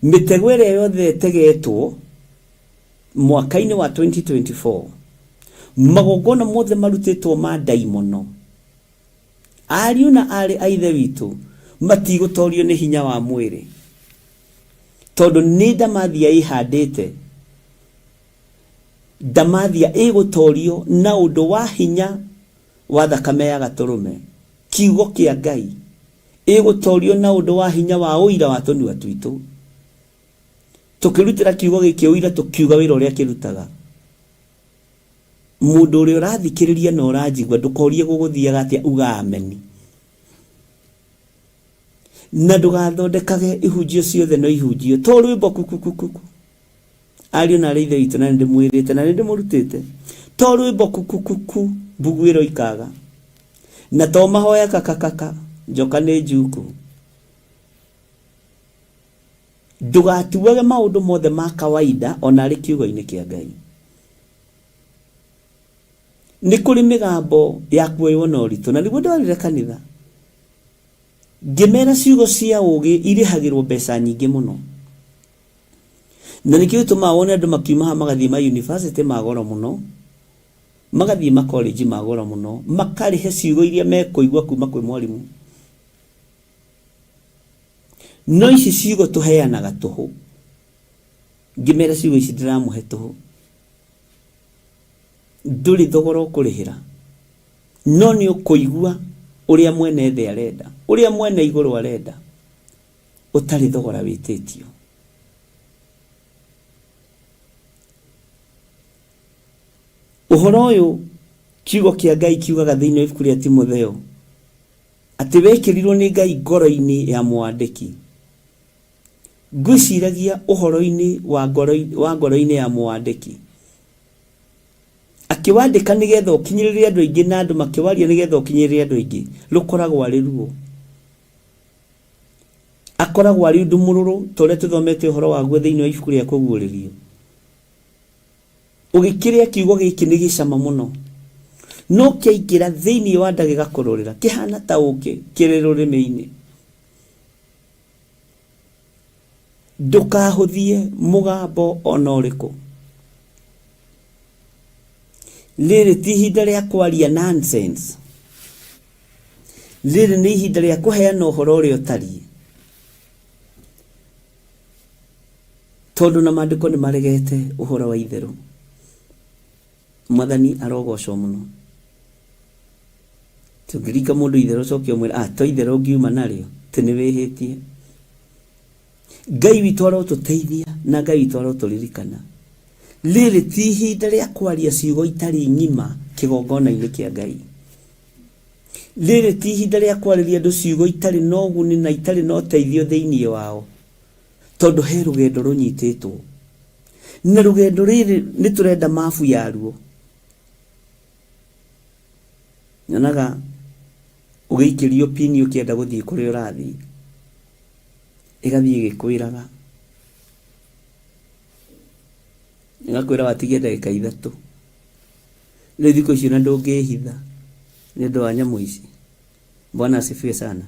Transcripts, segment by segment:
Mĩtego ĩrĩa yothe ĩtegetwo mwaka-inĩ wa 2024, magongona mothe marutĩtwo ma ndaimono, ariũ na aarĩ a Ithe witũ matigũtorio nĩ hinya wa mwĩrĩ, tondũ nĩ ndamathia ĩhandĩte. Ndamathia ĩgũtorio na ũndũ wa hinya wa thakame ya Gatũrũme, kiugo kĩa Ngai. Ĩgũtorio na ũndũ wa hinya wa ũira wa tũnua twitũ. Tũkĩrutĩra kiugo gĩkĩ ũira tũkiuga wĩra ũrĩa kĩrutaga. Mũndũ ũrĩa ũrathikĩrĩria na ũranjigua ndũkorie gũgũthiaga atĩa, uga ameni. Na ndũgathondekage ihunjio ciothe no ihunjio to rwĩmbo kukukukuku. Ariũ na aarĩ a Ithe witũ, na nĩndĩmwĩrĩte na nĩndĩmũrutĩte, to rwĩmbo kukukuku mbuguĩro ikaga, na to mahoya kakakaka njoka nĩ njuku. Ndũgatuage maũndũ mothe ma kawaida ona arĩ kiugo-inĩ kĩa Ngai. Nĩ kũrĩ mĩgambo ya kuoywo na ũritũ, na nĩguo ndwarire kanitha ngĩmera ciugo cia ũũgĩ irĩhagĩrwo mbeca nyingĩ mũno. Na nĩkĩo gĩtũmaga wone andũ makiuma haha magathiĩ ma university ma goro mũno, magathiĩ ma college ma goro mũno, makarĩhe ciugo iria mekũigua kuma kwĩ mwarimũ. No ici ciugo tũheanaga tũhũ. Ngĩmera ciugo ici ndĩramũhe tũhũ. Ndũrĩ thogora ũkũrĩhĩra. No nĩ ũkũigua ũrĩa mwene thĩ arenda, ũrĩa mwene igũrũ arenda. Ũtarĩ thogora wĩtĩtio. Ũhoro ũyũ kiugo kĩa Ngai kiugaga thĩinĩ wa ibuku rĩa Timotheo atĩ wekĩrirwo nĩ Ngai ngoro-inĩ ya mwandĩki. Ngwĩciragia ũhoro-inĩ wa ngoro wa ngoro-inĩ ya mwandĩki. Akĩwandĩka nĩgetha ũkinyĩrĩre andũ aingĩ na andũ makĩwaria nĩgetha ũkinyĩrĩre andũ aingĩ. Rũkoragwo arĩ ruo. Akoragwo arĩ ũndũ mũrũrũ ta ũrĩa tũthomete ũhoro waguo thĩinĩ wa ibuku rĩa Kũguũrĩrio. Ũgĩkĩrĩa kiugo gĩkĩ nĩ gĩcama mũno, no kĩaingĩra thĩinĩ wa nda gĩgakũrũrĩra, kĩhana ta ũkĩ kĩrĩ rũrĩmĩ-inĩ. Ndũkahũthie mũgambo o na ũrĩkũ. Rĩrĩ ti ihinda rĩa kwaria nonsense. Rĩrĩ nĩ ihinda rĩa kũheana ũhoro ũrĩa ũtariĩ. Tondũ na maandĩko nĩ maregete ũhoro wa itherũ. Mwathani arogocwo mũno. Tũngĩringa mũndũ itherũ ũcoke ũmwĩre, ah, to itherũ ngiuma narĩo, atĩ nĩ wĩhĩtie. Ngai witũ arotũteithia na Ngai witũ arotũririkana. Rĩrĩ ti ihinda rĩa kwaria ciugo itarĩ ng'ima kĩgongona-inĩ kĩa Ngai. Rĩrĩ ti ihinda rĩa kwarĩria andũ ciugo itarĩ na ũguni na itarĩ na ũteithio thĩinĩ wao, tondũ he rũgendo rũnyitĩtwo. Na rũgendo rĩrĩ nĩ tũrenda mabu yaruo. Nyonaga ũgĩikĩrio pini ũkĩenda gũthiĩ kũrĩa ũrathiĩ, ĩgathiĩ ĩgĩkwĩraga. Ĩgakwĩra watigia ndagĩka ithatũ. Rĩu thikũ ici ona ndũngĩhitha nĩ ũndũ wa nyamũ ici. Bwana asifiwe sana.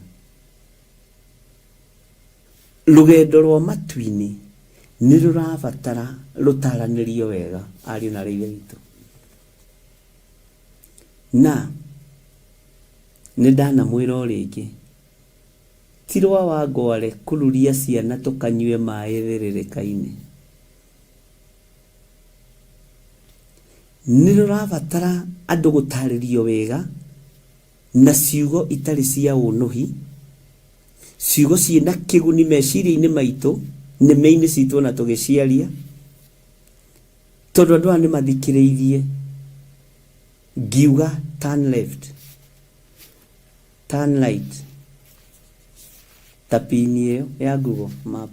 Rũgendo rwa matu-inĩ nĩ rũrabatara rũtaranĩrio wega ariũ na aarĩ a Ithe witũ. Na nĩ ndanamwĩra o rĩngĩ, ti rwa Wangware kururia ciana tũkanyue maĩ thĩrĩrĩka-inĩ. Nĩ rũrabatara andũ gũtarĩrio wega na ciugo itarĩ cia ũnũhi, ciugo ciĩna kĩguni meciria-inĩ maitũ, nĩmĩ-inĩ citũ ona tũgĩciaria, tondũ andũ aya nĩ mathikĩrĩirie ngiuga turn left, turn right, ta pini ĩyo ya Google Map.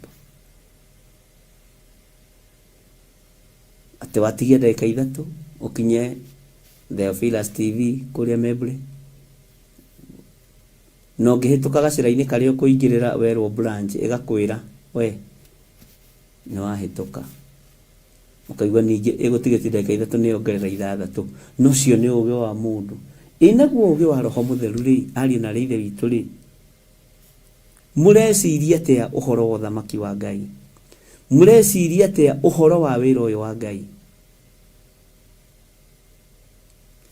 Atĩ watigia ndagĩka ithatũ ũkinye Theophilus TV kũrĩa Membley. Na ũngĩhĩtũka gacĩra-inĩ karĩa ũkũingĩrĩra werwo branch ĩgakwĩra we nĩ wahĩtũka. Ũkaigua ningĩ ĩgũtigĩtie ndagĩka ithatũ nĩ yongerera ithathatũ. Na ũcio nĩ ũgĩ wa mũndũ. Ĩ naguo ũgĩ wa Roho Mũtheru rĩ, ariũ na aarĩ a Ithe witũ rĩ, Mũreciria atĩa ũhoro wa ũthamaki wa Ngai? Mũreciria atĩa ũhoro wa wĩra ũyũ wa Ngai?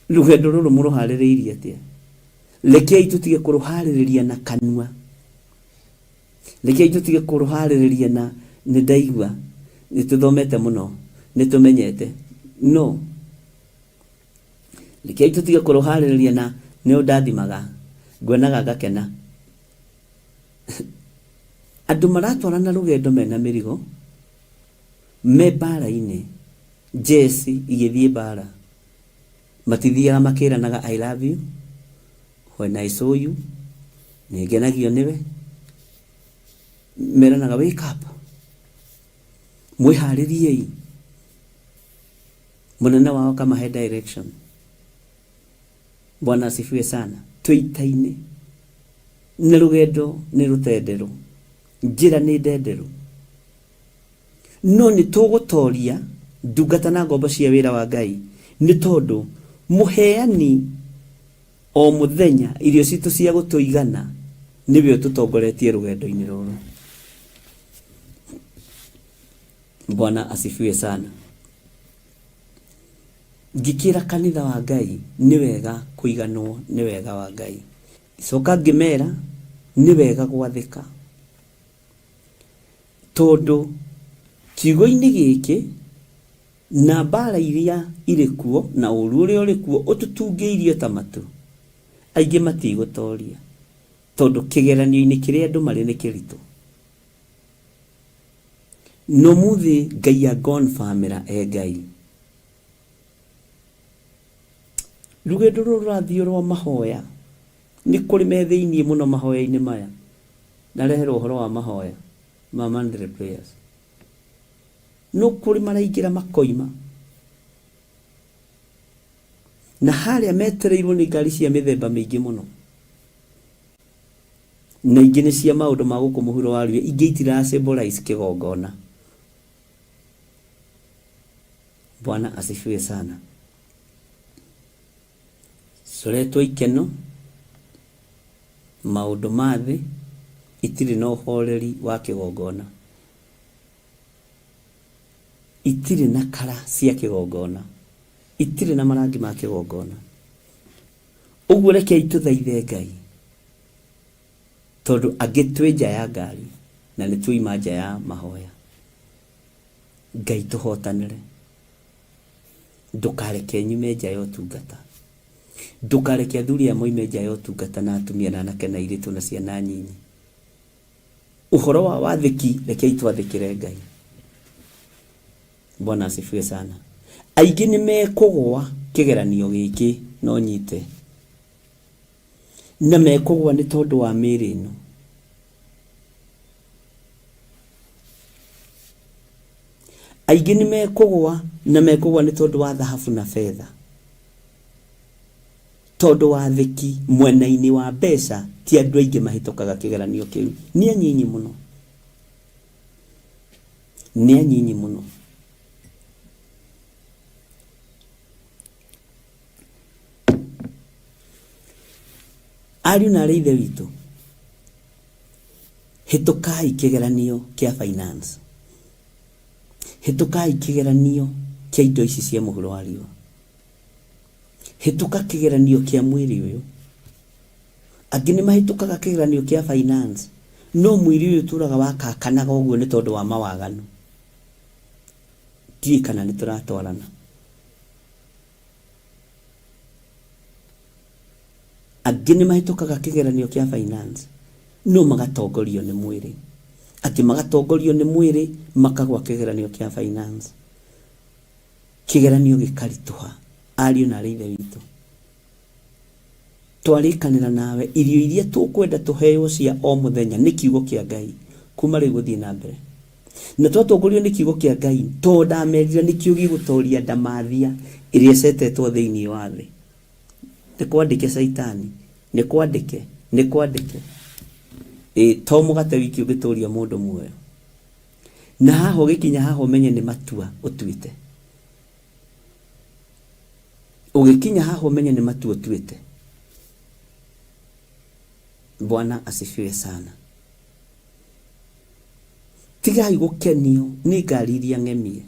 Rũgendo rũrũ mũrũharĩrĩirie atĩa? Rekei tũtige kũrũharĩrĩria na kanua. Rekei tũtige kũrũharĩrĩria na nĩ ndaigua, nĩ tũthomete mũno, nĩ tũmenyete. No. Rekei tũtige kũrũharĩrĩria na nĩ ũndathimaga, nguonaga ngakena. Andũ maratwarana rũgendo mena mĩrigo, me mbara-inĩ, njeci igĩthiĩ mbara, matithiaga makĩranaga I love you, when I saw you, nĩ ngenagio nĩwe, meranaga wake up, mwĩharĩriei, mũnene wao akamahe direction. Bwana asifiwe sana. Twĩ ita-inĩ na rũgendo nĩ rũtenderũ, njĩra nĩ ndenderũ, no nĩ tũgũtoria ndungata na ngombo cia wĩra wa Ngai, nĩ tondũ mũheani o mũthenya irio citũ cia gũtũigana nĩwe ũtũtongoretie rũgendo-inĩ rũrũ. Bwana asifiwe sana. Ngĩkĩra kanitha wa Ngai nĩ wega kũiganwo nĩ wega wa Ngai. Ngĩcoka ngĩmera nĩ wega gwathĩka tondũ kiugo-inĩ gĩkĩ na mbara iria irĩ kuo na ũru ũrĩa ũrĩ kuo ũtũtungĩirie ta matu, aingĩ matigũtoria tondũ kĩgeranio-inĩ kĩrĩa andũ marĩ nĩ kĩritũ. Na ũmũthĩ Ngai angonbamĩra e Ngai. Rũgendo rũrũ rũrathiĩ rwa mahoya, nĩ kũrĩ me thĩiniĩ mũno mahoya-inĩ maya. Ndareherwo ũhoro wa mahoya ma monthly prayers. No kũrĩ maraingĩra makoima. Na harĩa metereirwo nĩ ngari cia mĩthemba mĩingĩ mũno. Na ingĩ nĩ cia maũndũ ma gũkũ mũhuro wa rũĩ, ingĩ itira symbolize kĩgongona. Bwana asifiwe sana. Coretwo ikeno, maũndũ ma thĩ, itirĩ na ũhoreri wa kĩgongona. Itirĩ na kara cia kĩgongona. Itirĩ na marangi ma kĩgongona. Ũguo rekei tũthaithe Ngai tondũ angĩ twĩ nja ya ngari na nĩ tuoima nja ya mahoya. Ngai tũhotanĩre. Ndũkareke nyume nja ya ũtungata. Ndũkareke athuri aya moime nja ya ũtungata na atumia na anake na airĩtu na ciana nyinyi. Ũhoro wa wathĩki rekei twathĩkĩre Ngai. Bwana asifiwe sana. Aingĩ nĩ mekũgwa kĩgeranio gĩkĩ no nyite. Na mekũgwa nĩ tondũ wa mĩĩrĩ ĩno. Aingĩ nĩ mekũgwa na mekũgwa nĩ tondũ wa thahabu na betha. Tondũ wathĩki mwena-inĩ wa mbeca ti andũ aingĩ mahĩtũkaga kĩgeranio kĩu. Nĩ anyinyi mũno. Nĩ anyinyi mũno. Ariũ na aarĩ a Ithe witũ, hĩtũkai kĩgeranio kĩa finance. Hĩtũkai kĩgeranio kĩa indo ici cia mũhuro wa riũa. Hĩtũka kĩgeranio kĩa mwĩrĩ ũyũ. Angĩ nĩ mahĩtũkaga kĩgeranio kĩa finance, no mwĩrĩ ũyũ ũtũraga wakakanaga ũguo nĩ tondũ wa mawaganu. Ndiũĩ kana nĩ tũratwarana. Angĩ nĩ mahĩtũkaga kĩgeranio kĩa finance, no magatongorio nĩ mwĩrĩ. Angĩ magatongorio nĩ mwĩrĩ makagwa kĩgeranio kĩa finance. Kĩgeranio gĩkaritũha, ariũ na aarĩ a Ithe witũ. Twarĩkanĩra nawe irio iria tũkwenda tũheo cia o mũthenya nĩ kiugo kĩa Ngai kuma rĩu gũthiĩ na mbere. Na twatongorio nĩ kiugo kĩa Ngai to ndamerire nĩkĩo gĩgũtoria ndamathia ĩrĩa ĩcetetwo thĩinĩ wa thĩ. Nĩ kwandĩke Caitani, nĩ kwandĩke, nĩ kwandĩke. Ĩ to mũgate wiki ũngĩtũria mũndũ muoyo. Na haha ũgĩkinya haha ũmenye nĩ matua ũtuĩte. Ũgĩkinya haha ũmenye nĩ matua ũtuĩte. Bwana asifiwe sana. Tigai gũkenio nĩ ngari iria ng'emie.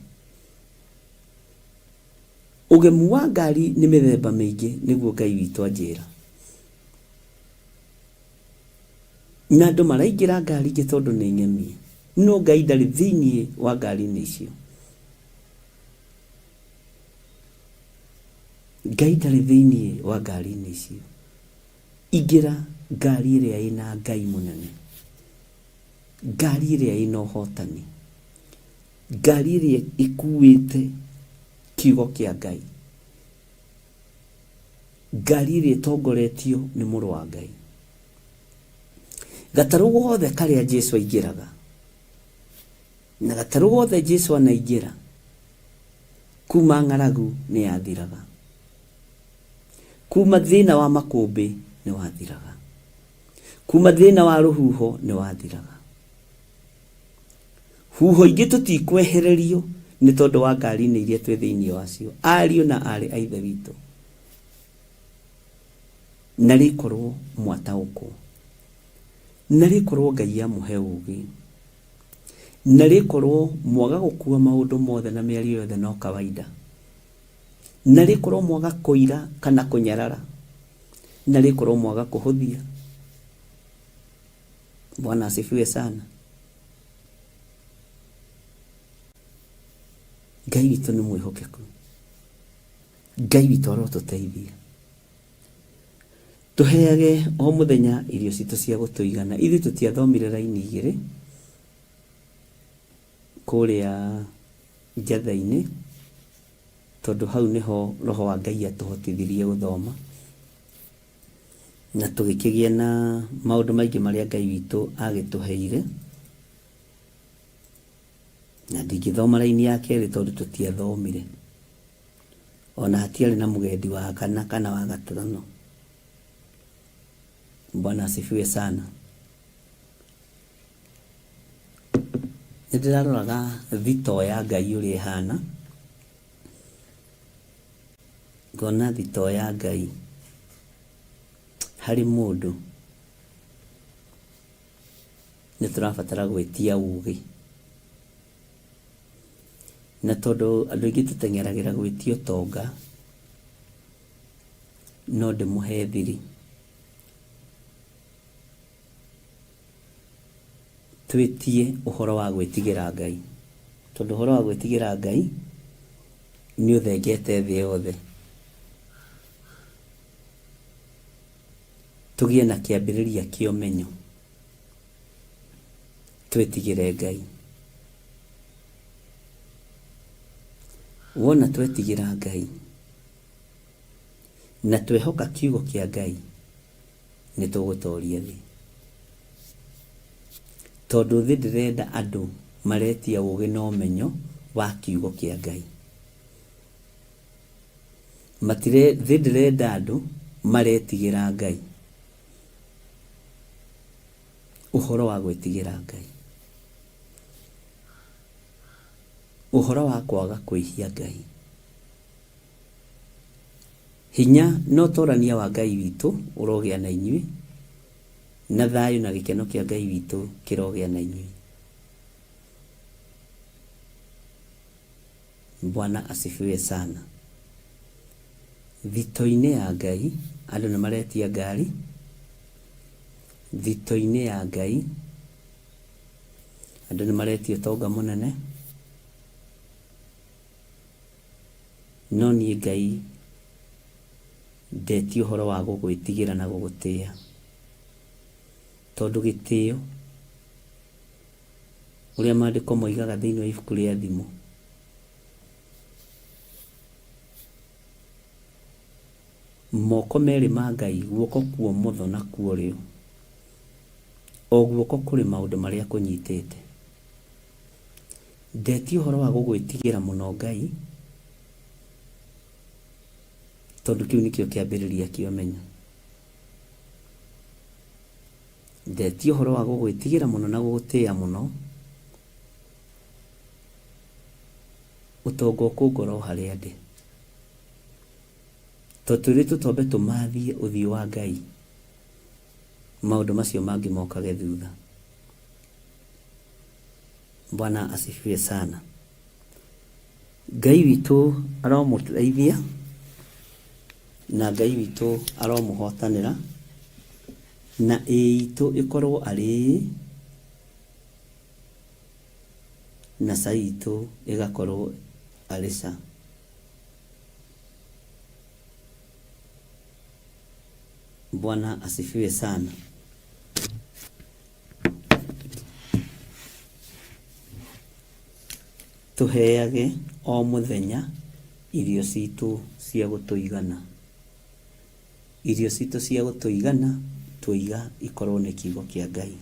Ũgemu wa ngari nĩ mĩthemba mĩingĩ nĩguo Ngai witũ anjĩra. Na andũ maraingĩra ngari ingĩ tondũ nĩ ng'emie. No Ngai ndarĩ thĩinĩ wa ngari-inĩ icio. Ngai ndarĩ thĩinĩ wa ngari-inĩ icio. Ingĩra ngari ĩrĩa ĩna Ngai mũnene. Ngari ĩrĩa ĩna ũhotani. Ngari ĩrĩa ĩkuĩte kiugo kĩa Ngai. Ngari ĩrĩa ĩtongoretio nĩ mũrũ wa Ngai. Gatarũ gothe karĩa Jesu aingĩraga, na gatarũ gothe Jesu anaingĩra, kuma ng'aragu nĩ yathiraga. Kuma thĩna wa makũmbĩ nĩ wathiraga. Kuma thĩna wa rũhuho nĩ wathiraga. Huho ingĩ tũtikwehererio nĩ tondũ wa ngari-inĩ iria twĩ thĩinĩ wacio, ariũ na aarĩ a Ithe witũ. Na rĩkorwo mwataũkwo, na rĩkorwo Ngai amũhe ũũgĩ, na rĩkorwo mwaga gũkua maũndũ mothe na mĩario yothe no kawaida, na rĩkorwo mwaga kũira kana kũnyarara, na rĩkorwo mwaga kũhũthia. Bwana asifiwe sana. Ngai witũ nĩ mwĩhokeku. Ngai witũ arotũteithia. Tũheage o mũthenya irio citũ cia gũtũigana. Ithuĩ tũtiathomire raini igĩrĩ kũrĩa njatha-inĩ, tondũ hau nĩho roho wa Ngai atũhotithirie gũthoma. Na tũgĩkĩgĩa na maũndũ maingĩ marĩa Ngai witũ agĩtũheire. Na ndingĩthoma raini ya kerĩ tondũ tũtiathomire. Ona hatiarĩ na mũgendi wa kana kana wa gatano. Bwana asifiwe sana. Nĩ ndĩraroraga thitoo ya Ngai ũrĩa ĩhana. Ngona thitoo ya Ngai harĩ mũndũ nĩ tũrabatara gwĩtia ũgĩ. Na tondũ andũ aingĩ tũteng'eragĩra gwĩtia ũtonga, no ndĩmũhe thiri. Twĩtie ũhoro wa gwĩtigĩra Ngai, tondũ ũhoro wa gwĩtigĩra Ngai nĩ ũthengete thĩ yothe. Tũgĩe na kĩambĩrĩria kĩa ũmenyo, twĩtigĩre Ngai. Wona twetigĩra Ngai na twehoka kiugo kĩa Ngai, nĩ tũgũtoria thĩ. Tondũ thĩ ndĩrenda andũ maretia ũgĩ na ũmenyo wa kiugo kĩa Ngai. Matire, thĩ ndĩrenda andũ maretigĩra Ngai. Ũhoro wa gwĩtigĩra Ngai. Ũhoro wa kwaga kwĩhia Ngai. Hinya na ũtorania wa Ngai witũ ũrogĩa na inyuĩ, na thayũ na gĩkeno kĩa Ngai witũ kĩrogĩa na inyuĩ. Bwana asifiwe sana. Thito-inĩ ya Ngai andũ nĩ maretia ngari, thito-inĩ ya Ngai andũ nĩ maretia ũtonga mũnene, No niĩ Ngai ndetia ũhoro wa gũgwĩtigĩra na gũgũtĩa, tondũ gĩtĩo, ũrĩa maandĩko moigaga thĩinĩ wa ibuku rĩa Thimo, moko merĩ ma Ngai, guoko kwa ũmotho na kwa ũrĩo, o guoko kũrĩ maũndũ marĩa kũnyitĩte. Ndetia ũhoro wa gũgwĩtigĩra mũno Ngai, tondũ kĩu nĩkĩo kĩambĩrĩria kĩa ũmenyo. Ndetia ũhoro wa gũgwĩtigĩra mũno na gũgũtĩĩa mũno, ũtonga ũkũngora o harĩa ndĩ. Tondũ twĩrĩtwo twambe tũmathie ũthiũ wa Ngai, maũndũ macio mangĩ mokage thutha. Bwana asifiwe sana. Ngai witũ aromũteithia na Ngai witũ aromũhotanĩra na ĩĩ itũ ĩkorwo arĩ ĩĩ na ca itũ ĩgakorwo arĩ ca. Bwana asifiwe sana. Tũheage o mũthenya irio citũ cia gũtũigana. Irio citũ cia gũtũigana twoiga ikorwo nĩ kiugo kĩa Ngai.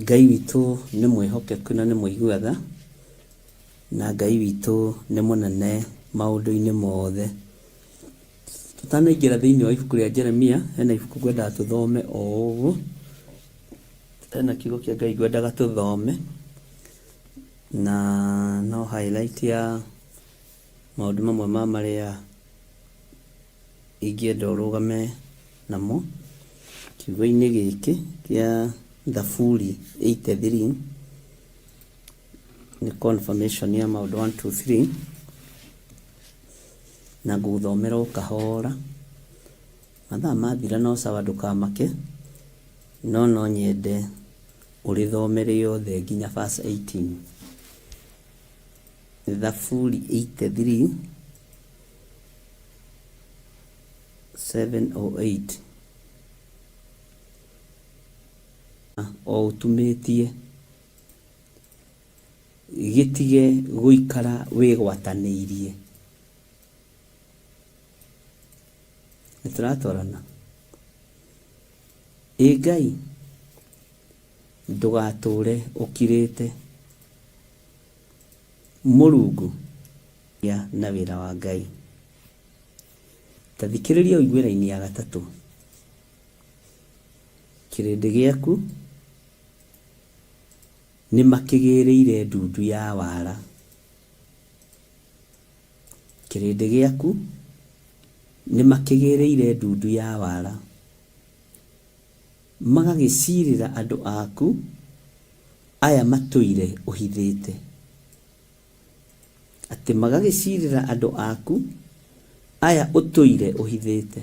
Ngai witũ nĩ mwĩhokeku na nĩ mũigua tha, na Ngai witũ nĩ mũnene maũndũ-inĩ mothe. Tũtanaingĩra thĩinĩ wa ibuku rĩa Jeremia, hena ibuku ngwendaga tũthome o ũguo, hena kiugo kĩa Ngai ngwendaga tũthome, na no highlight ya maũndũ mamwe ma marĩa ingĩenda ũrũgame namo kiugo-inĩ gĩkĩ kĩa Thaburi 83 nĩ confirmation ya maũndũ 1 2 3 na ngũgũthomera o kahora. Mathaa mathira no sawa ndũkamake, no no nyende ũrĩthome rĩothe nginya verse 18. Thaburi 83 7 or 8 o ũtumĩtie gĩtige gũikara wĩgwatanĩirie. Nĩ tũratwarana? Ĩ Ngai, ndũgatũre ũkirĩte. Mũrungu na wĩra wa Ngai. Ta thikĩrĩria ũigue raini ya gatatũ. Kĩrĩndĩ gĩaku nĩmakĩgĩrĩire ndundu ya wara. Kĩrĩndĩ gĩaku nĩmakĩgĩrĩire ndundu ya wara, magagĩcirĩra andũ aku aya matũire ũhithĩte. Atĩ magagĩcirĩra andũ aku aya ũtũire ũhithĩte.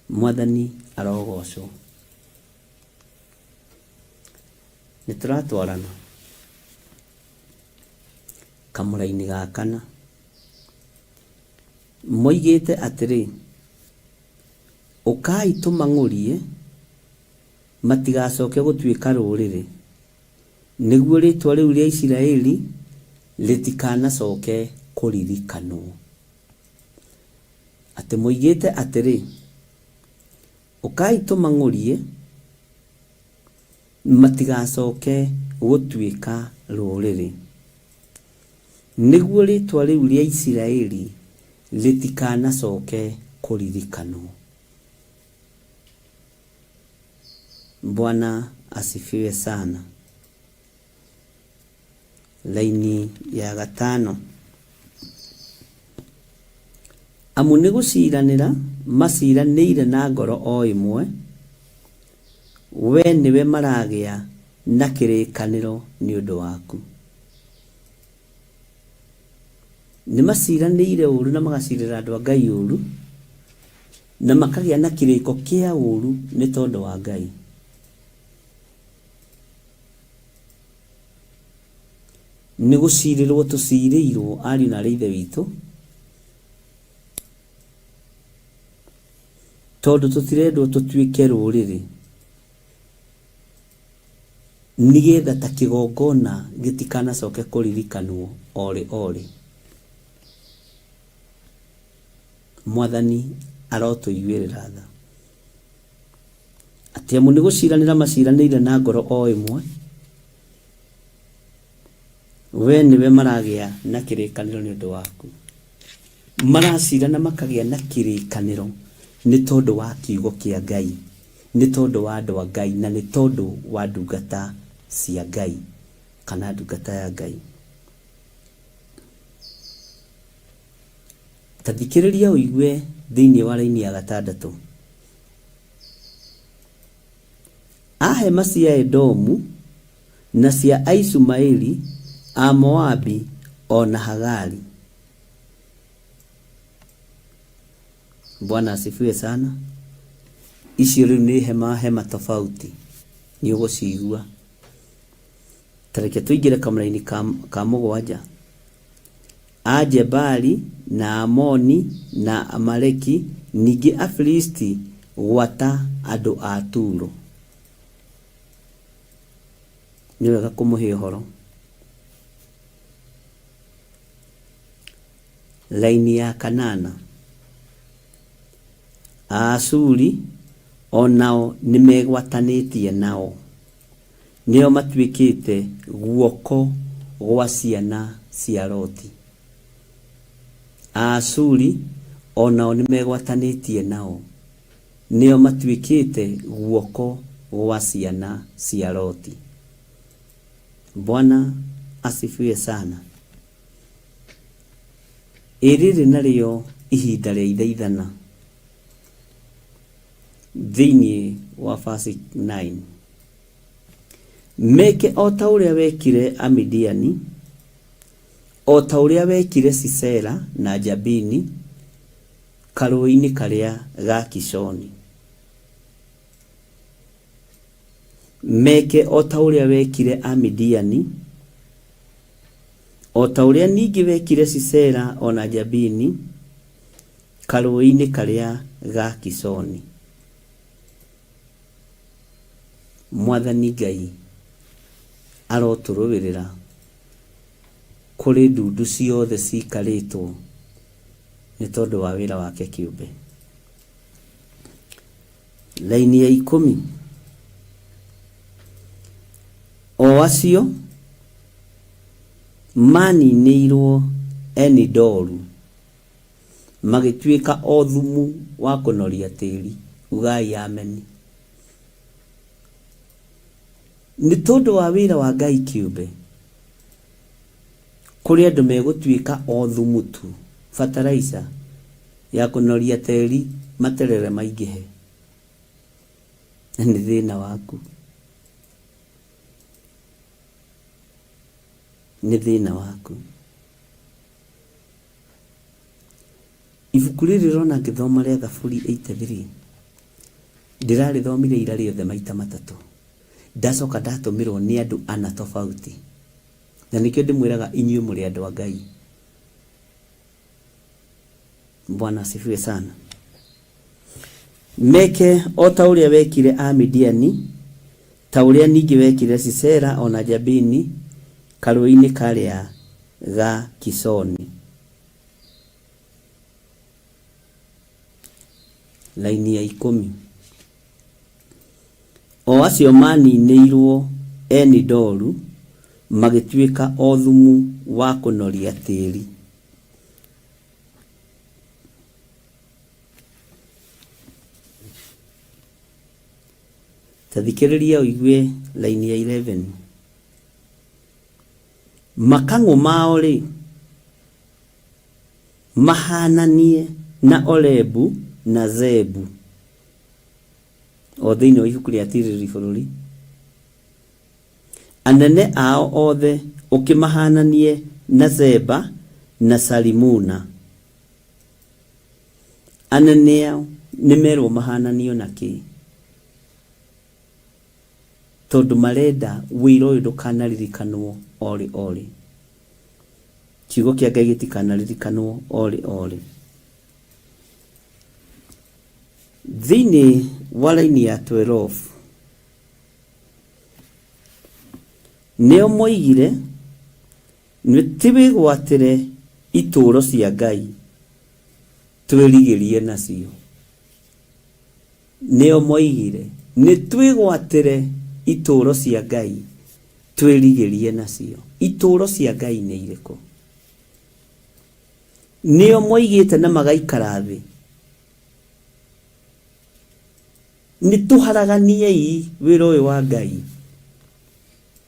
Mwathani arogocwo. Nĩ tũratwarana kamũraini ga kana. Moigĩte atĩrĩ, Ũkai tũmang'ũrie matigacoke gũtuĩka rũrĩrĩ, nĩguo rĩĩtwa rĩu rĩa Isiraeli rĩtikanacoke kũririkanwo. Atĩ moigĩte atĩrĩ, Ũkai tũmang'ũrie matigacoke gũtuĩka rũrĩrĩ, nĩguo rĩĩtwa rĩu rĩa Isiraeli rĩtikanacoke kũririkanwo. Bwana asifiwe sana. Raini ya gatano. Amu nĩ gũciranĩra maciranĩire na ngoro o ĩmwe, wee nĩwe maragĩa na kĩrĩkanĩro nĩ ũndũ waku. Nĩ maciranĩire ũũru na magacirĩra andũ a Ngai ũũru, na makagĩa na kĩrĩko kĩa ũũru nĩ tondũ wa Ngai. Nĩ gũcirĩrwo tũcirĩirwo ariũ na aarĩ a Ithe witũ, tondũ tũtirendwo tũtuĩke rũrĩrĩ, nĩgetha ta kĩgongona gĩtikanacoke kũririkanwo o rĩ o rĩ. Mwathani Arotũiguĩrĩra tha. Atĩ amu nĩ gũciranĩra maciranĩire na ngoro o ĩmwe, we nĩwe maragĩa na kĩrĩkanĩro nĩ ũndũ waku. Maracirana makagĩa na kĩrĩkanĩro nĩ tondũ wa kiugo kĩa Ngai, nĩ tondũ wa andũ a Ngai, na nĩ tondũ wa ndungata cia Ngai kana ndungata ya Ngai. Ta thikĩrĩria ũigue thĩinĩ wa raini ya gatandatũ. A hema cia Edomu, na cia Aishumaeli, a Moabi, o na Hagari. Bwana asifiwe sana. Icio rĩu nĩ hema hema tofauti, nĩ ũgũcigua. Ta reke tũingĩre kamũraini ka, ka mũgwanja. A Jebali, na Aamoni, na Amaleki, ningĩ Afilisti gwata andũ a Turo. Nĩ wega kũmũhe ũhoro. Raini ya kanana. Aashuri o nao nĩmegwatanĩtie nao. Nĩo matuĩkĩte guoko gwa ciana cia Loti. Aashuri o nao nĩmegwatanĩtie nao, nĩo matuĩkĩte guoko gwa ciana cia Loti. Bwana asifiwe sana. Ĩ rĩrĩ narĩo ihinda rĩa ithaithana thĩinĩ wa verse 9. Meke o ta ũrĩa wekire Amidiani, o ta ũrĩa wekire Sisera na Jabini karũũĩ-inĩ karĩa ga Kishoni. Meke o ta ũrĩa wekire Amidiani, o ta ũrĩa ningĩ wekire Sisera o na Jabini karũũĩ-inĩ karĩa ga Kishoni. Mwathani Ngai arotũrũĩrĩra kũrĩ ndundu ciothe cikarĩtwo nĩ tondũ wa wĩra wake kĩũmbe. Raini ya ikũmi. O acio maninĩirwo Enidoru magĩtuĩka o thumu wa kũnoria tĩri. Ugai ameni. Nĩ tondũ wa wĩra wa Ngai kĩũmbe, kũrĩ andũ megũtuĩka o thumu tu, fertilizer ya kũnoria tĩri materere maingĩhe. Na nĩ thĩna waku. Nĩ thĩna waku. Ibuku rĩrĩ ũrona ngĩthoma rĩa Thaburi 83, ndĩrarĩthomire ira rĩothe maita matatũ. Ndacoka ndatũmĩrwo nĩ andũ ana tofauti. Na nĩkĩo ndĩmwĩraga inyuĩ mũrĩ andũ a Ngai. Bwana asifiwe sana. Meke o ta ũrĩa wekire Amidiani, ta ũrĩa ningĩ wekire Sisera o na Jabini karũũĩ-inĩ karĩa ga Kishoni. Raini ya ikũmi. O acio maaninĩirwo Eni-Doru, magĩtuĩka o thumu wa kũnoria tĩĩri. Ta thikĩrĩria ũigue raini ya 11. Makang'ũ mao-rĩ, mahaananie na Orebu na Zeebu. O thĩinĩ wa ibuku rĩa Tirĩrĩri Bũrũri. Anene ao othe ũkĩmahaananie na Zeba na Salimuna. Anene ao nĩmerwo mahaananio na kĩ? Tondũ marenda wĩra ũyũ ndũkanaririkanwo o rĩ o rĩ. Kiugo kĩa Ngai gĩtikanaririkanwo o rĩ o rĩ. Thĩinĩ wa raini ya 12 nĩo moigire nĩtwĩgwatĩre itũũro cia Ngai twĩrigĩrie nacio. Nĩo moigire, Nĩ twĩgwatĩre itũũro cia Ngai, twĩrigĩrie nacio. Itũũro cia Ngai nĩ irĩkũ? Nĩo moigĩte na magaikara thĩ, Nĩ tũharaganiei wĩra ũyũ wa Ngai,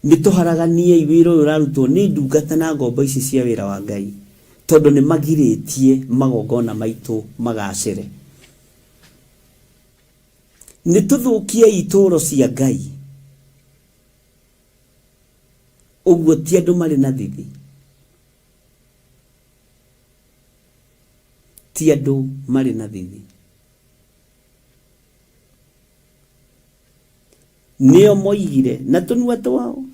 nĩ tũharaganiei wĩra ũyũ ũrarutwo nĩ ndungata na ngombo ici cia wĩra wa Ngai, tondũ nĩ magirĩtie magongona maitũ magacĩre. Nĩ tũthũkiei itũũro cia Ngai. Ũguo ti andũ marĩ na thithi. Ti andũ marĩ na thithi. Nĩo moigire na tũnua twao,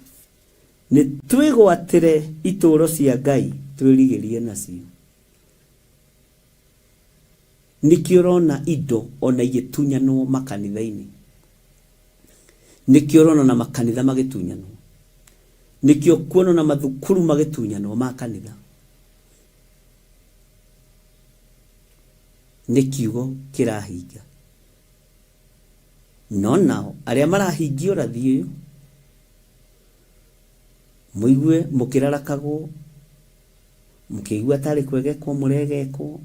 nĩ twĩgwatĩre itũũro cia Ngai twĩrigĩrie nacio. Nĩkĩo ũrona indo ona igĩtunyanwo makanitha-inĩ. Nĩkĩo ũrona ona makanitha magĩtunyanwo. Nĩkĩo ũkuona ona mathukuru magĩtunyanwo ma kanitha. Nĩ kiugo kĩrahinga. No nao arĩa marahingia ũrathi ũyũ, mũigue mũkĩrarakagwo, mũkĩigua tarĩ kwegekwo mũregekwo,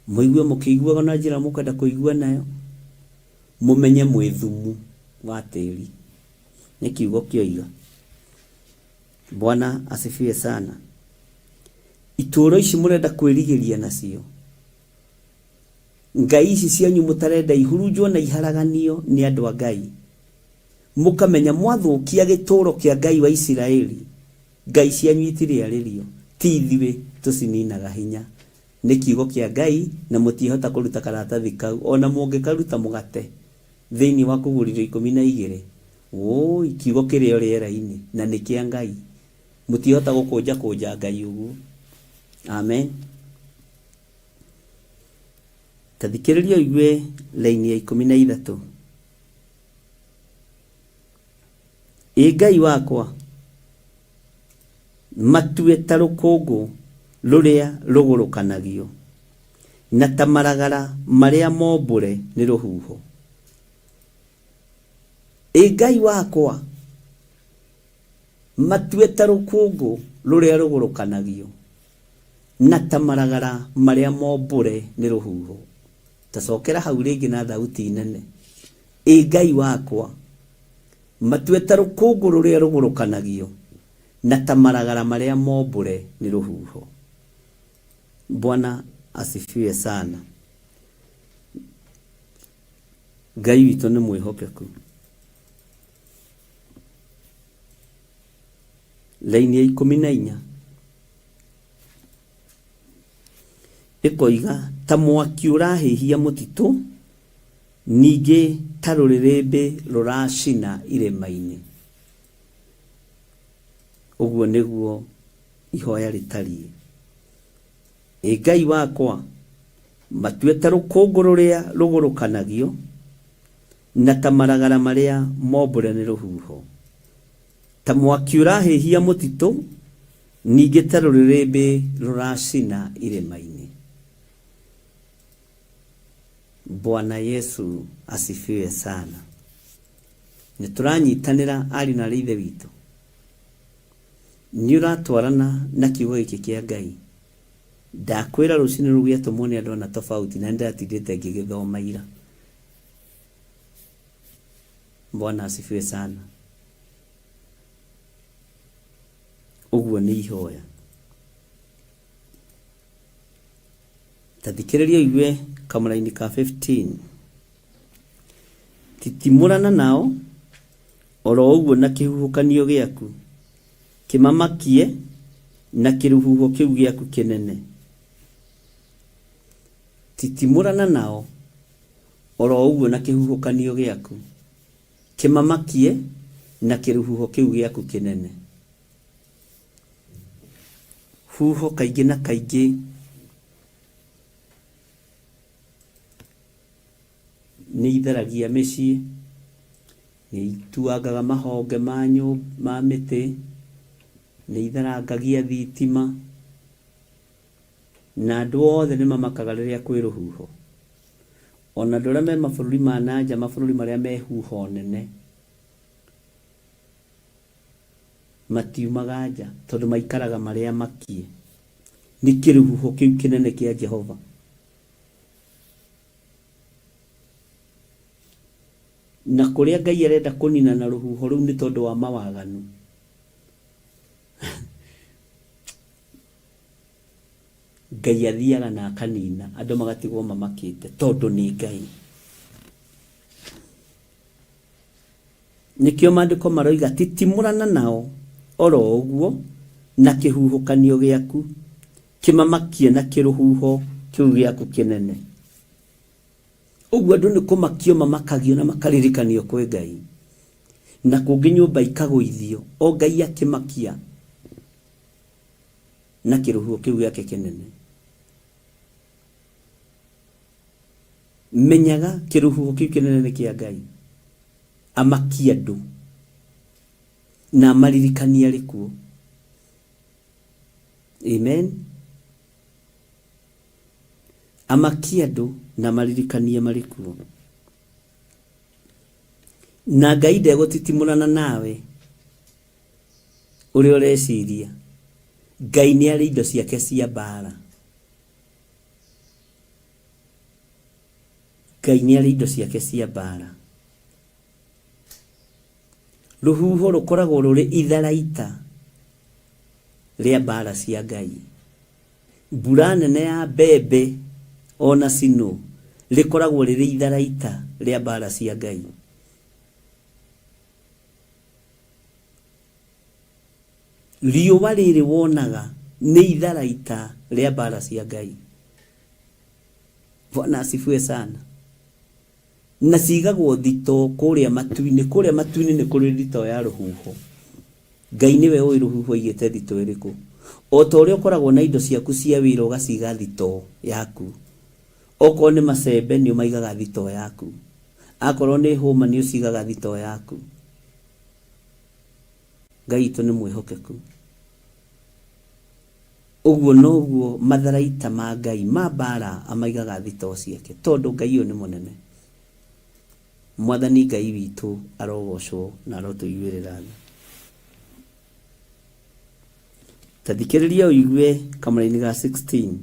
mũigue mũkĩiguaga na njĩra mũkwenda kũigua nayo, mũmenye mwĩ thumu wa tĩri. Nĩ kiugo kĩoiga. Bwana asifiwe sana. Itũũro ici mũrenda kwĩrigĩria nacio, ngai ici cianyu mũtarenda ihurunjwo na iharaganio nĩ andũ a Ngai, mũkamenya mwathũkia gĩtũũro kĩa Ngai wa Isiraeli, ngai cianyu itirĩarĩrio, ti ithuĩ tũcininaga hinya. Nĩ kiugo kĩa Ngai na mũtiĩhota kũruta karatathi kau o na mũngĩkaruta mũgate thĩinĩ wa kũgũriro 12. Wũi, kiugo kĩrĩ o rĩera-inĩ na nĩ kĩa Ngai. Mũtiĩhota gũkũnja kũnja Ngai ũguo. Amen. Ta thikĩrĩria ũigue raini ya 13. Ĩ Ngai wakwa, matue ta rũkũngũ rũrĩa rũgũrũkanagio, na ta maragara marĩa mombũre nĩ rũhuho. Ĩ Ngai wakwa, matue ta rũkũngũ rũrĩa rũgũrũkanagio, na ta maragara marĩa mombũre nĩ rũhuho. Ta cokera hau rĩngĩ na thauti nene. Ĩ Ngai wakwa, matue ta rũkũngũ rũrĩa rũgũrũkanagio, na ta maragara marĩa mombũre nĩ rũhuho. Bwana asifiwe sana. Ngai witũ nĩ mwĩhokeku. Raini ya 14 ĩkoiga ta mwaki ũrahĩhia mũtitũ, ningĩ ta rũrĩrĩmbĩ rũracina irĩma-inĩ. Ũguo nĩguo ihoya rĩtariĩ. Ĩ Ngai wakwa, matue ta rũkũngũ rũrĩa rũgũrũkanagio, na ta maragara marĩa mombũre nĩ rũhuho. Ta mwaki ũrahĩhia mũtitũ, ningĩ ta rũrĩrĩmbĩ rũracina irĩma-inĩ. Bwana Yesu asifiwe sana. Nĩ tũranyitanĩra ariũ na aarĩ a Ithe witũ? Nĩ ũratwarana na kiugo gĩkĩ kĩa Ngai? Ndakwĩra rũcinĩ rũu gĩatũmwo nĩ andũ ana tofauti na nĩ ndĩratindĩte ngĩgĩthoma ira. Bwana asifiwe sana. Ũguo nĩ ihoya. Ta thikĩrĩria ũigue kamũraini ka 15. Titimũrana nao oro ũguo na kĩhuhũkanio gĩaku, kĩmamakie na kĩrũhuho kĩu gĩaku kĩnene. Titimũrana nao oro ũguo na kĩhuhũkanio gĩaku, kĩmamakie na kĩrũhuho kĩu gĩaku kĩnene. Huho kaingĩ na kaingĩ nĩ itharagia mĩciĩ, nĩ ituangaga mahonge ma mĩtĩ, nĩ itharangagia thitima, na andũ othe nĩ mamakaga rĩrĩa kwĩ rũhuho. Ona andũ arĩa me mabũrũri ma na nja, mabũrũri marĩa me huho nene, matiumaga nja tondũ maikaraga marĩ amakie nĩ kĩrũhuho kĩu kĩnene kĩa Jehova. Na kũrĩa Ngai arenda kũnina na rũhuho rũu nĩ tondũ wa mawaganu. Ngai athiaga na akanina andũ magatigwo mamakĩte tondũ nĩ Ngai. Nĩkĩo maandĩko maroiga titimũrana nao oro ũguo na kĩhuhũkanio gĩaku, kĩmamakie na kĩrũhuho kĩu gĩaku kĩnene. Ũguo andũ nĩ kũmakio mamakagio na makaririkanio kwĩ Ngai. Na kũngĩ nyũmba ikagũithio o Ngai akĩmakia na kĩrũhuho kĩu gĩake kĩnene. Menyaga kĩrũhuho kĩu kĩnene nĩ kĩa Ngai. Amakie andũ na amaririkanie arĩ kuo. Amen. Amakie andũ na amaririkanie marĩ kuo. Na Ngai ndegũtitimũrana nawe ũrĩa ũreciria. Ngai nĩ arĩ indo ciake cia mbara. Ngai nĩ arĩ indo ciake cia mbara. Rũhuho rũkoragwo rũrĩ itharaita rĩa mbara cia Ngai. Mbura nene ya mbembe ona snow rĩkoragwo rĩrĩ itharaita rĩa mbara cia Ngai. Riũa rĩrĩ wonaga nĩ itharaita rĩa mbara cia Ngai. Bwana asifiwe sana. Na cigagwo thitoo kũrĩa matu-inĩ. Kũrĩa matu-inĩ nĩ kũrĩ thitoo ya rũhuho. Ngai nĩwe ũĩ rũhuho aigĩte thitoo ĩrĩkũ. O ta ũrĩa ũkoragwo na indo ciaku cia wĩra ũgaciga thitoo yaku. Okorwo nĩ macembe nĩ ũmaigaga thitoo yaku. Akorwo nĩ hũma nĩ ũcigaga thitoo yaku. Ngai witũ nĩ mwĩhokeku. Ũguo noguo matharaita ma Ngai ma mbaara amaigaga thitoo ciake, tondũ Ngai ũyũ nĩ mũnene. Mwathani Ngai witũ arogocwo na arotũiguĩrĩra tha. Ta thikĩrĩria ũigue kamũraini ga 16.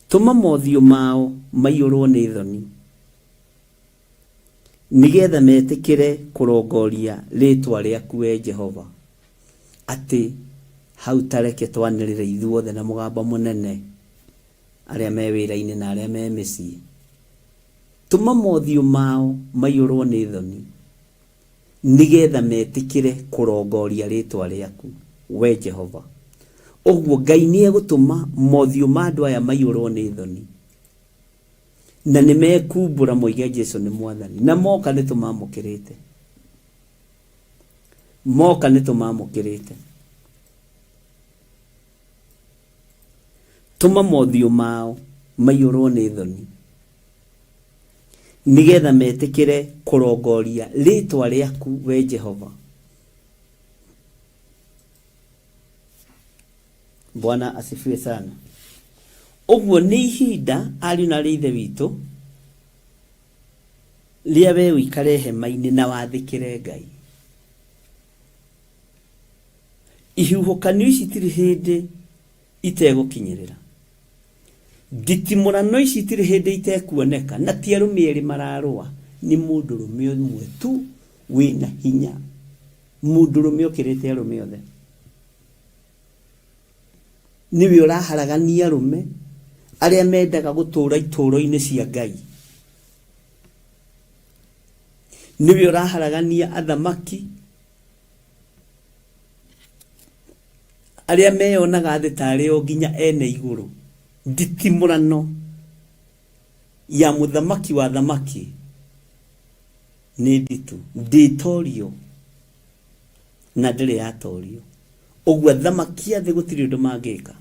Tũma mothiũ mao maiyũrwo nĩ thoni, nĩgetha metĩkĩre kũrongoria rĩĩtwa rĩaku wee Jehova. Atĩ hau ta reke twanĩrĩre ithuothe na mũgambo mũnene, arĩa me wĩra-inĩ na arĩa me mĩciĩ. Tũma mothiũ mao maiyũrwo nĩ thoni, nĩgetha metĩkĩre kũrongoria rĩĩtwa rĩaku, wee Jehova. Ũguo Ngai nĩegũtũma mothiũ ma andũ aya maiyũrwo nĩ thoni. Na nĩ mekumbũra moige Jesu nĩ Mwathani. Na moka nĩ tũmamũkĩrĩte. Moka nĩ tũmamũkĩrĩte. Tũma mothiũ mao maiyũrwo nĩ thoni, nĩgetha metĩkĩre kũrongoria rĩĩtwa rĩaku, we Jehova. Bwana asifiwe sana. Ũguo nĩ ihinda ariũ na arĩ ithe witũ rĩa we ũikare hema-inĩ na wathĩkĩre Ngai. Ihuhũkanio ici itirĩ hĩndĩ itegũkinyĩrĩra. Nditimũrano ici itirĩ hĩndĩ itekuoneka, na ti arũme erĩ mararũa, nĩ mũndũrũme ũmwe tu wĩna hinya, mũndũrũme ũkĩrĩte arũme othe. Nĩwe ũraharagania arũme arĩa mendaga gũtũũra itũũro-inĩ cia Ngai. Nĩwe ũraharagania athamaki arĩa meyonaga thĩ tarĩ o nginya ene igũrũ. Nditimũrano ya mũthamaki wa athamaki nĩ nditũ, ndĩtorio na ndĩrĩ yatorio. Ũguo athamaki a thĩ gũtirĩ ũndũ mangĩka.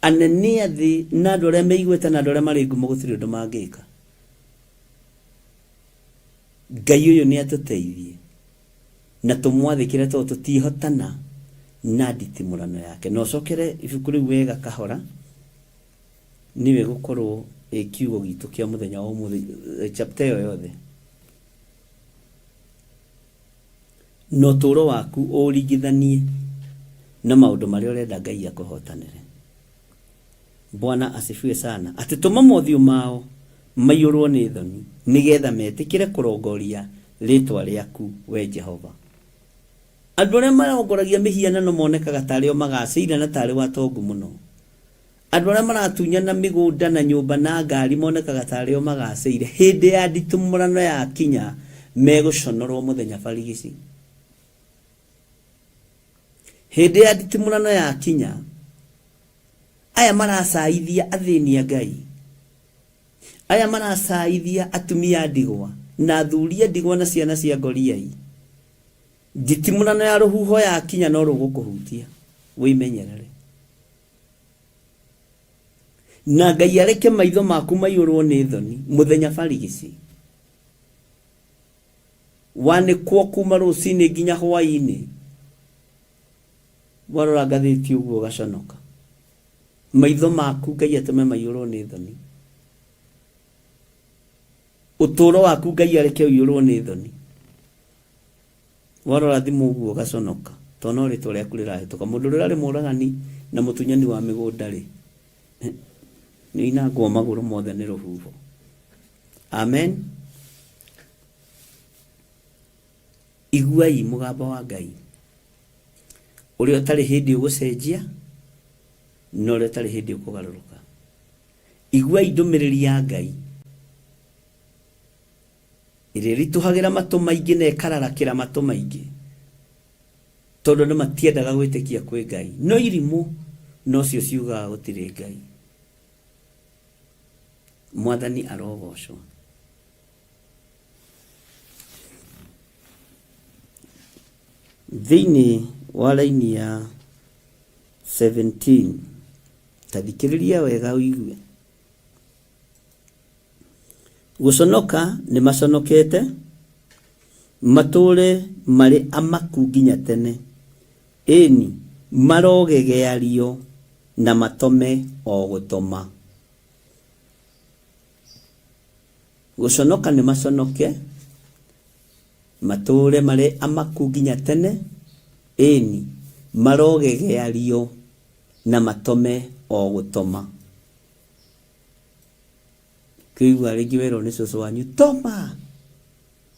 Anene a thĩ na andũ arĩa me igweta na andũ arĩa marĩ ngumo gũtirĩ ũndũ mangĩka. Ngai ũyũ nĩ atũteithie na tũmwathĩkĩre tondũ tũtiĩhotana na nditimũrano yake. Na ũcokere ibuku rĩu wega kahora, nĩwe gũkorwo Ĩ kiugo gitũ kĩa mũthenya wa ũmũthĩ, chapter ĩyo yothe. Na ũtũũro waku ũũringithanie na maũndũ marĩa ũrenda Ngai akũhotanĩre. Bwana asifiwe sana. Atĩ tũma mothiũ mao maiyũrwo nĩ thoni, nĩgetha metĩkĩre kũrongoria rĩĩtwa rĩaku, wee Jehova. Andũ arĩa marongoragia mĩhianano monekaga tarĩ o magacĩire na tarĩ o atongu mũno. Andũ arĩa maratunyana mĩgũnda na nyũmba na ngari monekaga ta arĩ o magacĩire. Hĩndĩ ya nditimũrano yakinya, megũconorwo mũthenya barigici. Hĩndĩ ya nditimũrano yakinya, aya maracaithia athĩni a Ngai, aya maracaithia atumia a ndigwa na athuri a ndigwa na ciana cia ngoriai, nditimũrano ya rũhuho yakinya no rũgũkũhutia, wĩmenyerere. Na Ngai areke maitho maku maiyũrwo nĩ thoni mũthenya barigici. Wanĩkwo kuma rũcinĩ nginya hwaĩ-inĩ, warora ngathĩti ũguo ũgaconoka. Maitho maku Ngai atũme maiyũrwo nĩ thoni. Ũtũũro waku Ngai areke ũiyũrwo nĩ thoni. Warora thimũ ũguo ũgaconoka tondũ no rĩtwa rĩaku rĩrahĩtũka. Mũndũ ũrĩa ũrarĩ mũragani na mũtunyani wa mĩgũnda rĩ, nĩ oinangwo magũrũ mothe nĩ rũhuho. Amen. Iguai mũgambo wa Ngai ũrĩa ũtarĩ hĩndĩ ũgũcenjia na ũrĩa ũtarĩ hĩndĩ ũkũgarũrũka. Iguai ndũmĩrĩri ya Ngai Ĩrĩa ĩritũhagĩra matũ maingĩ na ĩkararakĩra matũ maingĩ, tondũ andũ matiendaga gwĩtĩkia kwĩ Ngai. No irimũ nocio ciugaga gũtirĩ Ngai. Mwathani arogocwo. Thĩinĩ wa raini ya 17, ta thikĩrĩria wega ũigue. Gũconoka nĩ maconokete, matũũre marĩ amaku nginya tene, ĩĩ-ni, marogegeario na matome o gũtoma. Gũconoka nĩ maconoke, matũũre marĩ amaku nginya tene, ĩĩ-ni, marogegeario na matome o gũtoma. Kĩigua rĩngĩ werwo nĩ cũcũ wanyu toma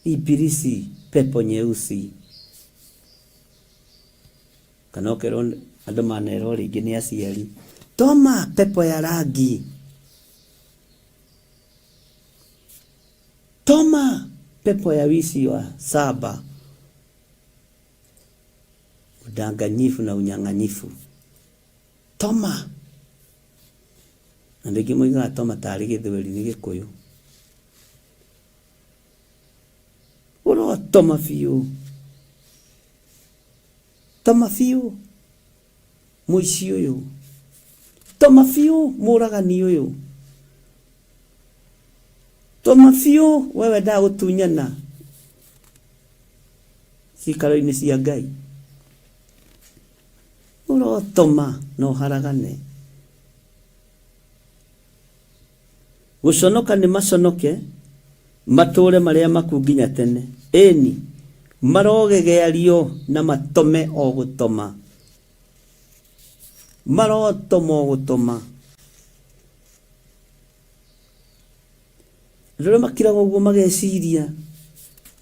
ibilisi pepo nyeusi kana ũkerwo andũ manerwo rĩngĩ nĩ aciari toma pepo ya rangi toma pepo ya wici wa saba udanganyifu na unyang'anyifu Toma! Andũ aingĩ moigaga toma tarĩ gĩthweri nĩ gĩkũyũ. Ũrotoma biũ. Toma biũ. Mũici ũyũ. Toma biũ mũragani ũyũ. Toma biũ we wendaga gũtunyana ciikaro-inĩ cia Ngai. Ũrotoma na ũharagane. Gũconoka nĩ maconoke, matũũre marĩ amaku nginya tene, ĩĩ-ni, marogegeario na matome o gũtoma, marotoma o gũtoma. Andũ arĩa makiraga ũguo mageciria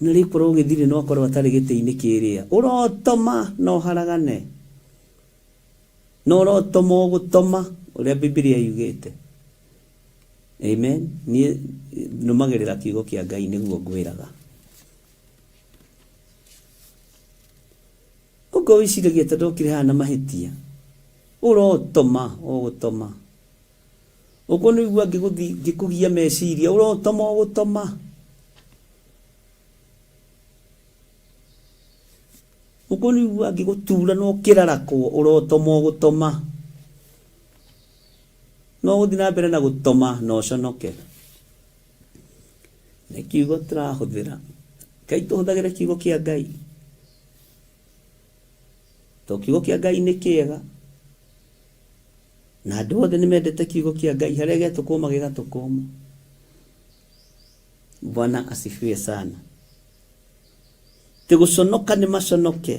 na rĩkorwo gĩthirĩ no akorwo atarĩ gĩtĩ-inĩ kĩrĩa. Ũrotoma na ũharagane. Na ũrotoma ũgũtoma ũrĩa Bibilia yugĩte. Amen. Niĩ nũmagĩrĩra kiugo kĩa Ngai nĩguo ngwĩraga. Ũguo wĩciragia tondũ okire haha na mahĩtia. Ũrotoma ũgũtoma. Ũguo nĩũigua ngĩkũgia meciria, ũrotoma ũgũtoma. Ũguo nĩũigua ngĩgũtura na ũkĩrarakwo, ũrotoma ũgũtoma. No ũgũthiĩ na mbere na gũtoma na ũconoke. Nĩ kiugo tũrahũthĩra. Ngai tũhũthagĩre kiugo kĩa Ngai. To kiugo kĩa Ngai nĩ kĩega. Na andũ othe nĩ mendete kiugo kĩa Ngai, harĩa gĩatũkũma gĩgatũkũma. Bwana asifiwe sana. Ti gũconoka nĩ maconoke,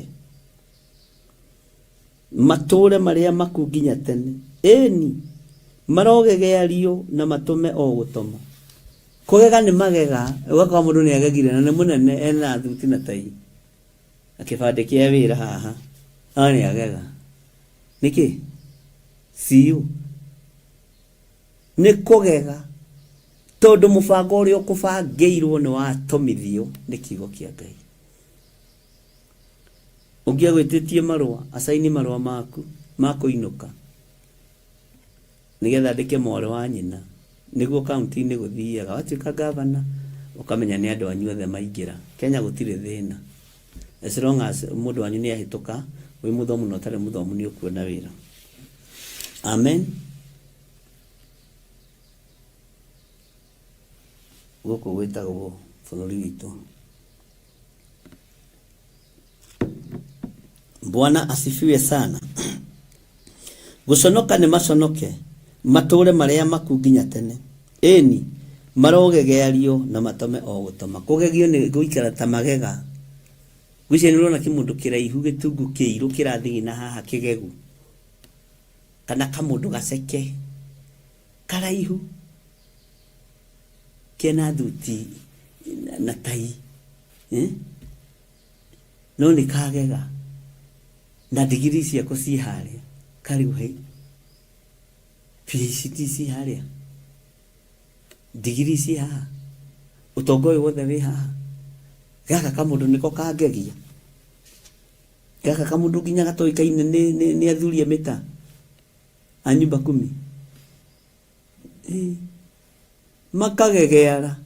matũũre marĩa maku nginya tene. Ĩni, marogegeario na matũme o gũtoma. Kũgega nĩ magega, ũgakora mũndũ nĩ agegire na nĩ mũnene ena thuti na tai na kĩbandĩ kĩa wĩra haha, no nĩ agega. Nĩkĩ? CU. Nĩ kũgega tondũ mũbango ũrĩa ũkũbangĩirwo nĩ watomithio nĩ kiugo kĩa Ngai. Ũngĩ agwĩtĩtie marũa, acaini marũa maku ma kũinũka nĩgetha andĩke mwarĩ wa nyina nĩguo kaunti-inĩ gũthiaga. Watuĩka gavana ũkamenya nĩ andũ anyu othe maingĩra. Kenya gũtirĩ thĩna. As long as mũndũ wanyu nĩ ahĩtũka, wĩ mũthomu na ũtarĩ mũthomu nĩ ũkuona wĩra. Amen. Gũkũ gwĩtagwo bũrũri witũ. Bwana asifiwe sana. Gũconoka nĩ maconoke, matũũre marĩa maku nginya tene. Ĩni, marogegeario na matome o gũtoma. Kũgegio nĩ gũikara ta magega. Ngwĩciria nĩ ũrona kĩmũndũ kĩraihu gĩtungu kĩirũ kĩrathigina haha kĩgegu. Kana kamũndũ gaceke karaihu kena thuti na tai. Eh? No nĩ kagega. Na ndigiri ciako ciĩ harĩa. Karĩu hei. PhD ciĩ harĩa. Ndigiri ciĩ haha. Ũtonga ũyũ wothe wĩ haha. Gaka kamũndũ nĩko kangegia. Gaka kamũndũ nginya gatoĩkaine nĩ, nĩ, nĩ athuri a mĩta a nyumba kumi. Ĩ. Makagegeara.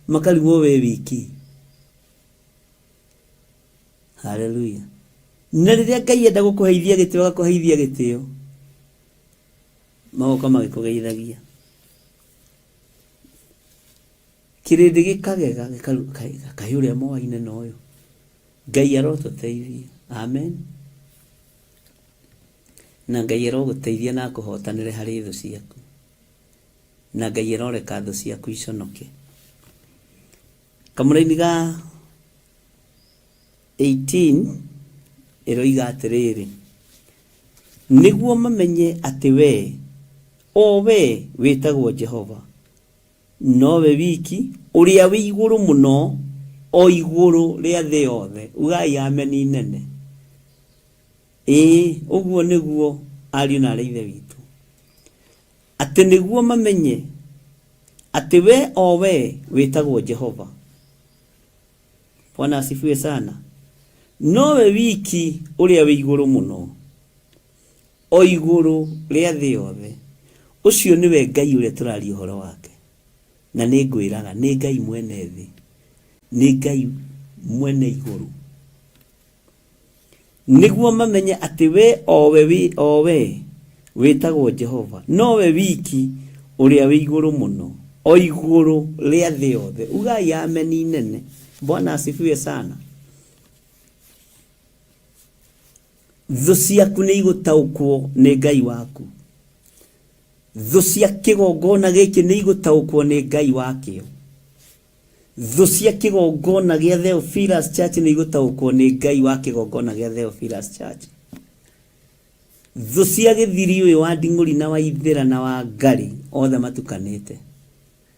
Makarigwo we wiki. Haleluya. Na rĩrĩa Ngai enda gũkũheithia gĩtĩo agakũheithia gĩtĩo. Magoka magĩkũgeithagia. Kĩrĩndĩ gĩkagega kaĩ ũrĩa moaine na ũyũ. Ngai arotũteithia. Amen. Na Ngai arogũteithia na akũhotanĩre harĩ thũ ciaku. Na Ngai aroreka thũ ciaku iconoke. Kamũraini ga 18 ĩroiga atĩrĩrĩ, nĩguo mamenye atĩ wee, o wee wĩtagwo Jehova, nowe wiki ũrĩa wĩ igũrũ mũno, o igũrũ rĩa thĩ yothe. Ugai ameni nene. Ĩĩ, ũguo nĩguo ariũ na aarĩ a Ithe witũ. Atĩ nĩguo mamenye atĩ wee, o wee wĩtagwo Jehova, Bwana asifiwe sana, nowe wiki ũrĩa wĩ igũrũ mũno, o igũrũ rĩa thĩ yothe. Ũcio nĩwe Ngai ũrĩa tũraria ũhoro wake. Na nĩ ngwĩraga, nĩ Ngai mwene thĩ, nĩ Ngai mwene igũrũ. Nĩguo mamenye atĩ we o we wĩ o we wĩtagwo Jehova, nowe wiki ũrĩa wĩ igũrũ mũno, o igũrũ rĩa thĩ yothe. Ugai ameni nene. Bwana asifiwe sana. Thũ ciaku nĩ igũtaũkwo nĩ Ngai waku. Thũ cia kĩgongona gĩkĩ nĩ igũtaũkwo nĩ Ngai wakĩo. Thũ cia kĩgongona gĩa Theophilus Church nĩ igũtaũkwo nĩ Ngai wa kĩgongona gĩa Theophilus Church. Thũ cia gĩthiri ũyũ wa Nding'ũri na wa Ithĩra na wa Ngarĩ othe matukanĩte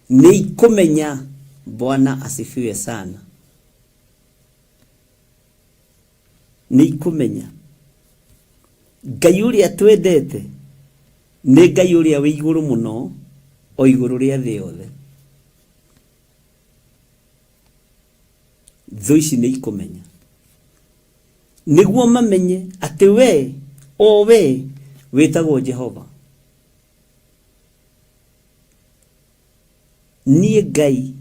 nĩ ikũmenya Bwana asifiwe sana. Nĩ ikũmenya Ngai ũrĩa twendete nĩ Ngai ũrĩa wĩ igũrũ mũno o igũrũ rĩa thĩ yothe. Thũ ici nĩ ikũmenya nĩguo mamenye atĩ we o we wĩtagwo Jehova. Niĩ Ngai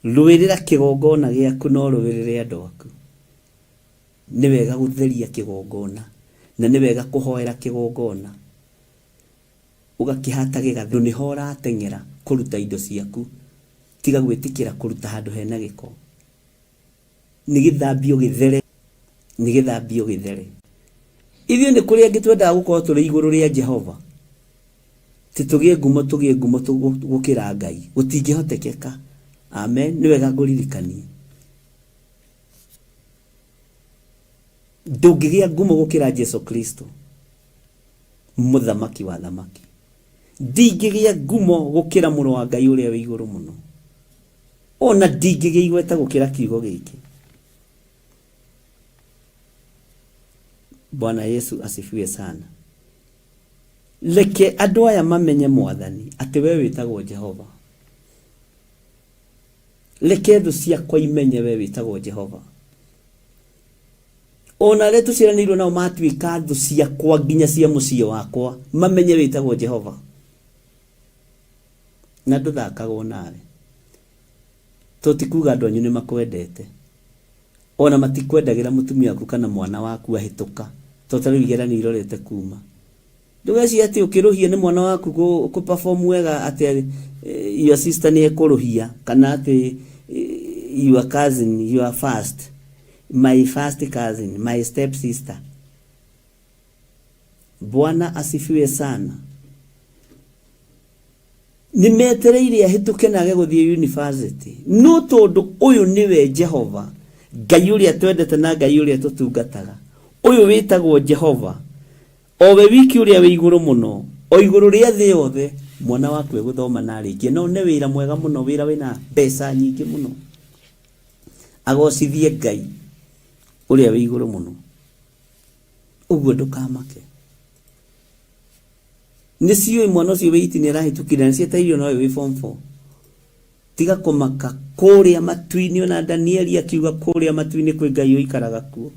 rũĩrĩra kĩgongona gĩaku na ũrũĩrĩre andũ aku. Nĩ wega gũtheria kĩgongona na nĩ wega kũhoera kĩgongona. Ũgakĩhata gĩgathĩ nĩho ũrateng'era kũruta indo ciaku. Tiga gwĩtĩkĩra kũruta handũ hena gĩko. Nĩ gĩthambio gĩthere, nĩ gĩthambio gĩthere. Ithuĩ nĩ kũrĩ angĩ twendaga gũkorwo tũrĩ igũrũ rĩa Jehova. Ti tũgĩe ngumo tũgĩe ngumo gũkĩra Ngai, gũtingĩhotekeka. Amen. Nĩ wega ngũririkanie, ndũngĩgĩa ngumo gũkĩra Jesu Kristo, mũthamaki wa thamaki. Ndingĩgĩa ngumo gũkĩra mũrũ wa Ngai ũrĩa wĩ igũrũ mũno, ona ndingĩgĩa igweta gũkĩra kiugo gĩkĩ. Bwana Yesu asifiwe sana. Reke andũ aya mamenye Mwathani atĩ we wĩtagwo Jehova. Reke thũ ciakwa imenye we wĩtagwo Jehova. Ona arĩa tũciaranĩirwo nao matuĩka thũ ciakwa nginya cia mũciĩ wakwa, mamenye wĩtagwo Jehova. Na ndũthakagwo nawe. To ti kuga andũ anyu nĩ makwendete. Ona matikwendagĩra mũtumia waku kana mwana waku ahĩtũka, to ta rĩu igeranio irorete kuma. Ndũgecirie atĩ ũkĩrũhia nĩ mwana waku kũ perform wega atĩ your sister nĩ ekũrũhia kana atĩ your cousin, your first, my first cousin, my step sister. Bwana asifiwe sana. Nĩ metereire ahĩtũke na age gũthiĩ university, no tondũ ũyũ nĩwe Jehova Ngai ũrĩa twendete na Ngai ũrĩa tũtungataga, ũyũ wĩtagwo Jehova, o we wiki ũrĩa wĩ igũrũ mũno, o igũrũ rĩa thĩ yothe, mwana waku egũthoma na arĩkie na one wĩra mwega mũno, wĩra wĩna mbeca nyingĩ mũno, agocithie Ngai ũrĩa wĩ igũrũ mũno. Ũguo ndũkamake. Nĩ ciũĩ mwana ũcio wĩ iti nĩ arahĩtũkire na cietereire ona ũyũ wĩ form 4. Tiga kũmaka, kũrĩa matu-inĩ ona Danieli akiuga kũrĩa matu-inĩ kwĩ Ngai ũikaraga kuo.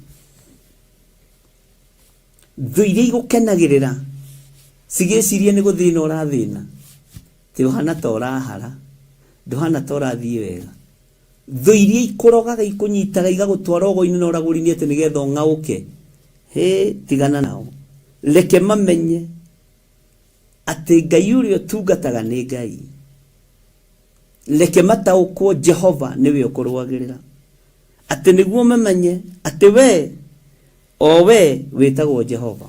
Thũ iria igũkenagĩrĩra cigĩciria nĩ gũthĩna ũrathĩna, ti ũhana ta ũrahara, ndũhana ta ũrathiĩ wega. Thũ iria ikũrogaga ikũnyitaga igagũtwara ũgo-inĩ na ũragũri-inĩ atĩ nĩgetha ũng'aũke, hĩ, tigana nao. Reke mamenye atĩ Ngai ũrĩa ũtungataga nĩ Ngai. Reke mataũkwo Jehova nĩwe ũkũrũagĩrĩra, atĩ nĩguo mamenye atĩ we, o we wĩtagwo Jehova,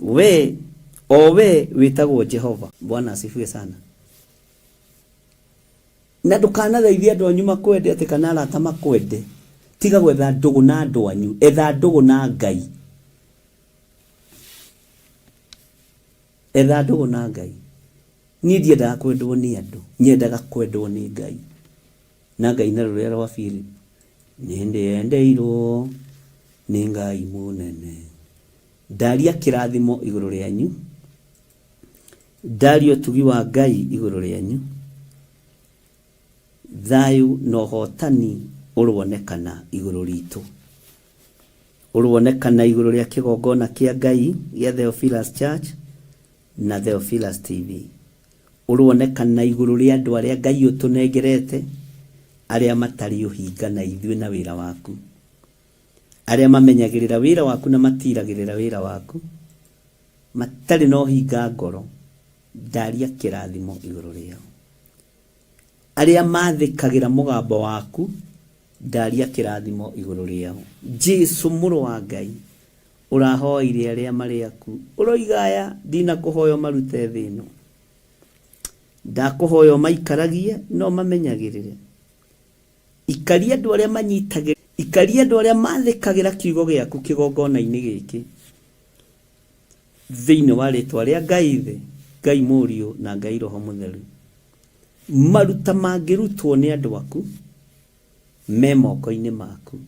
we, o we wĩtagwo Jehova. Bwana asifiwe sana. Na ndũkanathaithe andũ anyu makwende atĩ kana arata makwende. Tiga gwetha ndũgũ na andũ anyu, etha ndũgũ na Ngai. Etha ndũgũ na Ngai. Niĩ ndiendaga kwendwo nĩ andũ, nyendaga kwendwo nĩ Ngai. Na Ngai na rũrĩa rwa Philip, nĩ ndĩendeirwo nĩ Ngai mũnene. Ndaria kĩrathimo igũrũ rĩanyu. Ndaria ũtugi wa Ngai igũrũ rĩanyu, thayũ na ũhotani ũroonekana igũrũ ritũ, ũroonekana igũrũ rĩa kĩgongona kĩa Ngai gĩa Theophilus Church na Theophilus TV, ũroonekana igũrũ rĩa andũ arĩa Ngai ũtũnengerete, arĩa matarĩ ũhinga na ithuĩ na wĩra waku, arĩa mamenyagĩrĩra wĩra waku na matiragĩrĩra wĩra waku. Matarĩ na ũhinga ngoro, ndaria kĩrathimo igũrũ rĩao. Arĩa mathĩkagĩra mũgambo waku, ndaria kĩrathimo igũrũ rĩao. Jesu mũrũ wa Ngai, ũrahoeire arĩa marĩ aku, ũroiga aya, ndinakũhoya ũmarute thĩ ĩno. Ndakũhoya ũmaikaragie na ũmamenyagĩrĩre. Ikaria andũ arĩa manyitagĩrĩra, ikaria andũ arĩa mathĩkagĩra kiugo gĩaku kĩgongona-inĩ gĩkĩ. Thĩinĩ wa rĩtwa rĩa Ngai Ithe, Ngai Mũriũ, na Ngai Roho Mũtheru. Maruta mangĩrutwo nĩ andũ aku me moko-inĩ maku.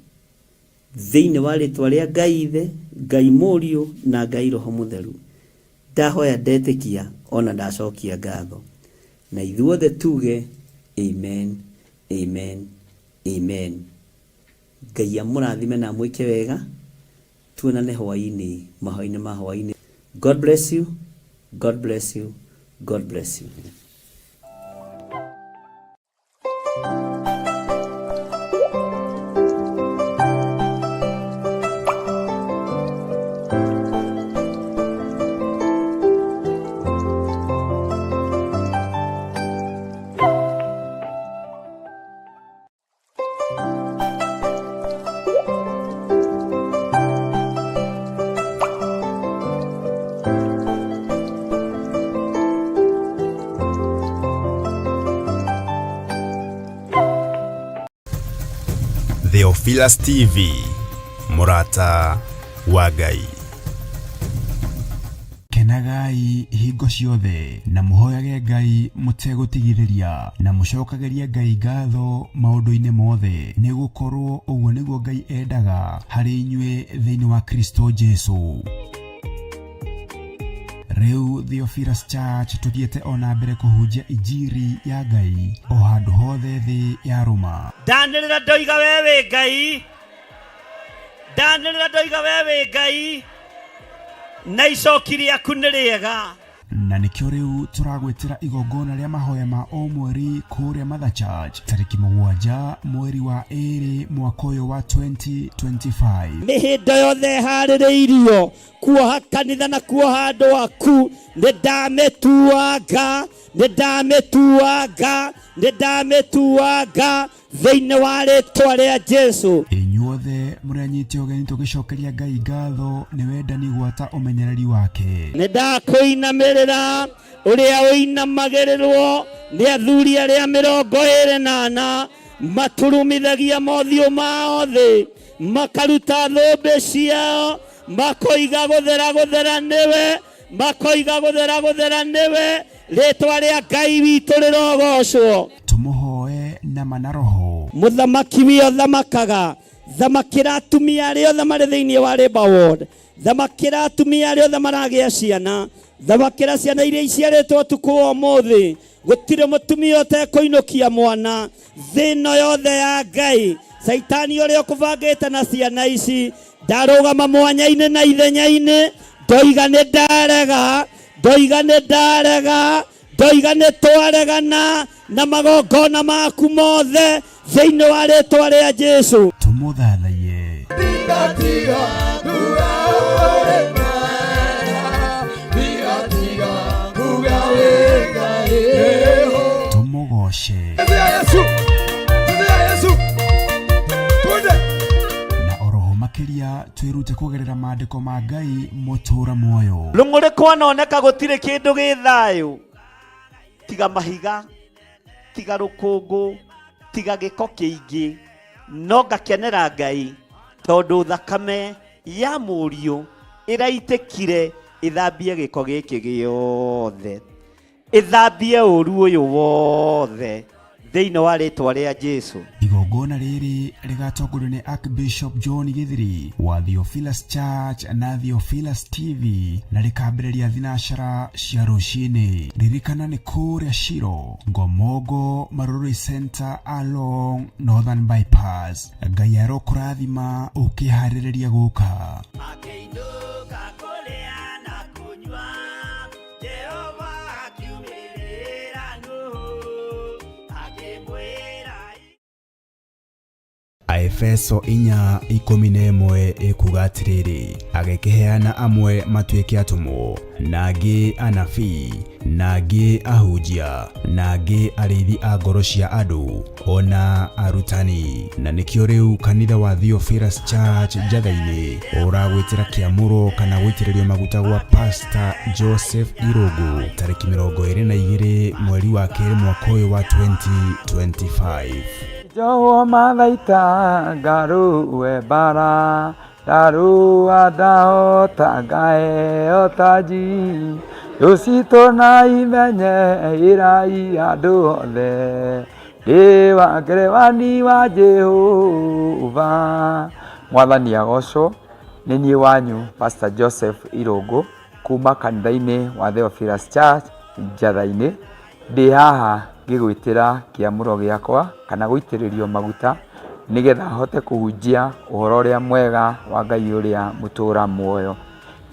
Thĩinĩ wa rĩtwa rĩa Ngai Ithe, Ngai Mũriũ, na Ngai Roho Mũtheru, ndahoya ndetĩkia ona ndacokia ngatho. Na ithuothe tuge Amen, Amen, Amen. Ngai amũrathime na amwĩke wega. Tuonane hwaĩ-inĩ, mahoya-inĩ ma hwaĩ-inĩ. God bless you, God bless you, God bless you. Theophilus TV, mũrata wa Ngai. Kenagai hingo ciothe na mũhoyage Ngai mũtegũtigithĩria na mũcokagĩrie Ngai ngatho maũndũ-inĩ mothe, nĩ gũkorwo ũguo nĩguo Ngai endaga harĩ inyuĩ thĩinĩ wa Kristo Jesu. Rĩu Theophilus Church tũthiĩte o na mbere kũhunjia injiri ya Ngai o handũ hothe thĩ ya rũma. Ndanĩrĩra ndoiga we wĩ Ngai, ndanĩrĩra ndoiga we wĩ Ngai, na icoki rĩaku nĩ rĩega. Na nĩkĩo rĩu tũragwĩtĩra igongona rĩa mahoya ma o mweri kũrĩa Mother Church tarĩki 7 mweri wa 2 mwaka ũyũ wa 2025. Mĩhĩndo yothe ĩharĩrĩirio kuoha kanitha na kuoha andũ aku, nĩ ndamĩtuanga, nĩ ndamĩtuanga, nĩ ndamĩtuanga thĩinĩ wa rĩtwa rĩa Jesu. Inyuothe mũrĩ anyite ũgeni tũgĩcokeria Ngai ngatho nĩ wendani gwata ũmenyereri wake. Nĩ ndakũinamĩrĩra ũrĩa ũinamagĩrĩrwo nĩ athuri arĩa 24 maturumithagia mothiũ mao thĩ, makaruta thũmbĩ ciao, makoiga gũthera gũthera nĩwe, makoiga gũthera gũthera nĩwe, rĩtwa rĩa Ngai witũ rĩrogocwo. Tũmũhoe na ma na roho. Mũthamaki wĩ ũthamakaga, thamakĩra atumia arĩa othe marĩ thĩinĩ wa Labour Ward, thamakĩra atumia arĩa othe maragĩa ciana, thamakĩra ciana iria iciarĩtwo ũtukũ wa ũmũthĩ. Gũtirĩ mũtumia ũtekũinũkia mwana thĩ ĩno yothe ya Ngai. Caitani ũrĩa ũkũbangĩte na ciana ici ndarũgama mwanya-inĩ na ithenya-inĩ, ndoiga nĩ ndarega, ndoiga nĩ ndarega, ndoiga nĩ twaregana na magongona maku mothe thĩinĩ wa rĩtwa rĩa Jesu. Tũmũthathaiye. Tũmũgoce. Na oroho makĩria twĩrute kũgerera maandĩko ma Ngai mũtũra muoyo. Rũng'ũrĩ kwanoneka gũtirĩ kĩndũ gĩ thayũ, tiga mahiga, tiga rũkũngũ, tiga gĩko kĩingĩ, no ngakenera Ngai tondũ thakame ya mũriũ ĩraitĩkire ĩthambie gĩko gĩkĩ gĩothe, ĩthambie ũru ũyũ wothe thĩinĩ wa rĩtwa rĩa Jesu. Igongona rĩrĩ rĩgatongorio nĩ Archbishop John Githiri wa Theophilus Church na Theophilus TV na rĩkambĩrĩria thinacara cia rũcinĩ. Ririkana nĩ kũrĩa Shiro, Ngomongo, Marurui Center along Northern Bypass. Ngai arokũrathima ũkĩharĩrĩria gũka. Akĩinũka kũrĩa na kũnyua, Jehova akiumĩrĩra Nuhu, akĩmwĩra. Aefeso 4:11 ĩkuga atĩrĩrĩ, agĩkĩheana amwe matuĩke atũmwo, na angĩ anabii, na angĩ ahunjia, na angĩ arĩithi a ngoro cia andũ, ona arutani. Na nĩkĩo rĩu kanitha wa Theophilus Church Njatha-inĩ ũragwĩtĩra kĩamũro kana gũitĩrĩrio maguta gwa Pastor Joseph Irũngũ tarĩki 22 mweri wa 2 mwaka ũyũ wa 2025. Jowo mathaita ngaruwe bara ndarua ndahota ngaheo taji rũcitũ na imenye ĩrai andũ othe ndĩ wa ngerewani wa Jehova. Mwathani agocwo. Nĩ niĩ wanyu Pastor Joseph Irũngũ kuma kanitha-inĩ wa Theophilus Church Njatha-inĩ. Ndĩ haha ngĩgwĩtĩra kĩamũro gĩakwa kana gũitĩrĩrio maguta nĩgetha hote kũhunjia ũhoro ũrĩa mwega wa Ngai ũrĩa mũtũra muoyo,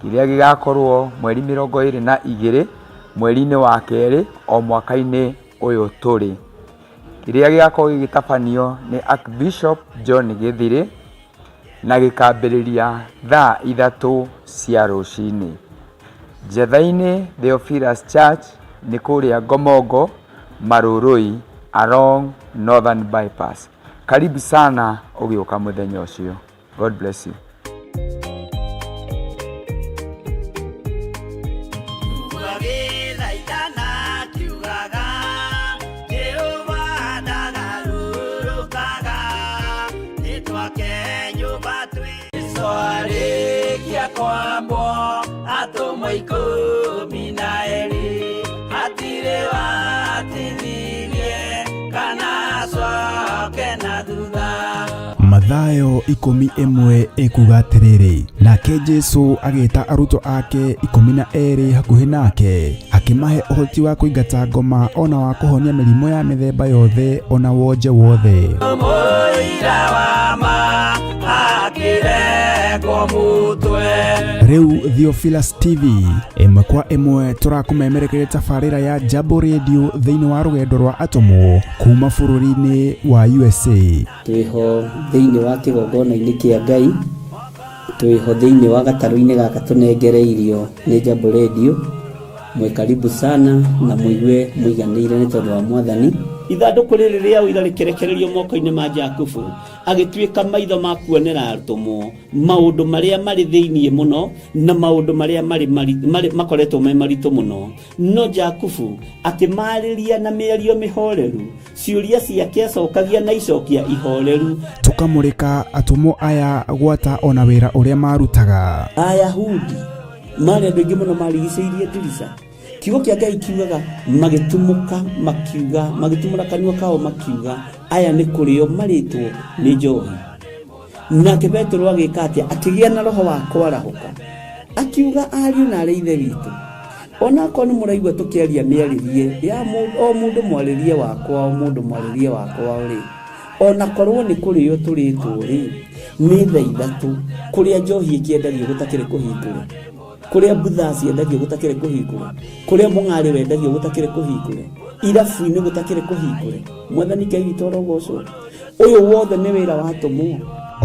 kĩrĩa gĩgakorwo mweri 22 mweri-inĩ wa 2 o mwaka-inĩ ũyũ tũrĩ, kĩrĩa gĩgakorwo gĩgĩtabanio nĩ Archbishop John Githiri na gĩkambĩrĩria thaa 3 cia rũcinĩ. Njatha-inĩ Theophilus Church nĩ kũrĩa Ngomongo, Marurui along Northern Bypass. Karibu sana ũgĩũka mũthenya ũcio. God bless you. 12 hatirĩ watithirie kana acoke na thutha. Mathayo 11 ĩkuga atĩrĩrĩ, nake Jesu agĩta arutwo ake 12 hakuhĩ nake, akĩmahe ũhoti wa kũingata ngoma ona wa kũhonia mĩrimũ ya mĩthemba yothe ona wonje wothe. Mũira wa ma akĩrekwo mũtwe. Rĩu Theophilus TV ĩmwe kwa ĩmwe tũrakũmemerekeria tabarĩra ya Jambo Radio thĩinĩ wa rũgendo rwa atũmwo kuma bũrũri-inĩ wa USA. Twĩho thĩinĩ wa kĩgongona-inĩ kĩa Ngai, twĩho thĩinĩ wa gatarũ-inĩ gaka tũnengereirio nĩ Jambo Radio. Mwĩ karibu sana na mũigue mũiganĩire nĩ tondũ wa Mwathani. Ithandũkũ rĩrĩ rĩa ũira rĩkĩrekererio moko-inĩ ma Jakubu, agĩtuĩka maitho ma kuonera atũmwo maũndũ marĩa marĩ thĩinĩ mũno na maũndũ marĩa marĩ makoretwo me maritũ mũno. No Jakubu akĩmarĩria na mĩario mĩhoreru, ciũria ciake acokagia na icokia ihoreru. Tũkamũrĩka atũmwo aya gwata ona wĩra ũrĩa marutaga. Ayahudi marĩ andũ aingĩ mũno marigicĩirie ndirica. Kiugo kĩa Ngai kiugaga magĩtumũka makiuga, magĩtumũra kanua kao makiuga, aya nĩ kũrĩo marĩtwo nĩ njohi. Nake Petero agĩka atĩa? Akĩgĩa na roho wa kwarahũka, akiuga ariũ na arĩ ithe witũ, onakorwo nĩ mũraigua tũkĩaria mĩarĩrie ya o mũndũ mwarĩrie wakwa, o mũndũ mwarĩrie wakwa rĩ, onakorwo nĩ kũrĩo tũrĩtwo rĩ, nĩ thaa 3 kũrĩa njohi ĩkĩendagio gũtakĩrĩ kũhingũre, kũrĩa mbutha ciendagio gũtakĩrĩ kũhingũre, kũrĩa mũng'arĩ wendagio gũtakĩrĩ kũhingũre, irabu-inĩ gũtakĩrĩ kũhingũre. Mwathani Ngai witũ arogocwo. Ũyũ wothe nĩ wĩra wa atũmwo.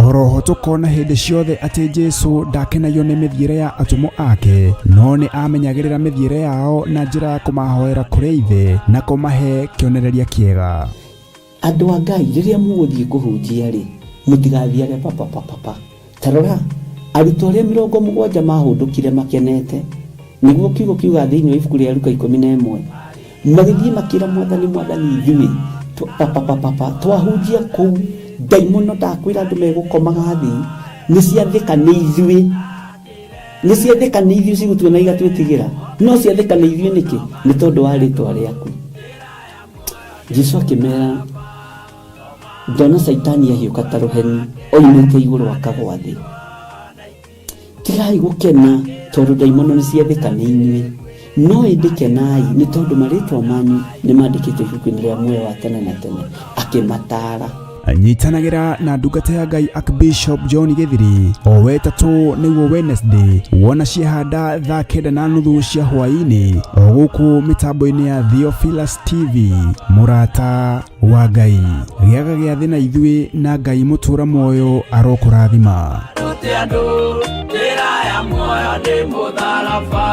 Oroho tũkona hĩndĩ ciothe atĩ Jesu ndakenagio nĩ mĩthiĩre ya atũmwo ake, no nĩ amenyagĩrĩra mĩthiĩre yao na njĩra ya kũmahoera kũrĩ Ithe na kũmahe kĩonereria kĩega. Andũ a Ngai, rĩrĩa mũgũthiĩ kũhunjia rĩ, mũtigathiage papapapapa. Ta rora, arutwo arĩa 70 mahũndũkire makenete, nĩguo kiugo kiuga thĩinĩ wa ibuku rĩa Luka 11, magĩthiĩ makĩra Mwathani, Mwathani ithuĩ papapapapa twahunjia kũu, ndaimono ndakwĩra andũ megũkomaga thĩ, nĩ ciathĩka nĩ ithuĩ, nĩ ciathĩka nĩ ithuĩ cigũtuona igatwĩtigĩra, no ciathĩka nĩ ithuĩ nĩkĩ? Nĩ tondũ wa rĩtwa rĩaku. Jesu akĩmera, ndona Caitani ahiũka ta rũheni oimĩte igũrũ akagwa thĩ. Tigai gũkena tondũ ndaimono nĩ ciathĩka nĩ inyuĩ, no ĩndĩ kenai nĩ tondũ marĩtwa manyu nĩ mandĩkĩtwo ibuku-inĩ rĩa muoyo wa tene na tene. Akĩmataara. Nyitanagĩra na ndungata ya Ngai Archbishop John Gĩthiri o wetatũ nĩguo Wednesday, wona ciahanda thaa 9:30 cia hwaĩ-inĩ o gũkũ mĩtambo-inĩ ya Theophilus TV. Mũrata wa Ngai, gĩaga gĩathĩ na ithuĩ na Ngai mũtũra muoyo arokũrathima. Rute andũ njĩra ya muoyo nĩ mũtharaba.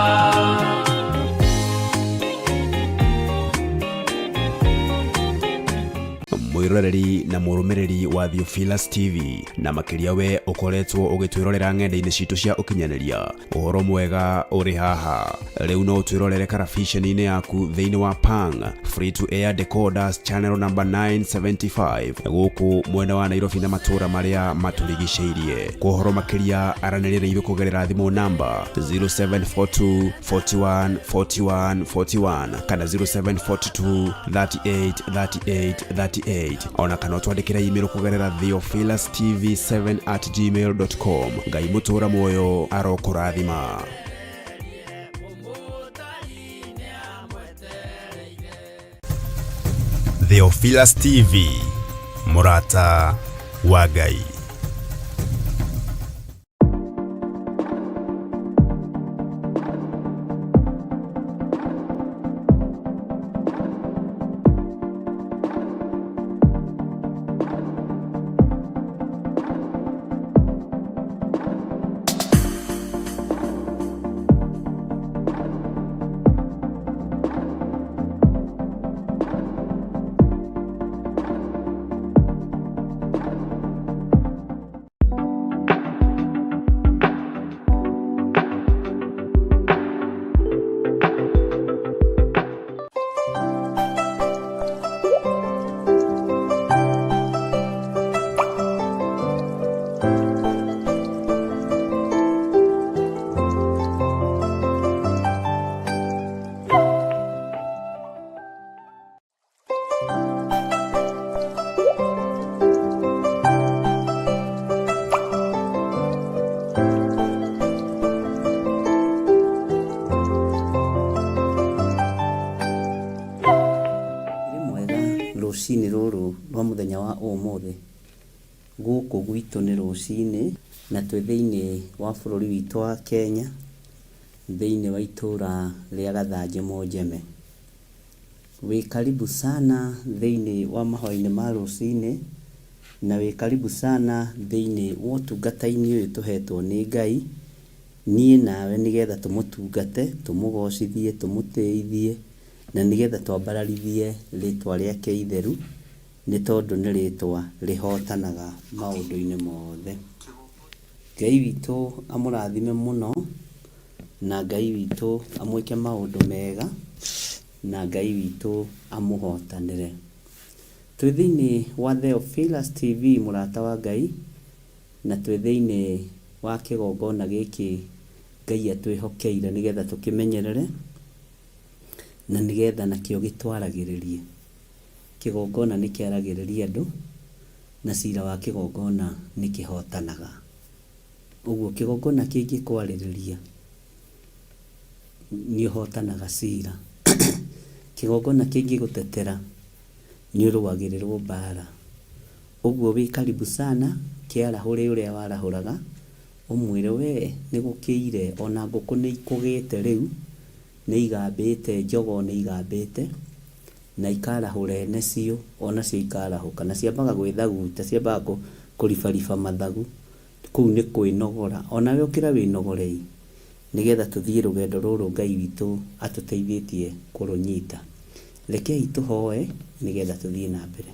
Mwiroreri na mũrũmĩrĩri wa Theophilus TV, na makĩria we ũkoretwo ũgĩtwĩrorera ng'enda-inĩ citũ cia ũkinyanĩria, ũhoro mwega ũrĩ haha. Rĩu no ũtwĩrorere karabiceni-inĩ yaku thĩinĩ wa Pang Free to Air Decoders channel number 975 gũkũ mwena wa Nairobi na matũũra marĩa matũrigicĩirie. Kwa ũhoro makĩria aranĩria na ithuĩ kũgerera thimũ namba 0742 41 41 41 kana 0742 38 38 38, ona kana ũtwandĩkĩre email kũgerera theophilustv7@gmail.com. Ngai mũtũra muoyo arokũrathima. Theophilus TV, mũrata wa Ngai. Rũcinĩ rũrũ rwa mũthenya wa ũmũthĩ. Gũkũ gwitũ nĩ rũcinĩ na twĩ thĩinĩ wa bũrũri witũ wa Kenya, thĩinĩ wa itũra rĩa Gathanjĩ Mũnjeme. Wĩ karibu sana thĩinĩ wa mahoya-inĩ ma rũcinĩ, na wĩ karibu sana thĩinĩ wa ũtungata-inĩ ũyũ tũhetwo nĩ Ngai, niĩ nawe nĩgetha tũmũtungate, tũmũgocithie, tũmũtĩithie, na nĩgetha twambararithie rĩtwa rĩake itheru, nĩ tondũ nĩ rĩtwa rĩhotanaga maũndũ-inĩ mothe. Ngai witũ amũrathime mũno, na Ngai witũ amwĩke maũndũ mega, na Ngai witũ amũhotanĩre. Twĩ thĩinĩ wa Theophilus TV mũrata wa Ngai, na twĩ thĩinĩ wa kĩgongona gĩkĩ Ngai atwĩhokeire nĩgetha tũkĩmenyerere, na nĩgetha nakĩo gĩtwaragĩrĩrie. Kĩgongona nĩ kĩaragĩrĩria andũ, na cira wa kĩgongona nĩ kĩhotanaga. Ũguo kĩgongona kĩngĩkwarĩrĩria, nĩ ũhotanaga cira. Kĩgongona kĩngĩgũtetera, nĩ ũrũagĩrĩrwo mbara. Ũguo wĩ karibu sana, kĩarahũre ũrĩa warahũraga, ũmwĩre we nĩ gũkĩire, ona ngũkũ nĩ ikũgĩte rĩu, nĩ igambĩte, njogoo nĩ igambĩte, na ikarahũra ene cio, onacio ikarahũka. Na ciambaga gwĩthaguta, ciambaga kũribariba mathagu, kũu nĩ kwĩnogora. Onawe ũkĩra wĩnogore ĩ, nĩgetha tũthiĩ rũgendo rũrũ Ngai witũ atũteithĩtie kũrũnyita. Rekei tũhoe nĩgetha tũthiĩ na mbere.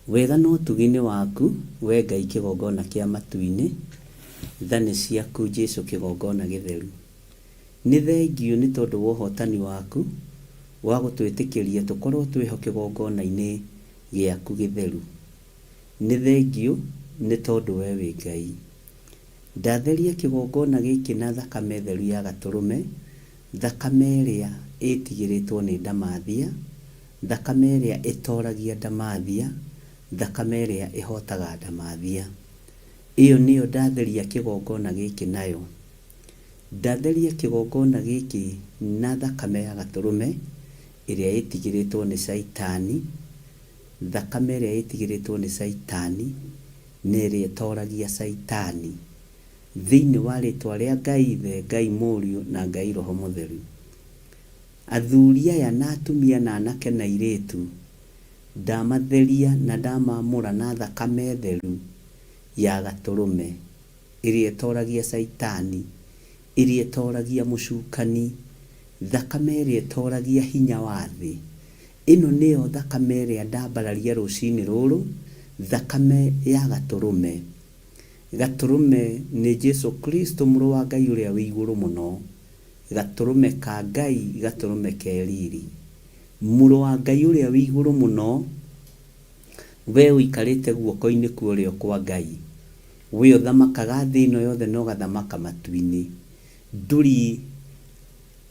Wega na ũtugi nĩ waku, wee Ngai kĩgongona kĩa matu-inĩ, tha nĩ ciaku Jesu kĩgongona gĩtheru. Nĩ thengiũ nĩ tondũ wa ũhotani waku wa gũtwĩtĩkĩria tũkorwo twĩho kĩgongona-inĩ gĩaku gĩtheru. Nĩ thengiũ nĩ tondũ wee wĩ Ngai. Ndatheria kĩgongona gĩkĩ na thakame theru ya Gatũrũme, thakame ĩrĩa ĩtigĩrĩtwo nĩ ndamathia, thakame ĩrĩa ĩtoragia ndamathia, thakame ĩrĩa ĩhotaga ndamathia. Ĩyo nĩyo ndatheria kĩgongona gĩkĩ nayo. Ndatheria kĩgongona gĩkĩ na thakame ya Gatũrũme ĩrĩa ĩtigĩrĩtwo nĩ Caitani, thakame ĩrĩa ĩtigĩrĩtwo nĩ Caitani, na ĩrĩa ĩtoragia Caitani. Thĩinĩ wa rĩtwa rĩa Ngai Ithe, Ngai Mũriũ, na Ngai Roho Mũtheru. Athuri aya na atumia na anake na airĩtu, ndamatheria na ndamamũra na thakame theru ya Gatũrũme, ĩrĩa ĩtoragia Caitani, ĩrĩa ĩtoragia mũcukani, thakame ĩrĩa ĩtoragia hinya wa thĩ. Ĩno nĩyo thakame ĩrĩa ndambararia rũcinĩ rũrũ, thakame ya Gatũrũme. Gatũrũme nĩ Jesu Kristo mũrũ wa Ngai ũrĩa wĩ igũrũ mũno. Gatũrũme ka Ngai, gatũrũme ke riri. Mũrũ wa Ngai ũrĩa wĩ igũrũ mũno, we ũikarĩte guoko-inĩ kwa ũrĩo kwa Ngai, we ũthamakaga thĩ ĩno yothe na ũgathamaka matu-inĩ, ndũri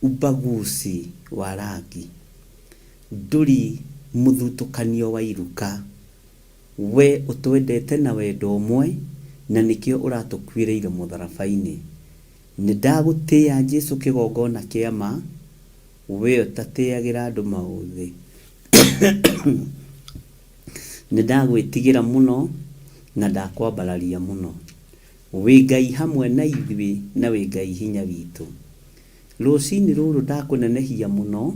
ubaguzi wa rangi, ndũri mũthutũkanio wa iruka, we ũtwendete na wendo ũmwe na nĩkĩo ũratũkuĩrĩire mũtharaba-inĩ. Nĩndagũtĩĩa Jesu kĩgongona kĩa ma, we ũtatĩagĩra andũ maũthĩ. Nĩndagwĩtigĩra mũno na ndakwambararia mũno. Wĩ Ngai hamwe na ithuĩ na wĩ Ngai hinya witũ. Rũcinĩ rũrũ ndakũnenehia mũno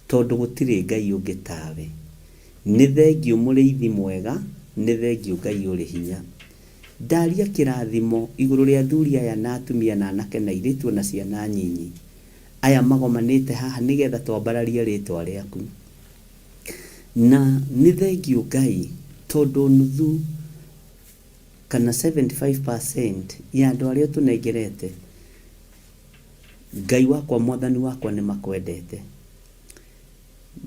tondũ gũtirĩ Ngai ũngĩ tawe. Nĩ thengiũ mũrĩithi mwega, nĩ thengiũ Ngai ũrĩ hinya. Ndaria kĩrathimo igũrũ rĩa athuri aya na atumia na anake na airĩtu ona ciana nyinyi, aya magomanĩte haha nĩgetha twambararie rĩtwa rĩaku. Na nĩ thengiũ Ngai tondũ nuthu kana 75% ya andũ arĩa ũtũnengerete, Ngai wakwa mwathani wakwa nĩ makwendete.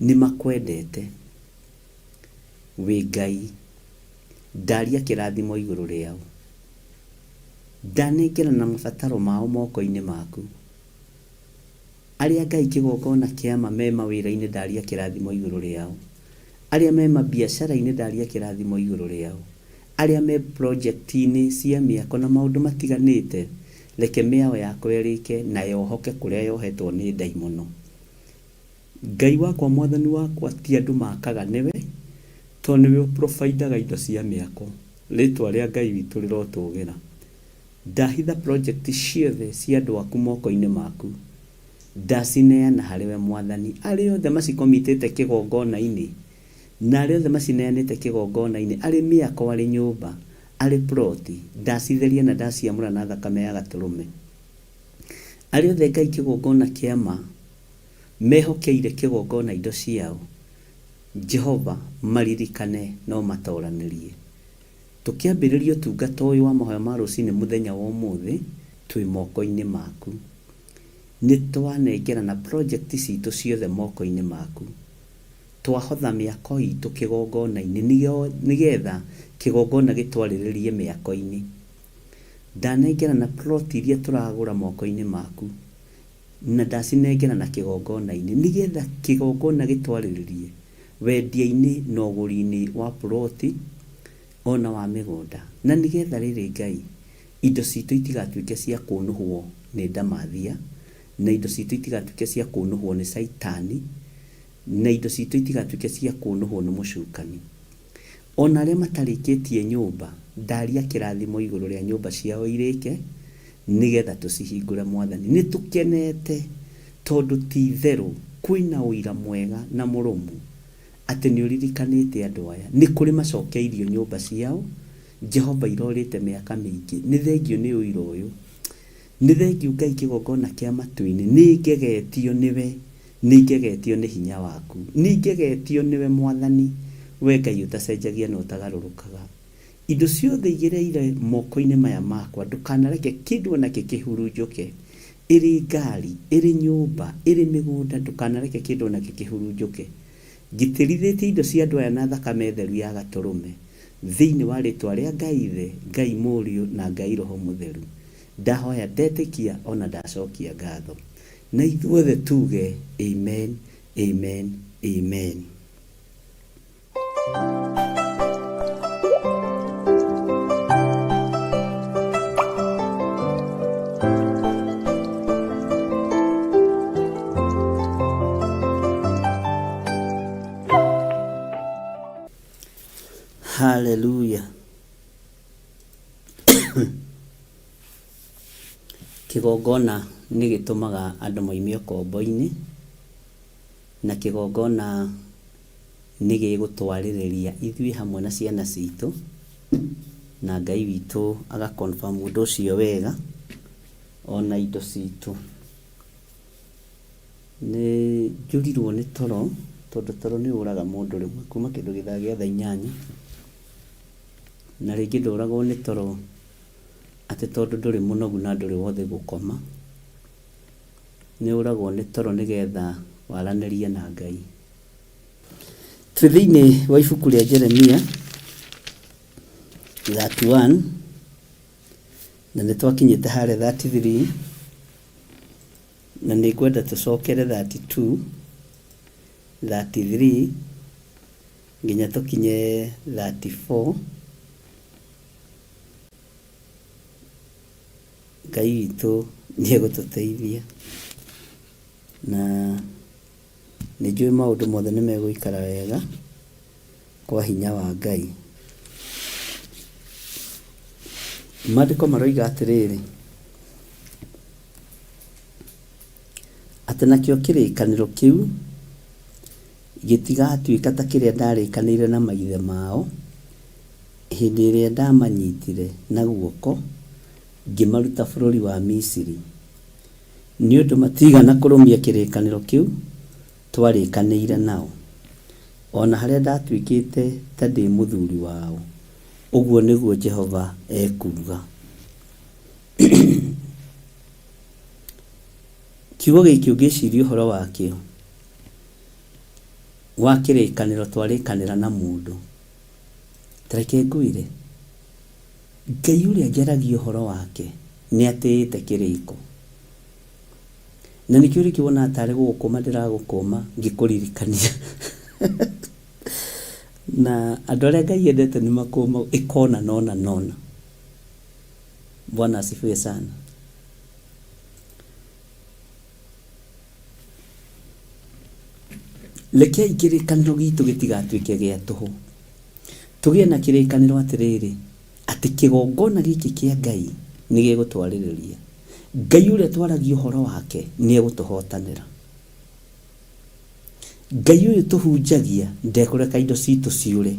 Nĩ makwendete. Wĩ Ngai. Ndaria kĩrathimo igũrũ rĩao. Ndanengerana mabataro mao moko-inĩ maku. Arĩa Ngai kĩgongona kĩa ma me mawĩra-inĩ ndaria kĩrathimo igũrũ rĩao. Arĩa me mabiacara-inĩ ndaria kĩrathimo igũrũ rĩao. Arĩa me project-inĩ cia mĩako na maũndũ matiganĩte, reke mĩao yakwa ĩrĩke na yohoke kũrĩa yohetwo nĩ ndaimono. Ngai wakwa mwathani wakwa ti andũ makaga nĩwe tondũ nĩwe ũprovidaga indo cia mĩako. Rĩtwa rĩa Ngai witũ rĩrotũgĩra. Ndahitha project ciothe cia andũ aku moko-inĩ maku. Ndacineana harĩ we mwathani. Arĩa othe macikomitĩte kĩgongona-inĩ na arĩa othe macineanĩte kĩgongona-inĩ arĩ mĩako arĩ nyũmba arĩ plot ndacitheria na ndaciamũra na thakame ya gatũrũme. Arĩa othe Ngai kĩgongona kĩa ma mehokeire kĩgongona indo ciao, Jehova maririkane na ũmatoranĩrie. Tũkĩambĩrĩria ũtungata ũyũ wa mahoya ma rũcinĩ mũthenya wa ũmũthĩ, twĩ moko-inĩ maku. Nĩ twanengerana project citũ ciothe moko-inĩ maku. Twahotha mĩako itũ kĩgongona-inĩ nĩgetha kĩgongona gĩtwarĩrĩrie mĩako-inĩ. Ndanengerana plot iria tũragũra moko-inĩ maku na ndacinengerana kĩgongona-inĩ nĩgetha kĩgongona gĩtwarĩrĩrie wendia-inĩ na ũgũri-inĩ wa plot ona wa mĩgũnda. Na nĩgetha rĩrĩ Ngai, indo citũ itigatuĩke cia kũnũhwo nĩ ndamathia, na indo citũ itigatuĩke cia kũnũhwo nĩ caitani, na indo citũ itigatuĩke cia kũnũhwo nĩ mũcukani. Ona arĩa matarĩkĩtie nyũmba, ndaria kĩrathimo igũrũ rĩa nyũmba ciao irĩke, nĩgetha tũcihingũre Mwathani. Nĩ tũkenete tondũ ti itherũ kwĩna ũira mwega na mũrũmu atĩ nĩ ũririkanĩte andũ aya. Nĩ kũrĩ macokeirio nyũmba ciao, Jehova irorĩte mĩaka mĩingĩ. Nĩ thengiũ nĩ ũira ũyũ. Nĩ thengiũ Ngai kĩgongona kĩa matu-inĩ, nĩ ngegetio nĩwe, nĩ ngegetio nĩ hinya waku. Nĩ ngegetio nĩwe Mwathani, we Ngai ũtacenjagia na ũtagarũrũkaga. Indo ciothe igereire moko-inĩ maya makwa, ndũkanareke kĩndũ o nakĩ kĩhurunjũke. Ĩrĩ ngari, ĩrĩ nyũmba, ĩrĩ mĩgũnda, ndũkanareke kĩndũ o nakĩ kĩhurunjũke. Ngitĩrithĩtie indo cia andũ aya na thakame theru ya Gatũrũme, thĩinĩ wa rĩtwa rĩa Ngai Ithe, Ngai Mũriũ, na Ngai Roho Mũtheru. Ndahoya ndetĩkia o na ndacokia ngatho. Na ithuothe tuge, Amen, Amen, Amen. Hallelujah. Kĩgongona nĩ gĩtũmaga andũ moime ũkombo-inĩ, na kĩgongona nĩ gĩgũtwarĩrĩria ithuĩ hamwe na ciana citũ, na Ngai witũ aga confirm ũndũ ũcio wega, ona indo citũ. Nĩ njũrirwo nĩ toro, tondũ toro nĩ ũraga mũndũ rĩmwe kuma kĩndũ gĩthaa gĩa thaa inyanya, na rĩngĩ ndũragwo nĩ toro atĩ tondũ ndũrĩ mũnogu na ndũrĩ wothe gũkoma, nĩ ũragwo nĩ toro nĩgetha waranĩrie na Ngai. Twĩ thĩinĩ wa ibuku rĩa Jeremia 31 na nĩ twakinyĩte harĩa 33 na nĩ ngwenda tũcokere 32, 33 nginya tũkinye 34. Ngai witũ nĩ egũtũteithia na nĩ njũĩ maũndũ mothe nĩ megũikara wega kwa hinya wa Ngai. Maandĩko maroiga atĩrĩrĩ, atĩ nakĩo kĩrĩkanĩro kĩu gĩtigatuĩka ta kĩrĩa ndarĩkanĩire na maithe mao hĩndĩ ĩrĩa ndamanyitire na guoko ngĩmaruta bũrũri wa Misiri, nĩ ũndũ matiigana kũrũmia kĩrĩkanĩro kĩu twarĩkanĩire nao, o na harĩa ndatuĩkĩte ta ndĩ mũthuri wao, ũguo nĩguo Jehova ekuuga. Kiugo gĩkĩ ũngĩciria ũhoro wakĩo, wa kĩrĩkanĩro twarĩkanĩra na mũndũ, ta reke ngwĩre, Ngai ũrĩa njaragia ũhoro wake nĩ atĩĩte kĩrĩko. Na nĩkĩo rĩngĩ wonaga tarĩ gũgũkũma ndĩragũkũma ngĩkũririkania. Na andũ arĩa Ngai endete nĩ makũmagwo ĩkona nona nona. Bwana asifiwe sana. Rekei kĩrĩkanĩro gitũ gĩtigatuĩke gĩa tũhũ. Tũgĩe na kĩrĩkanĩro atĩrĩrĩ, atĩ kĩgongona gĩkĩ kĩa Ngai nĩ gĩgũtwarĩrĩria. Ngai ũrĩa twaragia ũhoro wake nĩ egũtũhotanĩra. Ngai ũyũ tũhunjagia ndekũreka indo citũ ciũre.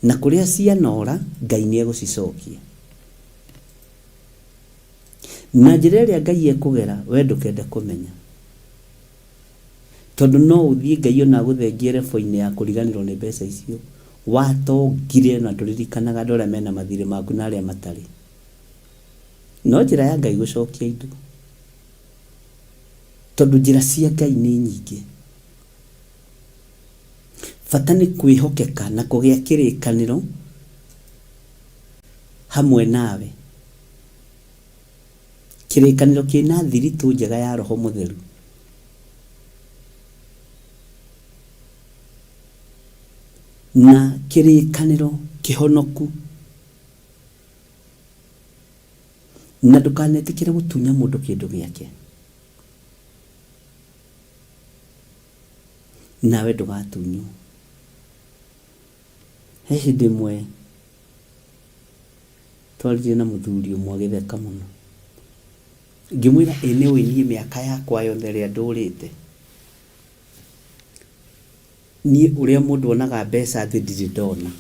Na kũrĩa cianora, Ngai nĩ egũcicokia. Na njĩra ĩrĩa Ngai ekũgera, we ndũkende kũmenya. Tondũ no ũthiĩ Ngai ona agũthengie level-inĩ ya kũriganĩrwo nĩ mbeca icio watongire na ndũririkanaga andũ arĩa mena mathirĩ maku na arĩa matarĩ. No njĩra ya Ngai gũcokia indo. Tondũ njĩra cia Ngai nĩ nyingĩ. Bata nĩ kwĩhokeka na kũgĩa kĩrĩkanĩro hamwe nawe. Kĩrĩkanĩro kĩna thiritũ njega ya Roho Mũtheru. Na kĩrĩkanĩro kĩhonoku. Na ndũkanetĩkĩre gũtunya mũndũ kĩndũ gĩake. Nawe ndũgatunywo. He hĩndĩ ĩmwe twaririe na mũthuri ũmwe agĩtheka mũno. Ngĩmwĩra ĩ nĩ ũĩ niĩ mĩaka yakwa yothe ĩrĩa ndũrĩte, niĩ ũrĩa mũndũ onaga mbeca thĩ ndirĩ ndona.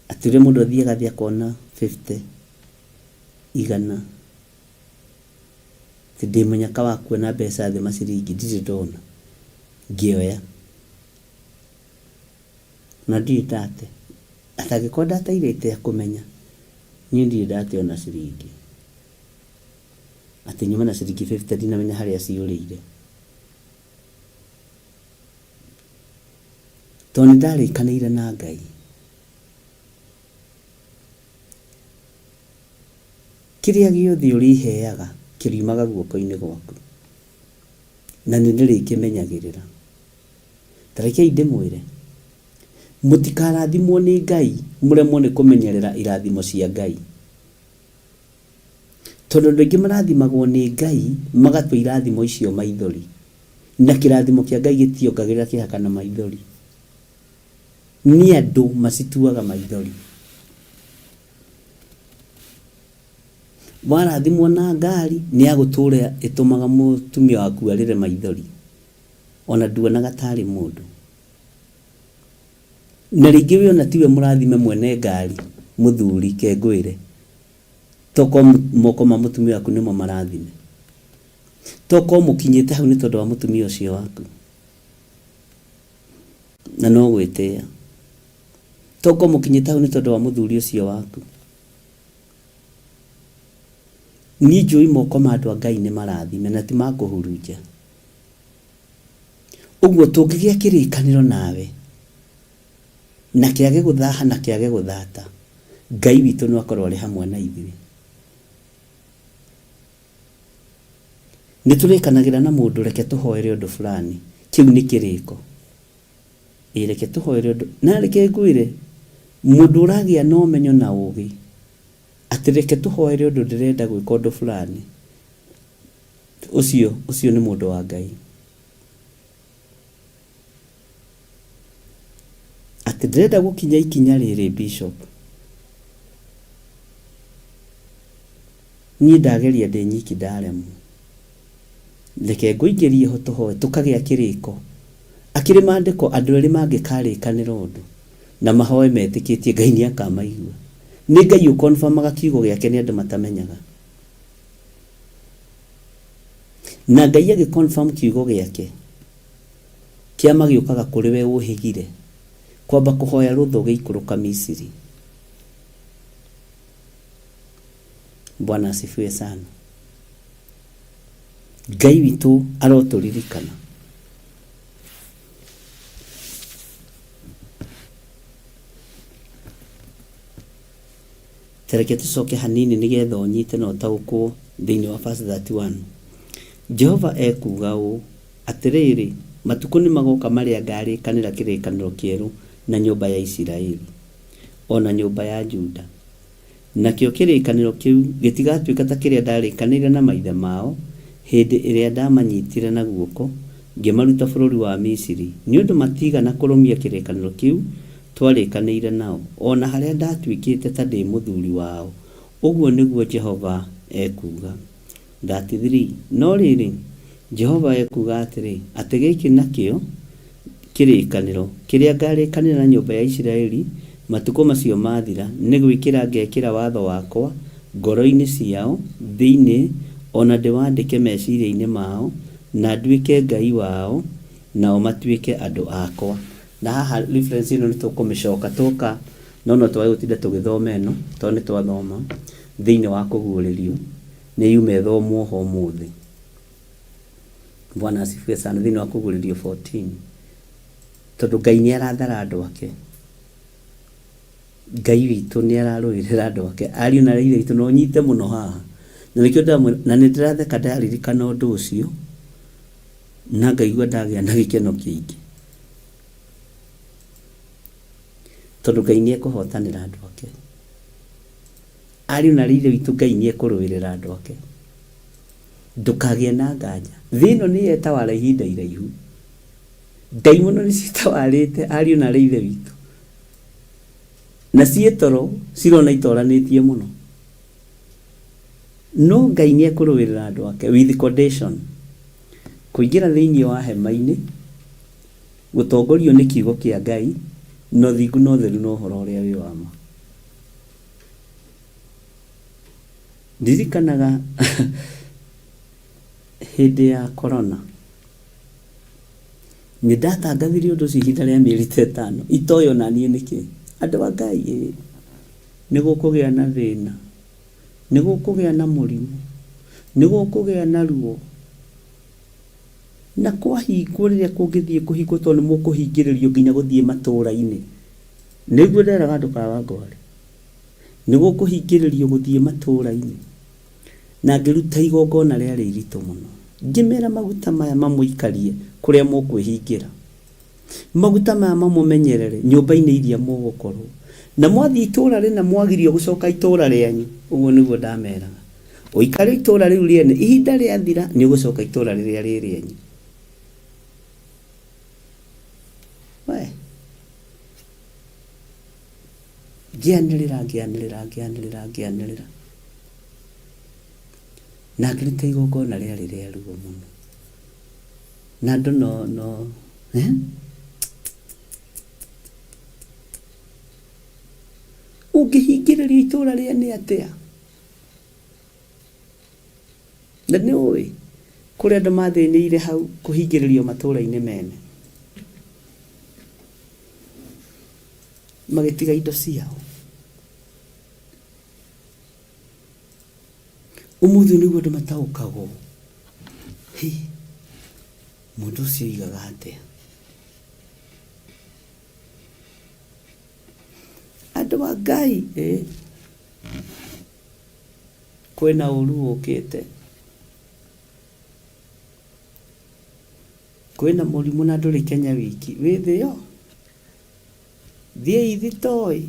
Atĩ ũrĩa mũndũ athiaga thĩ akona 50, 100, atĩ ndĩ mũnyaka wa kuona mbeca thĩ maciringi ndirĩ ndona. Ngĩoya. Na ndirĩ ndate. Atĩ angĩkorwo ndateire itekũmenya, niĩ ndirĩ ndate ona ciringi. Atĩ nyume na ciringi 50 ndinamenya harĩa ciũrĩire. Tondũ nĩ ndarĩkanĩire na Ngai. Kĩrĩa gĩothe ũrĩheaga kĩriumaga guoko-inĩ gwaku. Na nĩ ndĩrĩkĩmenyagĩrĩra. Ta rekei ndĩmwĩre, mũtikarathimwo nĩ Ngai mũremwo nĩ kũmenyerera irathimo cia Ngai. Tondũ andũ aingĩ marathimagwo nĩ Ngai magatua irathimo icio maithori. Na kĩrathimo kĩa Ngai gĩtiongagĩrĩra kĩeha kana maithori. Nĩ andũ macituaga maithori. Warathimwo na ngari nĩ ya gũtũra ĩtũmaga mũtumia waku arĩre maithori. Ona nduonaga tarĩ mũndũ. Na rĩngĩ we ona tiwe mũrathime mwene ngari, mũthuri ke ngwĩre. Tokorwo moko ma mũtumia waku nĩmo marathime. Tokorwo mũkinyĩte hau nĩ tondũ wa mũtumia ũcio waku. Na no gwĩtĩa. Tokorwo mũkinyĩte hau nĩ tondũ wa mũthuri ũcio waku. Niĩ njũĩ moko ma andũ a Ngai nĩ marathime na ti ma kũhurunja. Ũguo tũngĩgĩa kĩrĩkanĩro nawe, na kĩage gũthaha na kĩage gũthata, Ngai witũ no akorwo arĩ hamwe na ithuĩ. Nĩ tũrĩkanagĩra na mũndũ reke tũhoere ũndũ fulani, kĩu nĩ kĩrĩko. Ĩ reke tũhoere ũndũ, na reke ngwĩre, mũndũ ũragĩa na ũmenyo na ũgĩ, atĩ reke tũhoere ũndũ ndĩrenda gwĩka ũndũ fulani, Ũcio, ũcio nĩ mũndũ wa Ngai. Atĩ ndĩrenda gũkinya ikinya rĩrĩ bishop. Niĩ ndageria ndĩ nyiki ndaremwo. Reke ngũingĩrie ho tũhoe tũkagĩa kĩrĩko. Akĩrĩ maandĩko andũ erĩ mangĩkarĩkanĩra ũndũ na mahoe metĩkĩtie Ngai nĩ akamaigua. Nĩ Ngai ũ confirm aga kiugo gĩake nĩ andũ matamenyaga. Na Ngai agĩ confirm kiugo gĩake, kĩama gĩũkaga kũrĩ we ũhĩgire, kwamba kũhoya rũtha ũgĩikũrũka Misiri. Bwana asifiwe sana. Ngai witũ arotũririkana. Ta reke tũcoke hanini nĩgetha ũnyite na ũtaũkwo thĩinĩ wa verse 31. Jehova ekuuga ũũ, Atĩrĩrĩ, matukũ nĩ magoka marĩa ngaarĩkanĩra kĩrĩkanĩro kĩerũ na nyũmba ya Isiraeli, o na nyũmba ya Juda. Nakĩo kĩrĩkanĩro kĩu gĩtigatuĩka ta kĩrĩa ndarĩkanĩire na maithe mao hĩndĩ ĩrĩa ndamanyitire na guoko ngĩmaruta bũrũri wa Misiri, nĩ ũndũ matiigana kũrũmia kĩrĩkanĩro kĩu twarĩkanĩire nao, o na harĩa ndatuĩkĩte ta ndĩ mũthuri wao, ũguo nĩguo Jehova ekuuga. 33 No rĩrĩ, Jehova ekuuga atĩrĩ, atĩ gĩkĩ nakĩo kĩrĩkanĩro kĩrĩa ngarĩkanĩra na nyũmba ya Isiraeli matukũ macio maathira, nĩ gwĩkĩra ngekĩra watho wakwa ngoro-inĩ ciao thĩinĩ, o na ndĩwandĩke meciria-inĩ mao, na nduĩke Ngai wao, nao matuĩke andũ akwa. Na haha reference ĩno nĩ tũkũmĩcoka twoka, no no twage gũtinda tũgĩthoma ĩno, tondũ nĩ twathoma thĩinĩ wa kũguũrĩrio, nĩ yuma ĩthomwo ho ũmũthĩ. Bwana asifiwe sana, thĩinĩ wa kũguũrĩrio 14. Tondũ Ngai nĩ arathara andũ ake. Ngai witũ nĩ ararũĩrĩra andũ ake. Ariũ na aarĩ a Ithe witũ no nyite mũno haha. Na nĩkĩo ndĩramwĩra, na nĩ ndĩratheka ndaririkana ũndũ ũcio, na ngaigua ndagĩa na gĩkeno kĩingĩ. Tondũ Ngai nĩ ekũhotanĩra andũ ake. Ariũ na aarĩ a Ithe witũ Ngai nĩ ekũrũĩrĩra andũ ake. Ndũkagĩe na nganja. Thĩ ĩno nĩ yetawara ihinda iraihu. Ndaimono nĩ citawarĩte ariũ na aarĩ a Ithe witũ. Na ciĩ toro cirona itoranĩtie mũno. No Ngai nĩ ekũrũĩrĩra andũ ake with condition. Kũingĩra thĩinĩ wa hema-inĩ, gũtongorio nĩ kiugo kĩa Ngai, na ũthingu na ũtheru na ũhoro ũrĩa wĩ wa ma. Ndirikanaga hĩndĩ ya corona, nĩ ndatangathire ũndũ ũcio ihinda rĩa mĩeri ta ĩtano, itoĩ ona niĩ nĩkĩ. Andũ a Ngai ĩ, nĩ gũkũgĩa na thĩna, nĩ gũkũgĩa na mũrimũ, nĩ gũkũgĩa na ruo. Na kwahingwo rĩrĩa kũngĩthiĩ kũhingwo tondũ nĩ mũkũhingĩrĩrio nginya gũthiĩ matũũra-inĩ. Nĩguo nderaga andũ Kawangware. Nĩ gũkũhingĩrĩrio gũthiĩ matũũra-inĩ. Na ngĩruta igongona rĩarĩ iritũ mũno. Ngĩmera maguta maya mamũikarie kũrĩa mũkwĩhingĩra. Maguta maya mamũmenyerere nyũmba-inĩ iria mũgũkorwo. Na mwathiĩ itũũra rĩna mwagirio gũcoka itũũra rĩanyu. Ũguo nĩguo ndameraga. Ũikare itũũra rĩu rĩene, ihinda rĩathira nĩ ũgũcoka itũũra rĩrĩa rĩ rĩanyu. We. Ngĩanĩrĩra, ngĩanĩrĩra, ngĩanĩrĩra, ngĩanĩrĩra. Na ngĩruta igongona rĩarĩ rĩa ruo mũno. Na andũ no, no, eh? Ũngĩhingĩrĩrio itũũra rĩene atĩa? Na nĩ ũĩ, kũrĩ andũ mathĩnĩire hau kũhingĩrĩrio matũũra-inĩ mene. Magĩtiga indo ciao. Ũmũthĩ ũyũ nĩguo andũ mataũkagwo. Hĩ, mũndũ ũcio oigaga atĩa? Andũ a Ngai, ĩ, kwĩna ũru ũkĩte. Kwĩna mũrimũ na ndũrĩ Kenya wiki, wĩ thĩ yo. Thiĩi thitoo-ĩ,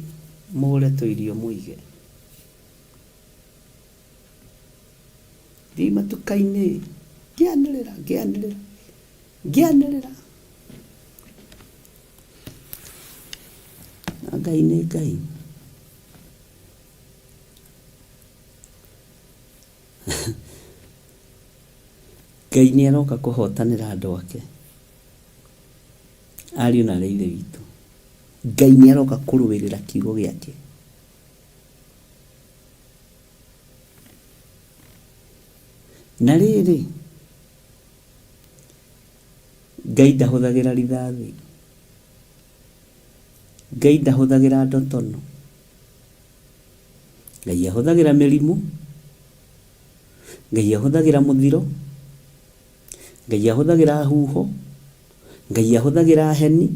mũgũre tũirio mũige. Thiĩi matuka-inĩ, ngĩanĩrĩra, ngĩanĩrĩra, ngĩanĩrĩra. Na Ngai nĩ Ngai. Ngai nĩ aroka kũhotanĩra andũ ake. Ariũ na aarĩ a Ithe witũ, Ngai nĩ aroka kũrũĩrĩra kiugo gĩake. Na rĩrĩ, Ngai ndahũthagĩra rithathi, Ngai ndahũthagĩra ndotono, Ngai ahũthagĩra mĩrimũ, Ngai ahũthagĩra mũthiro, Ngai ahũthagĩra huho, Ngai ahũthagĩra heni,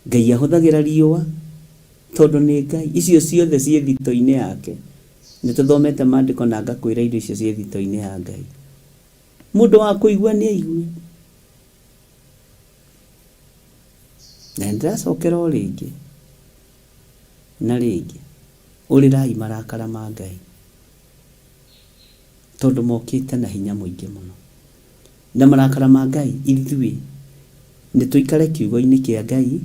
Ngai ahũthagĩra riũa, tondũ nĩ Ngai. Icio ciothe ciĩ thito-inĩ yake. Nĩ tũthomete maandĩko na ngakwĩra indo icio ciĩ thito-inĩ ya Ngai. Mũndũ wa kũigua nĩ aigue. Na nĩ ndĩracokera o rĩngĩ na rĩngĩ, ũrĩrai marakara ma Ngai. Tondũ mokĩte na hinya mũingĩ mũno. Na marakara ma Ngai ithuĩ nĩ tũikare kiugo-inĩ kĩa Ngai,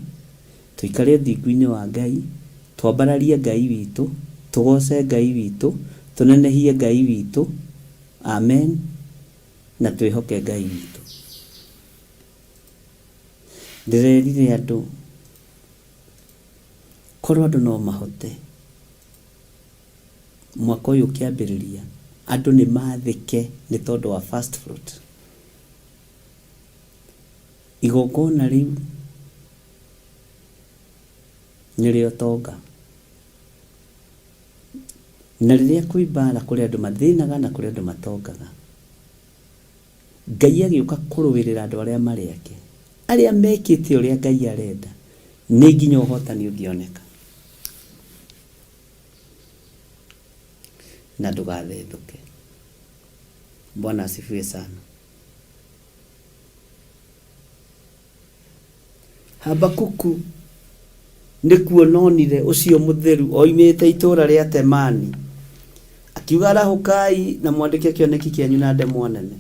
tũikare ũthingu-inĩ wa Ngai, twambararie Ngai witũ, tũgoce Ngai witũ, tũnenehie Ngai witũ, amen, na twĩhoke Ngai witũ. Ndĩrerire andũ, korwo andũ no mahote, mwaka ũyũ ũkĩambĩrĩria, andũ nĩ mathĩke nĩ tondũ wa first fruit. Igongona rĩu nĩ rĩa ũtonga. Na rĩrĩa kwĩ mbara kũrĩ andũ mathĩnaga na kũrĩ andũ matongaga. Ngai agĩũka kũrũĩrĩra andũ arĩa marĩ ake, arĩa mekĩte ũrĩa Ngai arenda, nĩ nginya ũhotani ũngĩoneka. Na ndũgathethũke. Bwana asifiwe sana. Habakuku nĩ kuona onire ũcio mũtheru oimĩte itũũra rĩa Temani, akiuga, Arahũkai na mwandĩke kĩoneki kĩanyu na ndemwa nene.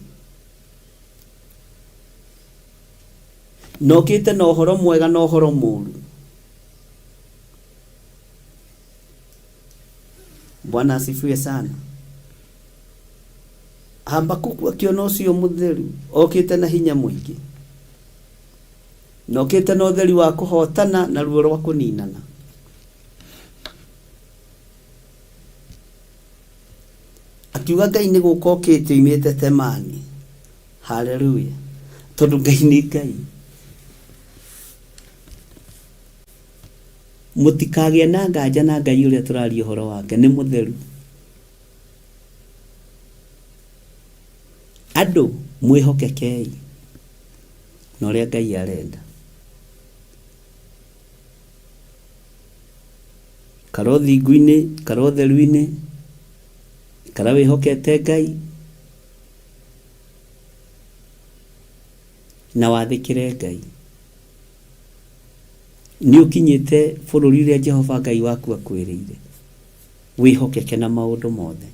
Na okĩte na ũhoro mwega na ũhoro mũũru. Bwana asifiwe sana. Habakuku akĩona ũcio mũtheru okĩte na hinya mũingĩ, na okĩte na ũtheri wa kũhotana na ruo rwa kũninana. Akiuga Ngai nĩ gũka okĩte oimĩte Temani. Haleluya! Tondũ Ngai nĩ Ngai. Mũtikagĩe na nganja na Ngai ũrĩa tũraria ũhoro wake, nĩ mũtheru. Andũ mwĩhokekei na ũrĩa Ngai arenda. Ikara ũthingu-inĩ, ikara ũtheru-inĩ, ikara wĩhokete Ngai na wathĩkĩre Ngai. Nĩ ũkinyĩte bũrũri ũrĩa Jehova Ngai waku akwĩrĩire. Wĩhokeke na maũndũ mothe.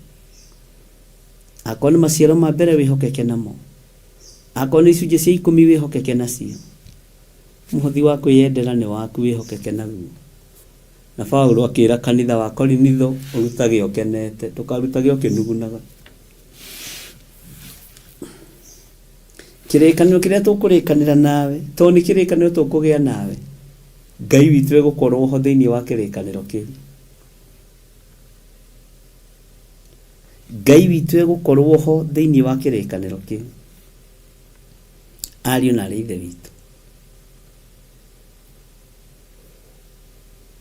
Akorwo nĩ maciaro ma mbere wĩhokeke namo. Akorwo nĩ icunjĩ cia ikũmi wĩhokeke nacio. Mũhothi wa kwĩyendera nĩ waku wĩhokeke naguo. Na Paulo akĩra kanitha wa Korinitho ũrutage ũkenete, ndũkarutage ũkĩnugunaga. Kĩrĩkanĩro kĩrĩa tũkũrĩkanĩra nawe, tondũ nĩ kĩrĩkanĩro tũkũgĩa nawe, Ngai witũ egũkorwo ho thĩinĩ wa kĩrĩkanĩro kĩu. Ngai witũ egũkorwo ho thĩinĩ wa kĩrĩkanĩro kĩu. Ariũ na aarĩ a Ithe witũ,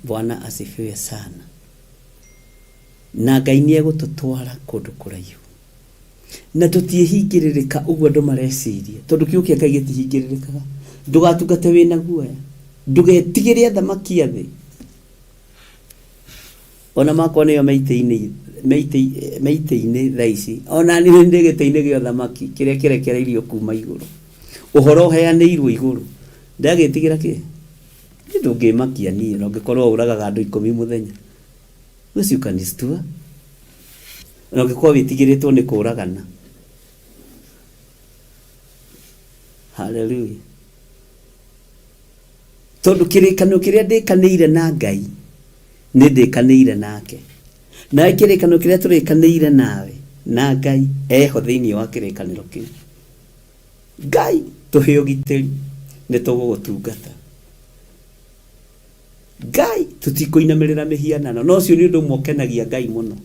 Bwana asifiwe sana. Na Ngai nĩ egũtũtwara kũndũ kũraihu. Na tũtiĩhingĩrĩrĩka ũguo andũ mareciria, tondũ kiugo kĩa Ngai gĩtihingĩrĩrĩkaga. Ndũgatungate wĩna guoya. Ndũgetigĩre athamaki a thĩ. Ona makwa nĩo me itĩ-inĩ me itĩ me itĩ-inĩ thaa ici ona niĩ ndĩ gĩtĩ-inĩ gĩa ũthamaki kĩrĩa kĩrekereirio kuma igũrũ ũhoro ũheanĩirwo igũrũ ndagĩtigĩra kĩ niĩ ndũngĩmakia niĩ na ũngĩkorwo ũragaga andũ ikũmi mũthenya ũcio ũkanistua na ũngĩkorwo wĩtigĩrĩtwo nĩ kũragana haleluya Tondũ kĩrĩkanĩro kĩrĩa ndĩkanĩire na Ngai, nĩ ndĩkanĩire nake. Nawe kĩrĩkanĩro kĩrĩa tũrĩkanĩire nawe na Ngai, eho thĩinĩ wa kĩrĩkanĩro kĩu. Ngai, tũhe ũgitĩri, nĩ tũgũgũtungata. Ngai, tũtikũinamĩrĩra mĩhianano. Na ũcio nĩ ũndũ ũmwe ũkenagia Ngai mũno,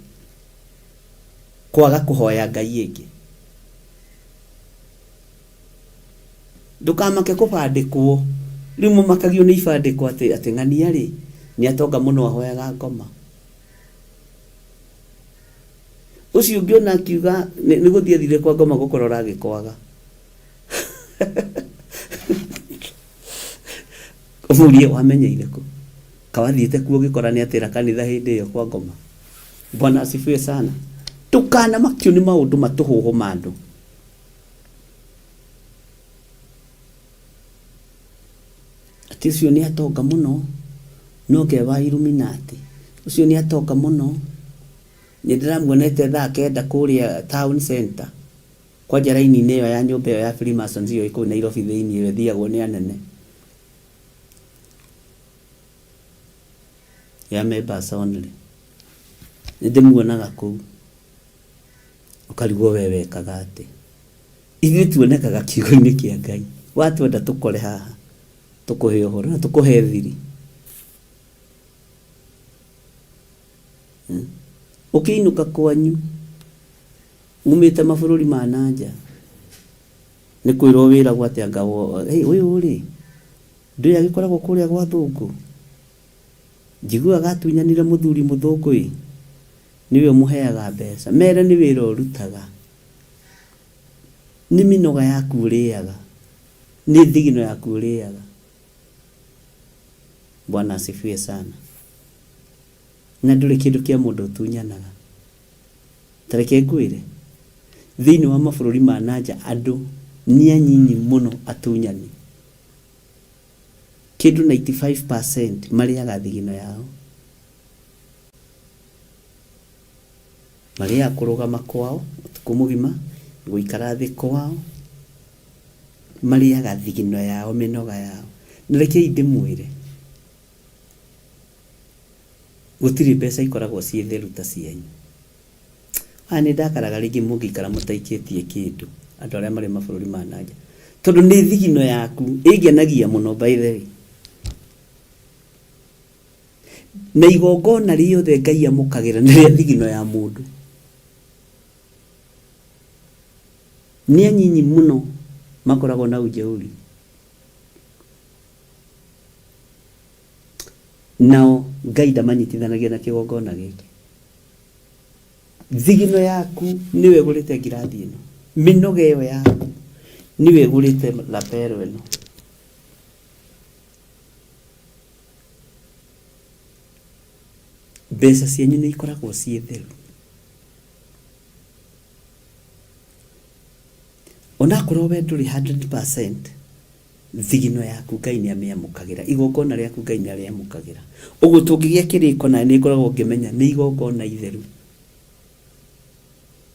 kwaga kũhoya Ngai ĩngĩ. Ndũkamake kũbandĩkwo. Rĩu mũmakagio nĩ ibandĩko atĩ atĩ ng'ania rĩ, nĩ atonga mũno ahoyaga ngoma. Ũcio ũngĩ ona akiuga nĩ gũthiĩ athire kwa ngoma gũkorora agĩkwaga. Ũmũrie wamenyeire kũ? Kawathiĩte kuo ũgĩkora nĩ atĩra kanitha hĩndĩ ĩyo kwa ngoma. Bwana asifiwe sana. Ndũkanamakio nĩ maũndũ matũhũhũ ma andũ. Atĩ ũcio nĩ atonga mũno, no ke wa Illuminati. Ũcio nĩ atonga mũno, nĩ ndĩramuonete thaa kenda kũrĩa town center. Kwanja raini-inĩ ĩyo ya nyũmba ĩyo ya Freemasons ĩyo ĩ kũu Nairobi thĩinĩ ĩyo ĩthiagwo nĩ anene ya members only. Nĩ ndĩmuonaga kũu. Ũkarigwo we wekaga atĩa. Ithuĩ tuonekaga kiugo-inĩ kĩa Ngai. Watwenda tũkore haha, tũkũhe ũhoro na tũkũhe thiri. Ũkĩinũka kwanyu umĩte mabũrũri ma na nja nĩ kwĩrwo wĩragwo atĩ anga hey, ũyũ rĩ ndũĩ agĩkoragwo kũrĩa gwa thũngũ njiguaga atunyanire mũthuri mũthũngũ ĩ nĩwe ũmũheaga mbeca mere nĩ wĩra ũrutaga nĩ mĩnoga yaku ũrĩaga nĩ thigino yaku ũrĩaga Bwana asifiwe sana. Na ndũrĩ kĩndũ kĩa mũndũ ũtunyanaga. Ta reke ngwĩre, thĩinĩ wa mabũrũri ma na nja andũ nĩ anyinyi mũno atunyani. Kĩndũ 95% marĩaga thigino yao. Marĩaga kũrũgama kwao ũtukũ mũgima, gũikara thĩ kwao, marĩaga thigino yao, mĩnoga yao. Na rekei ndĩmwĩre, gũtirĩ mbeca ikoragwo ciĩ theru ta cianyu. Aya nĩ ndakaraga rĩngĩ mũngĩikara mũtaikĩtie kĩndũ, andũ arĩa marĩ mabũrũri ma na nja. Tondũ nĩ thigino yaku, ĩngenagia mũno by the way. Na igongona rĩothe Ngai amũkagĩra nĩ rĩa thigino ya mũndũ. Nĩ anyinyi mũno makoragwo na ujeuri. Nao Ngai ndamanyitithanagia na kĩgongona gĩkĩ. Thigino yaku nĩwe ĩgũrĩte ngirathi ĩno. Mĩnoga ĩyo yaku nĩwe ĩgũrĩte lapel ĩno. Mbeca cianyu nĩ ikoragwo ciĩ theru. Onakorwo we ndũrĩ 100%, thigino yaku Ngai nĩ amĩamũkagĩra, igongona rĩaku Ngai nĩ arĩamũkagĩra. Ũguo tũngĩgĩa kĩrĩko na nĩ ngoragwo ngĩmenya nĩ igongona itheru.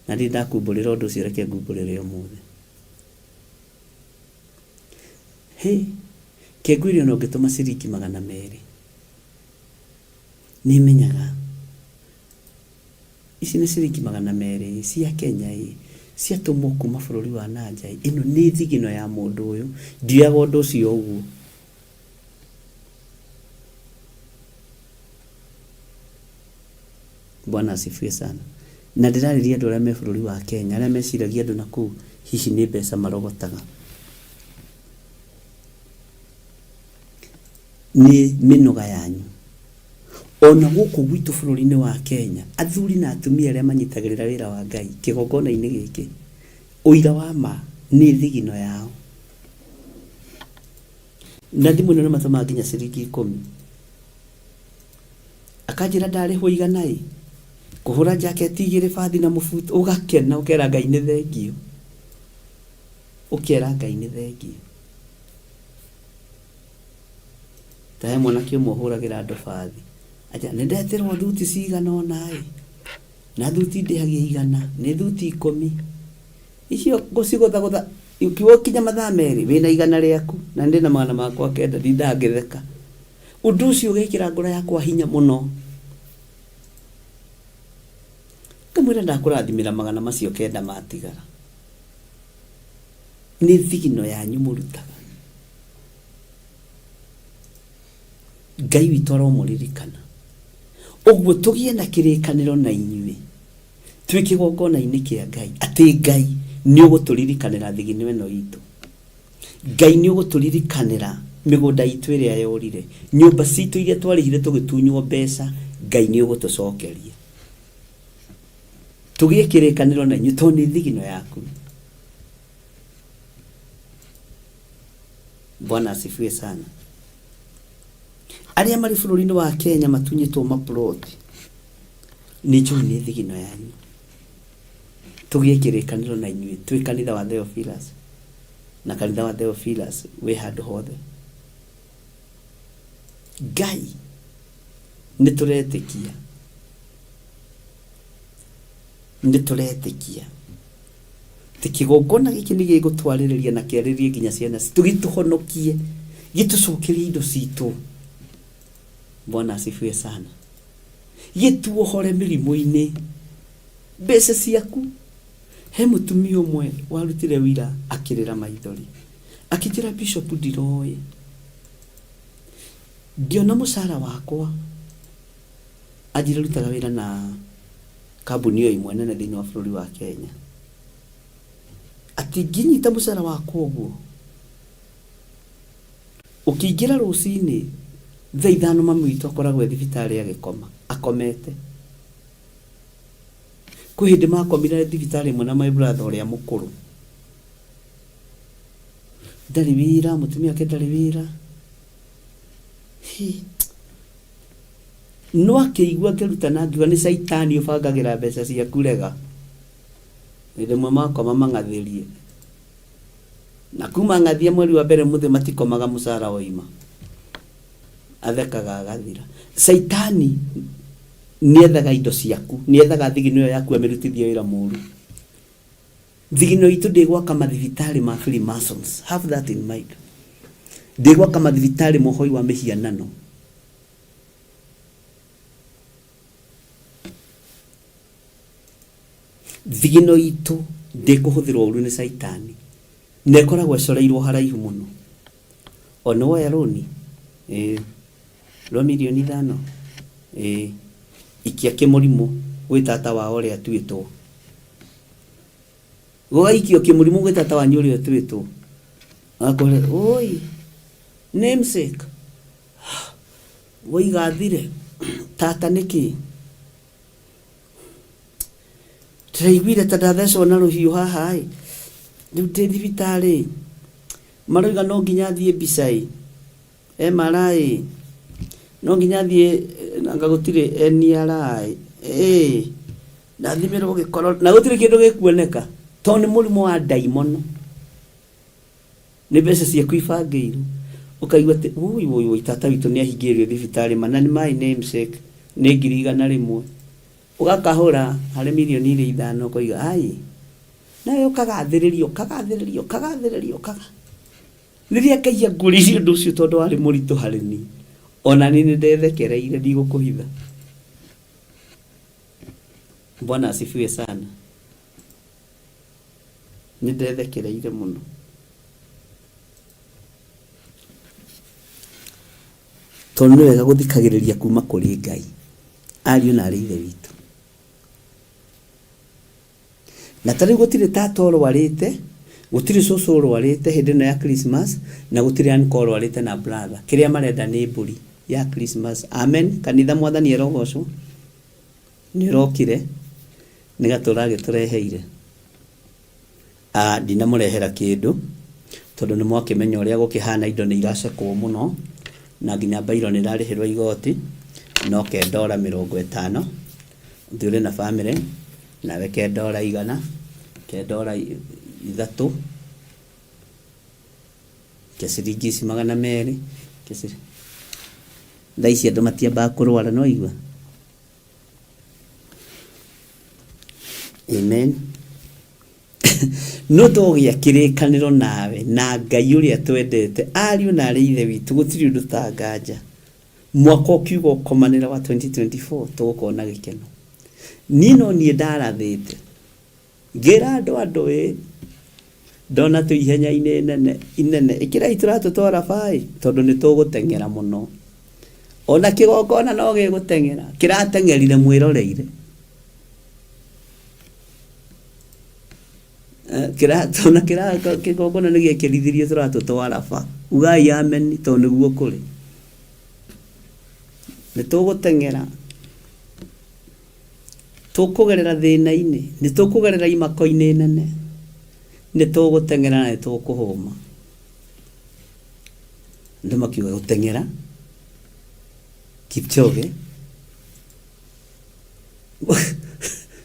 Na ndirĩ ndakumbũrĩra ũndũ ũcio reke ngumbũrĩre ũmũthĩ. Hĩ, kengwĩre ona ũngĩtũma ciringi 200, nĩmenyaga ici nĩ ciringi 200 ĩ, cia Kenya ĩ, ciatũmwo kuma bũrũri wa na nja ĩ, ĩno nĩ thigino ya mũndũ ũyũ, ndioyaga ũndũ ũcio ũguo. Bwana asifiwe sana. Na ndĩrarĩria andũ arĩa me bũrũri wa Kenya, arĩa meciragia andũ na kũu hihi nĩ mbeca marogotaga. Nĩ mĩnoga yanyu. Ona gũkũ gwitũ bũrũri-inĩ wa Kenya, athuri na atumia arĩa manyitagĩrĩra wĩra wa Ngai kĩgongona-inĩ gĩkĩ, ũira wa ma nĩ thigino yao. Na thimũ ĩno nĩ matũmaga nginya ciringi 10. Akanjĩra ndarĩhwo 100 ĩ, kũhũra jaketi igĩrĩ bathi na mũbuto, ũgakena ũkera Ngai nĩ thengiũ. Ũkera Ngai nĩ thengiũ. Ta he mwanake ũmwe ũhũragĩra andũ bathi. Anja nĩ ndetĩrwo thuti cigana ũna ĩ, na thuti ndĩhagia 100, nĩ thuti 10. Icio ngũcigũthagũtha ukiuga ũkinye mathaa merĩ wĩna 100 rĩaku na ndĩna 900 ndindaga ngĩtheka. Ũndũ ũcio ũgekĩra ngoro yakwa hinya mũno. Ngamwĩra ndakũrathimĩra 900 matigara. Nĩ thigino yanyu mũrutaga. Ngai witũ aromũririkana. Ũguo tũgĩe na kĩrĩkanĩro na inyuĩ twĩ kĩgongona-inĩ kĩa Ngai atĩ Ngai nĩ ũgũtũririkanĩra thigino ĩno itũ. Ngai nĩ ũgũtũririkanĩra mĩgũnda itũ ĩrĩa yorire, nyũmba citũ iria twarĩhire tũgĩtunywo mbeca, Ngai nĩ ũgũtũcokeria. Tũgĩe kĩrĩkanĩro na inyuĩ tondũ nĩ thigino yaku. Bwana asifiwe sana. Arĩa marĩ bũrũri-inĩ wa Kenya matunyĩtwo maploti, nĩ njũĩ nĩ thigino yanyu. Tũgĩe kĩrĩkanĩro na inyuĩ twĩ kanitha wa Theophilus na kanitha wa Theophilus wĩ handũ hothe. Ngai nĩ tũretĩkia, nĩ tũretĩkia. Atĩ kĩgongona gĩkĩ nĩ gĩgũtwarĩrĩria na kĩarĩrĩrie nginya ciana citũ, gĩtũhonokie, gĩtũcokerie indo citũ. Bwana asifiwe sana. Gĩtuohore mĩrimũ-inĩ, mbeca ciaku. He mũtumia ũmwe warutire wĩira akĩrĩra maithori, akĩnjĩra Bishop ndiroĩ, ngĩona mũcara wakwa, anjĩra rutaga wĩra na kambuni o ĩmwe nene thĩinĩ wa bũrũri wa Kenya, atĩ ngĩnyita mũcara wakwa ũguo, ũkĩingĩra rũcinĩ thaa ithano mami witũ akoragwo e thibitarĩ agĩkoma, akomete. Kwĩ hĩndĩ makomire thibitarĩ ĩmwe na my brother ũrĩa mũkũrũ. Ndarĩ wĩra, mũtumia wake ndarĩ wĩra. Hi. No akĩigua ngĩrutana ngiuga nĩ caitani ũbangagĩra mbeca ciaku rega. Hĩndĩ ĩmwe makoma mang'athĩrie. Na kuma ng'athia mweri wa mbere mũthĩ matikomaga mũcara woima. Athekaga agathira. Caitani nĩethaga indo ciaku, nĩethaga thigino ĩyo yaku amĩrutithie wĩra mũru. Thigino itũ ndĩgwaka mathibitarĩ ma Freemasons. Have that in mind. Ndĩgwaka mathibitarĩ ma ũhoi wa mĩhianano. Thigino itũ ndĩkũhũthĩrwo ũru nĩ caitani. Na ĩkoragwo ĩcoreirwo haraihu mũno. O nĩ woya rũni? Ĩĩ. Rwa mirioni ithano? Ĩĩ. Ikia kĩmũrimũ gwĩ tata wao ũrĩa atuĩtwo. Gũgaikio kĩmũrimũ gwĩ tata wanyu ũrĩa ũtuĩtwo. Agakũhe, oi, namesake. Woiga athire. Tata nĩkĩ? Ndĩraiguire ta ndathecwo na rũhiũ haha ĩ. Rĩu ndĩ thibitarĩ. Maroiga no nginya thiĩ mbica ĩ. MRI ĩ. No nginya thiĩ anga gũtirĩ NRI ĩ. Ndathimĩrwo gĩkoro na gũtirĩ kĩndũ gĩkuoneka tondũ nĩ mũrimũ wa ndaimono. Nĩ mbeca ciaku ibangĩirwo. Ũkaigua atĩ wũi wũi wũi tata witũ nĩ ahingĩrĩrio thibitarĩ ma na nĩ my namesake nĩ 100,000. Ũgakahũra harĩ mirioni iria ithano ũkoiga ai nawe ũkagathĩrĩria ũkagathĩrĩria ũkagathĩrĩria ũkaga Rĩrĩa Ngai angũrĩirie ũndũ ũcio tondũ warĩ mũritũ harĩ niĩ, o na niĩ nĩ ndethekereire, ndigũkũhitha. Bwana asifiwe sana. Nĩ ndethekereire mũno. Tondũ nĩ wega gũthikagĩrĩria kuma kũrĩ Ngai, ariũ na arĩ ithe witũ. Na ta rĩu gũtirĩ tata ũrwarĩte, gũtirĩ cũcũ ũrwarĩte hĩndĩ ĩno ya Christmas, na gũtirĩ uncle ũrwarĩte na brother. Kĩrĩa marenda nĩ mbũri ya Christmas. Amen. Kanitha Mwathani arogocwo. Nĩ ũrokire, nĩ gatũra agĩtũreheire. Ah, ndinamũrehera kĩndũ, tondũ nĩ mwakĩmenya ũrĩa gũkĩhana indo nĩ iracekwo mũno, na nginya bairo nĩ ĩrarĩhĩrwo igoti, no ke ndora 50, ũthiĩ ũrĩ na bamĩrĩ, nawe ke ndora 100, ke ndora ithatũ, ke ciringi ici 200, ke Thaa ici andũ matiambaga kũrwara nĩ waigua? Amen. No tũgĩa kĩrĩkanĩro nawe na Ngai ũrĩa twendete, ariũ na arĩ ithe witũ, gũtirĩ ũndũ tanganja. Mwaka ũkiuga ũkomanĩra wa 2024 tũgũkorwo na gĩkeno. Niĩ no niĩ ndarathĩte. Ngĩra andũ andũ ĩ, ndona twĩ ihenya-inĩ nene inene, ĩkĩrai tũratũ twa raba ĩ, tondũ nĩ tũgũteng'era mũno. Ona kĩgongona no gĩgũteng'era, kĩrateng'erire mwĩroreire. Eh, kĩratũ na kĩgongona nĩ gĩekĩrithirie tũratũ twa raba. Ugai ameni tondũ nĩguo kũrĩ. Nĩ tũgũteng'era. Tũkũgerera thĩna-inĩ, nĩ tũkũgerera imako-inĩ nene, nĩ tũgũteng'era na nĩ tũkũhũma. Andũ makiuga gũteng'era, Kipchoge,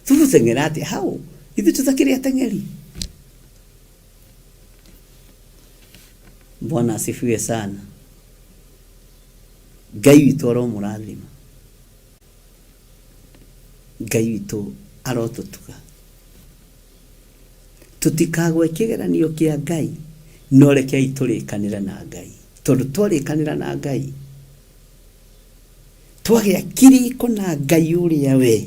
tũgũteng'era atĩa? How? Ithuĩ tũtakĩrĩ ateng'eri. Bwana asifiwe sana. Ngai witũ aromũrathima. Ngai witũ arotũtuga. Tũtikagwe kĩgeranio kĩa Ngai, no rekei tũrĩkanĩre na Ngai. Tondũ twarĩkanĩra na Ngai, twagĩa kĩrĩko na Ngai ũrĩa we,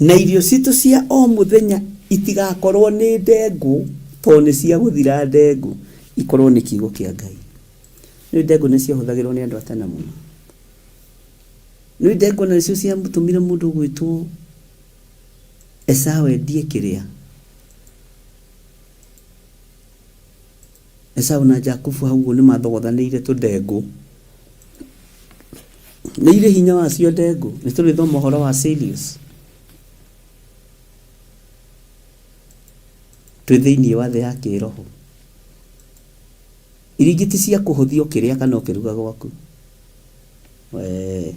na irio citũ cia o mũthenya itigakorwo nĩ ndengũ, tondũ nĩ cia gũthira ndengũ, ikorwo nĩ kiugo kĩa Ngai. Nĩ ndengũ nĩ ciahũthagĩrwo nĩ andũ a tene mũno. Nĩ ndengũ nacio ciatũmire mũndũ ũgwĩtwo Esau endie kĩrĩa? Esau na Jakubu hau ũguo nĩmathogothanĩire tũndengũ. Nĩ irĩ hinya wacio ndengũ. Nĩ tũrĩthoma ũhoro wa cereals. Twĩ thĩinĩ wa thĩ ya kĩroho. Irio ingĩ ti cia kũhũthia ũkĩrĩa kana ũkĩruga gwaku. Wee.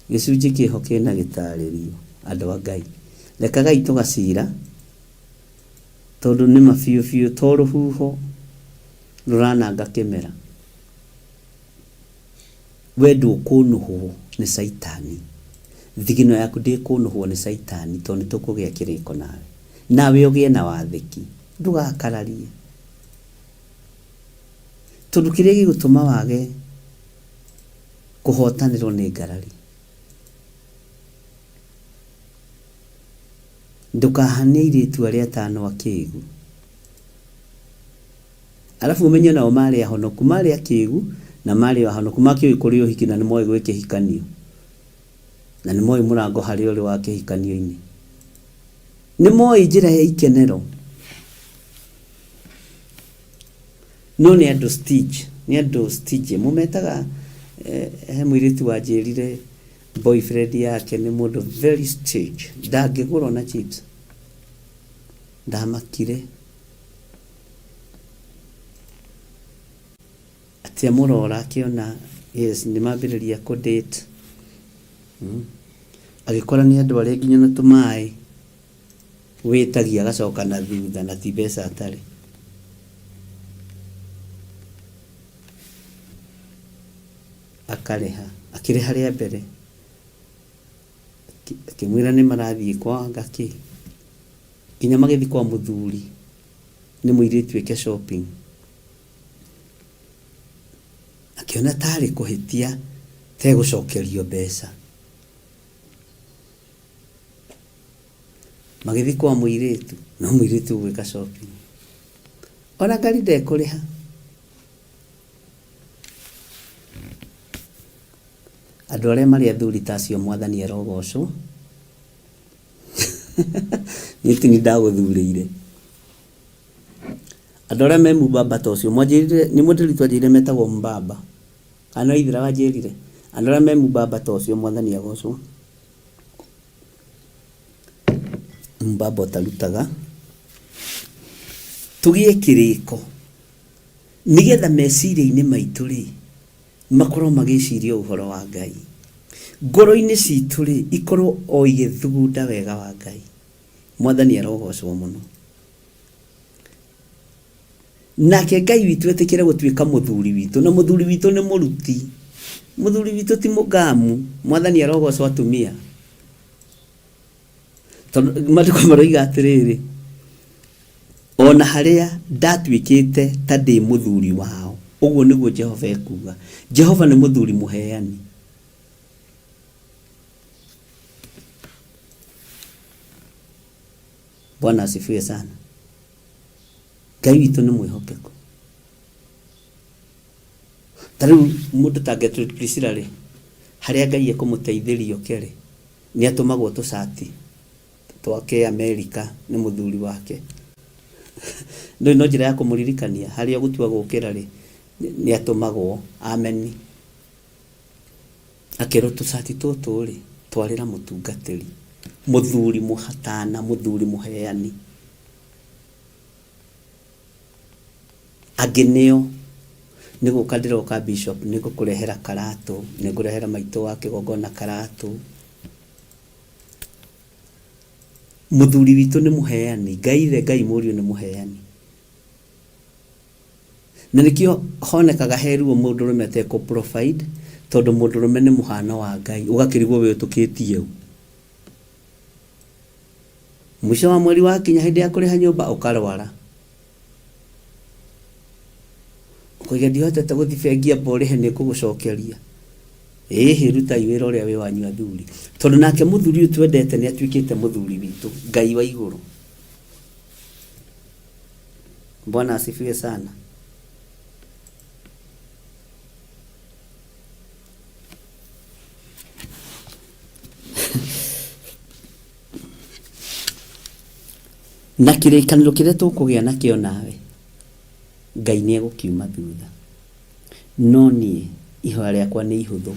Gĩcunjĩ kĩho kĩna gĩtarĩrio andũ a Ngai. Rekagai tũgacira tondũ nĩma biũ biũ to rũhuho rũrananga kĩmera. We ndũkũnũhwo nĩ caitani. Thigino yaku ndĩkũnũhwo nĩ caitani tondũ nĩtũkũgĩa kĩrĩko nawe. Nawe ũgĩe na wathĩki. Ndũgakararie. Tondũ kĩrĩa gĩgũtũma wage kũhotanĩrwo nĩ ngarari. Ndũkahane airĩtu arĩa atano akĩgu. Arabu ũmenye onao marĩ ahonoku, marĩ akĩgu na marĩ o ahonoku, makĩũĩ kũrĩ ũhiki na nĩmoĩ gwĩ kĩhikanio, na nĩmoĩ mũrango harĩa ũrĩ wa kĩhikanio-inĩ. Nĩmoĩ njĩra ya ikenero. No nĩ andũ stingy, nĩ andũ stingy. Mũmetaga, he mũirĩtu wanjĩrire boyfriend yake nĩ mũndũ very stingy, ndangĩgũra ona chips. Ndamakire. Atĩ amũrora akĩona yes nĩ mambĩrĩria kũ date, agĩkora nĩ andũ arĩa nginya na tũmaĩ wĩtagia agacoka na thutha na ti mbeca atarĩ. Akarĩha, akĩrĩha rĩa mbere, akĩmwĩra nĩ marathiĩ kwa ngakĩ, nginya magĩthiĩ kwa mũthuri nĩ mũirĩtu eke shopping. Akĩona tarĩ kũhĩtia tegũcokerio mbeca. Magĩthiĩ kwa mũirĩtu, no mũirĩtu ũgwĩka shopping. Ona ngari ndekũrĩha. Andũ arĩa marĩ athuri ta acio Mwathani arogocwo. Niĩ ti niĩ ndagũthurĩire. Andũ arĩa me mũmbamba ta ũcio, mwanjĩrire, nĩ mũndĩri twanjĩrire metagwo mbamba. Kana no Ithira wanjĩrire? Andũ arĩa me mũmbamba ta ũcio Mwathani agocwo. Mbamba ũtarutaga. Tũgĩe kĩrĩko nĩgetha meciria-inĩ maitũ rĩ, makorwo magĩciria ũhoro wa Ngai. Ngoro-inĩ citũ rĩ, ikorwo o igĩthugunda wega wa Ngai. Mwathani arogocwo mũno. Nake Ngai witũ etĩkĩre gũtuĩka mũthuri witũ, na mũthuri witũ nĩ mũruti. Mũthuri witũ ti mũgamu. Mwathani arogocwo atumia. Tondũ maandĩko maroiga atĩrĩrĩ, o na harĩa ndatuĩkĩte ta ndĩ mũthuri wao, ũguo nĩguo Jehova ekuuga. Jehova nĩ mũthuri mũheani. Bwana asifiwe sana. Ngai witũ nĩ mwĩhokeku. Ta rĩu mũndũ ta Gertrude Priscilla rĩ, harĩa Ngai ekũmũteithĩria oke rĩ, nĩ atũmagwo tũcati twa kĩ-Amerika nĩ mũthuri wake. Ndũĩ no njĩra ya kũmũririkania harĩa ũgũtua gũkĩra rĩ, nĩ atũmagwo ameni. Akerwo tũcati tũtũ rĩ, twarĩra mũtungatĩri, mũthuri mũhatana, mũthuri mũheani. Angĩ nĩo, nĩ gũka ndĩroka bishop, nĩ ngũkũrehera karatũ, nĩ ngũrehera maitũ wa kĩgongona karatũ. Mũthuri witũ nĩ mũheani, Ngai ithe Ngai mũriũ nĩ mũheani. Na nĩkĩo honekaga he ruo mũndũrũme atekũ provide, tondũ mũndũrũme nĩ mũhano wa Ngai, ũgakĩrigwo we ũtũkĩtie ũ. Mũico wa mweri wakinya hĩndĩ ya kũrĩha nyũmba ũkarwara. Ũkoiga ndihotete gũthiĩ bengi amba ũrĩhe nĩ ngũgũcokeria. Ĩhĩ rutai wĩra ũrĩa wĩ wanyu athuri. Tondũ nake mũthuri ũyũ twendete nĩ atuĩkĩte mũthuri witũ, Ngai wa igũrũ. Bwana asifiwe sana. Na kĩrĩkanĩro kĩrĩa tũkũgĩa nakĩo nawe, Ngai nĩ egũkiuma thutha. No niĩ ihoya rĩakwa nĩ ihũthũ,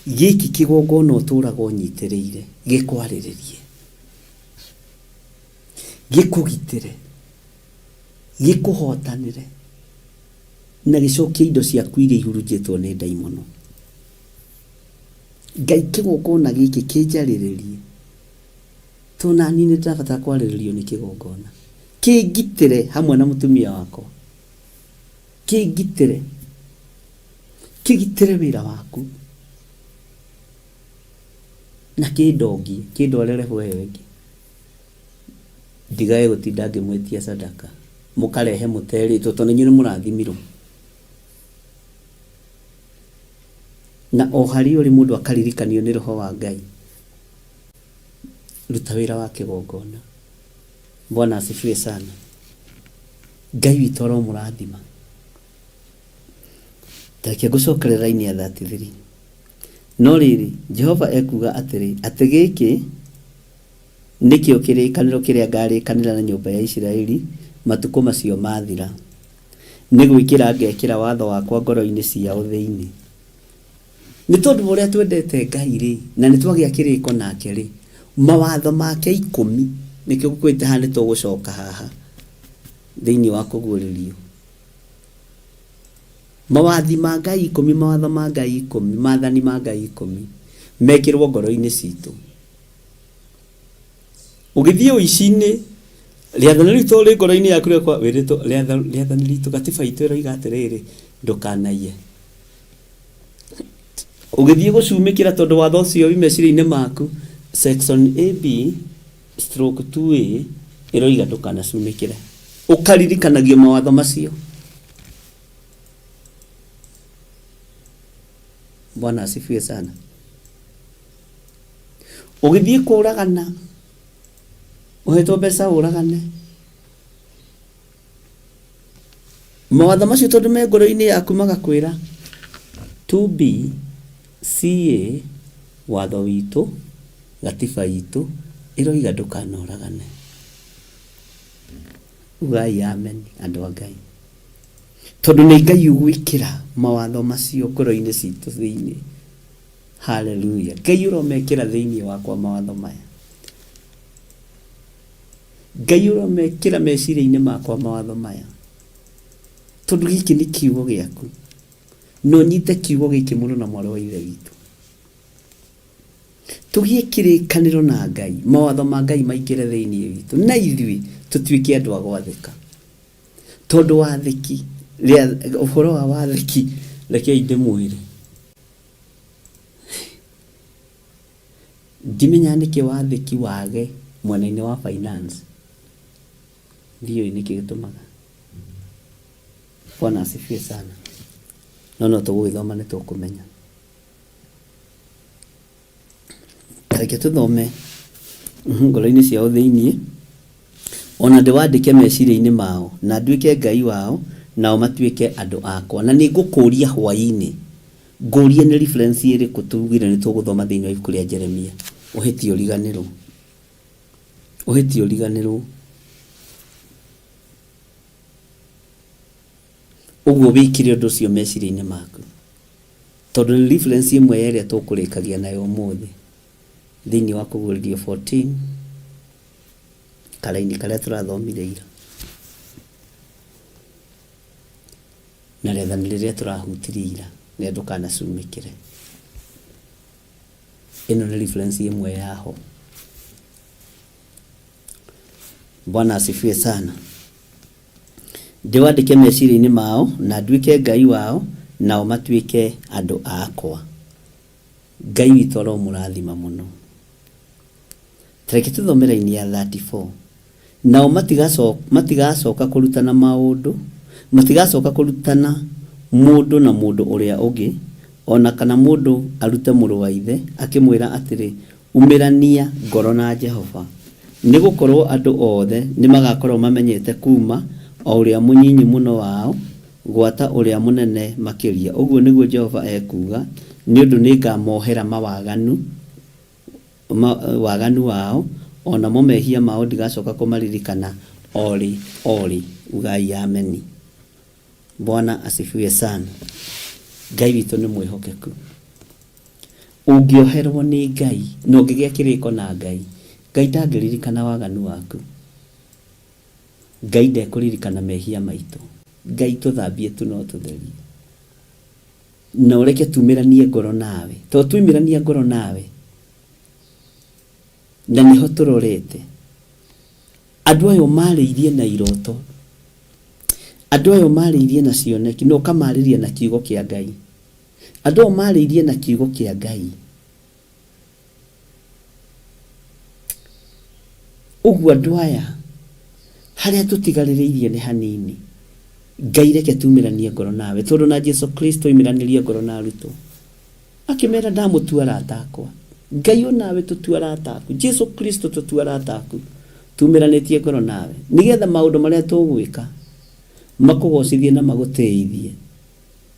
gĩkĩ kĩgongona ũtũraga ũnyitĩrĩire gĩkwarĩrĩrie, gĩkũgitĩre, gĩkũhotanĩre, na gĩcokie indo ciaku iria ihurunjĩtwo nĩ ndaimono. Ngai kĩgongona gĩkĩ kĩnjarĩrĩrie, tondũ naniĩ nĩ ndĩrabatara kwarĩrĩrio nĩ kĩgongona. Kĩngitĩre hamwe na mũtumia wakwa, kĩngitĩre, kĩgitĩre wĩra waku, na kĩndongie, kĩndware level ĩyo ĩngĩ. Ndigage gũtinda ngĩmwĩtia sadaka, mũkarehe mũterĩtwo, tondũ inyuĩ nĩ mũrathimirwo. Na o harĩa ũrĩ mũndũ akaririkanio nĩ roho wa Ngai. Ruta wĩra wa kĩgongona. Bwana asifiwe sana. Ngai witũ aromũrathima. Tareke ngũcokerere raini ya 33. No rĩrĩ, Jehova ekuuga atĩrĩ, atĩ gĩkĩ nĩkĩo kĩrĩkanĩro kĩrĩa ngarĩkanĩra na nyũmba ya Isiraeli matukũ macio mathira. Nĩ gwĩkĩra ngekĩra watho wakwa ngoro-inĩ ciao thĩinĩ. Nĩ tondũ wa ũrĩa twendete Ngai-rĩ, na nĩ twagĩa kĩrĩko nake-rĩ, mawatho make ikũmi, nĩkĩo ngũkwĩrĩte haha nĩ tũgũcoka haha thĩinĩ wa kũguũrĩrio. Mawathi ma Ngai ikũmi, mawatho ma Ngai ikũmi, maathani ma Ngai ikũmi, mekĩrwo ngoro-inĩ citũ. Ũgĩthiĩ ũici-inĩ, rĩathani rĩu to rĩ ngoro-inĩ yaku rĩakwa wĩrĩtwo rĩathani ritũ gatiba itũ ĩroiga atĩrĩrĩ, ndũkanaiye. Ũgĩthiĩ gũcumĩkĩra tondũ watho ũcio wĩ meciria-inĩ maku, section AB stroke 2A ĩroiga ndũkanacumĩkĩre. Ũkaririkanagio mawatho macio. Bwana asifiwe sana. Ũgĩthiĩ kũragana, ũhetwo mbeca ũragane. Mawatho macio tondũ me ngoro-inĩ yaku magakwĩra 2B CA watho witũ, gatiba itũ ĩroiga ndũkanoragane. Ugai amen andũ a Ngai. Tondũ nĩ Ngai ũgwĩkĩra mawatho macio ngoro-inĩ citũ thĩinĩ. Haleluya. Ngai ũromekĩra thĩinĩ wakwa mawatho maya. Ngai ũromekĩra meciria-inĩ makwa mawatho maya. Tondũ gĩkĩ nĩ kiugo gĩaku. Na ũnyite kiugo gĩkĩ mũno na mwarĩ wa ithe witũ. Tũgĩe kĩrĩkanĩro na Ngai, mawatho ma Ngai maingĩre thĩinĩ witũ, na ithuĩ tũtuĩke andũ a gwathĩka. Tondũ wathĩki, ũhoro wa wathĩki, rekei ndĩmwĩre. Ndimenyaga nĩkĩ wathĩki wage mwena-inĩ wa finance. Ndiũĩ nĩkĩ gĩtũmaga. Bwana asifiwe sana. No no tũgũgĩthoma nĩ tũkũmenya. Reke tũthome ngoro-inĩ ciao thĩinĩ, o na ndĩwandĩke meciria-inĩ mao, na nduĩke Ngai wao, nao matuĩke andũ akwa. Na nĩ ngũkũria hwaĩ-inĩ, ngũrie nĩ reference ĩrĩkũ tugire nĩ tũgũthoma thĩinĩ wa ibuku rĩa Jeremia. Ũhĩtie ũriganĩrwo. Ũhĩtie ũriganĩrwo. Ũguo wĩkĩre ũndũ ũcio meciria-inĩ maku. Tondũ nĩ reference ĩmwe ya ĩrĩa tũkũrĩkagia nayo ũmũthĩ thĩinĩ wa Kũguũrĩrio 14 karaini karĩa tũrathomire ira na rĩathani rĩrĩa tũrahutirie ira rĩa ndũkanacumĩkĩre. Ĩno nĩ reference ĩmwe yaho. Bwana asifiwe sana. Ndĩwandĩke meciria-inĩ mao, na nduĩke Ngai wao, nao matuĩke andũ akwa. Ngai witũ aromũrathima mũno. Ta reke tũthome raini ya 34. Nao matigacoka kũrutana maũndũ, matigacoka kũrutana mũndũ na mũndũ ũrĩa ũngĩ, o na kana mũndũ arute mũrũ wa ithe, akĩmwĩra atĩrĩ, Umĩrania ngoro na Jehova, nĩ gũkorũo andũ othe nĩmagakorũo mamenyete kuuma o ũrĩa mũnyinyi mũno wao gwata ũrĩa mũnene makĩria, ũguo nĩguo Jehova ekuuga, nĩ ũndũ nĩngamohera mawaganu waganu wao, o namo mehia mao ndigacoka kũmaririkana o rĩ o rĩ. Ugai ameni. Bwana asifiwe sana. Ngai witũ nĩ mwĩhokeku. Ũngĩoherwo nĩ Ngai na ũngĩgĩa kĩrĩko na Ngai, Ngai ndangĩririkana waganu waku. Ngai ndekũririkana mehia maitũ. Ngai tũthambie tu no tũtherie. Na ũreke tumĩranie ngoro nawe. To tuimĩrania ngoro nawe, na nĩho tũrorete. Andũ aya ũmarĩirie na iroto. Andũ aya ũmarĩirie na cioneki na ũkamarĩria na kiugo kĩa Ngai. Andũ aya ũmarĩirie na kiugo kĩa Ngai. Ũguo andũ aya harĩa tũtigarĩrĩirie nĩ hanini. Ngai reke tumĩranie ngoro nawe tondũ na Jesu Kristo oimĩranirie ngoro na arutwo akĩmera ndamũtua arata akwa. Ngai onawe tũtue arata aku. Jesu Kristo tũtue arata aku. Tumĩranĩtie ngoro nawe nĩgetha maũndũ marĩa tũgwĩka makũgocithie na magũtĩithie.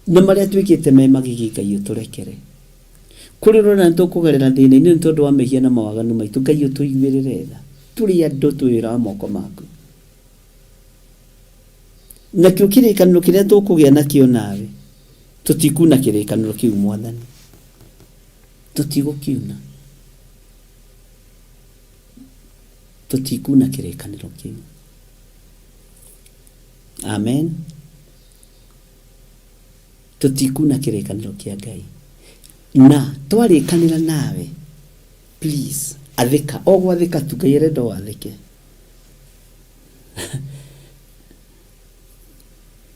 Na marĩa twĩkĩte me magigi Ngai ũtũrekere. Kũrĩ ũrona nĩ tũkũgerera thĩna-inĩ nĩ tondũ wa mehia na mawaganu maitũ Ngai ũtũiguĩrĩre tha. Tũrĩ andũ twĩ wĩra wa moko maku. Nakĩo kĩrĩkanĩro kĩrĩa tũkũgĩa nakĩo nawe tũtikuna kĩrĩkanĩro kĩu Mwathani. Tũtigũkiuna. Tũtikuna kĩrĩkanĩro kĩu. Amen. Tũtikuna kĩrĩkanĩro kĩa Ngai. Na twarĩkanĩra nawe, please, athĩka. O gwathĩka tu, Ngai arenda wathĩke.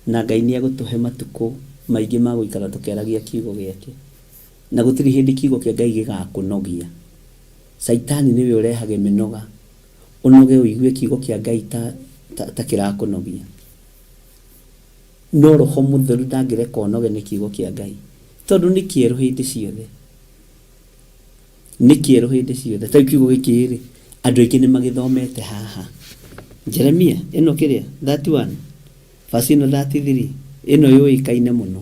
Na Ngai nĩ egũtũhe matukũ maingĩ ma gũikara tũkĩaragia kiugo gĩake. Na gũtirĩ hĩndĩ kiugo kĩa Ngai gĩgakũnogia. Caitani nĩwe ũrehage mĩnoga. Ũnoge ũigue kiugo kĩa Ngai ta, ta, ta kĩrakũnogia. No Roho Mũtheru ndangĩreka ũnoge nĩ kiugo kĩa Ngai, tondũ nĩ kĩerũ hĩndĩ ciothe. Nĩ kĩerũ hĩndĩ ciothe. Ta rĩu kiugo gĩkĩ-rĩ, andũ aingĩ nĩ magĩthomete haha. Jeremia, ĩno kĩrĩa, 31, verse ĩno 33, ĩno yũĩkaine mũno.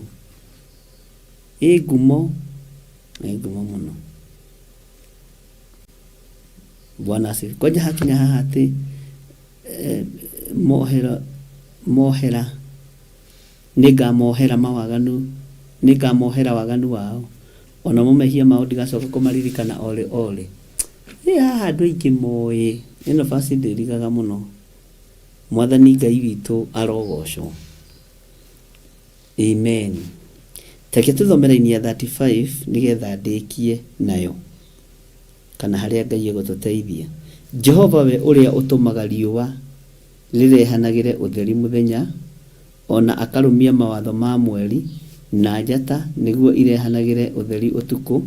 Ĩ ngumo, ĩ ngumo mũno. Bwana asifiwe. Kwanja hakinya haha atĩ eh, mohera mohera nĩngamohera mawaganu nĩngamohera waganu wao o namo mehia mao ndigacoka kũmaririkana o rĩ o rĩ. Ĩ haha andũ aingĩ moĩ ĩno verse ndĩrigaga mũno. Mwathani Ngai witũ arogocwo. Amen. Tareke tũthome raini ya 35 nĩgetha ndĩkie nayo kana harĩa Ngai egũtũteithia. Jehova we ũrĩa ũtũmaga riũa rĩrehanagĩre ũtheri mũthenya, o na akarũmia mawatho ma mweri na njata nĩguo irehanagĩre ũtheri ũtukũ,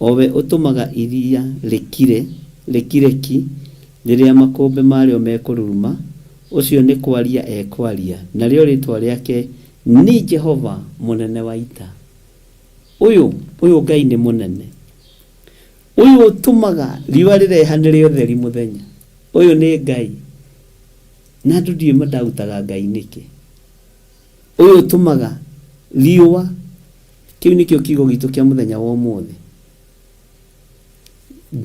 o we ũtũmaga iria rĩkire, rĩkire ki rĩrĩa makũmbĩ marĩo mekũruruma, ũcio nĩ kwaria ekwaria, narĩo rĩĩtwa rĩake nĩ Jehova mũnene wa ita. Ũyũ, ũyũ Ngai nĩ mũnene. Ũyũ ũtũmaga riũa rĩrehanĩre ũtheri mũthenya. Ũyũ nĩ Ngai. Na andũ ndiũĩ mandautaga Ngai nĩkĩ. Ũyũ ũtũmaga riũa, kĩu nĩkĩo kiugo gitũ kĩa mũthenya wa ũmũthĩ.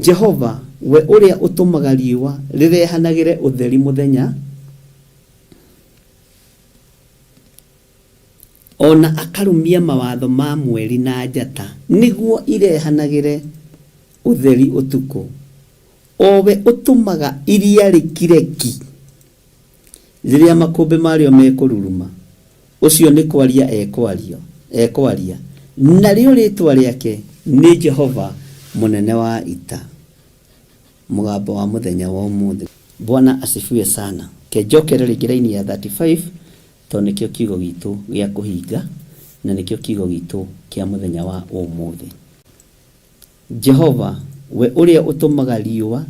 Jehova, we ũrĩa ũtũmaga riũa rĩrehanagĩre ũtheri mũthenya, o na akarũmia mawatho ma mweri na njata nĩguo irehanagĩre ũtheri ũtukũ, o we ũtũmaga iria rĩkire ki rĩrĩa makũmbĩ marĩo mekũruruma, ũcio nĩ kwaria ekwario, ekwaria, narĩo rĩĩtwa rĩake nĩ Jehova mũnene wa ita. Mũgambo wa mũthenya wa ũmũthĩ. Bwana asifiwe sana. Ke njokere rĩngĩ raini ya 35 tondũ nĩkĩo kiugo gitũ gĩa kũhinga na nĩkĩo kiugo gitũ kĩa mũthenya wa ũmũthĩ. Jehova, we ũrĩa ũtũmaga riũa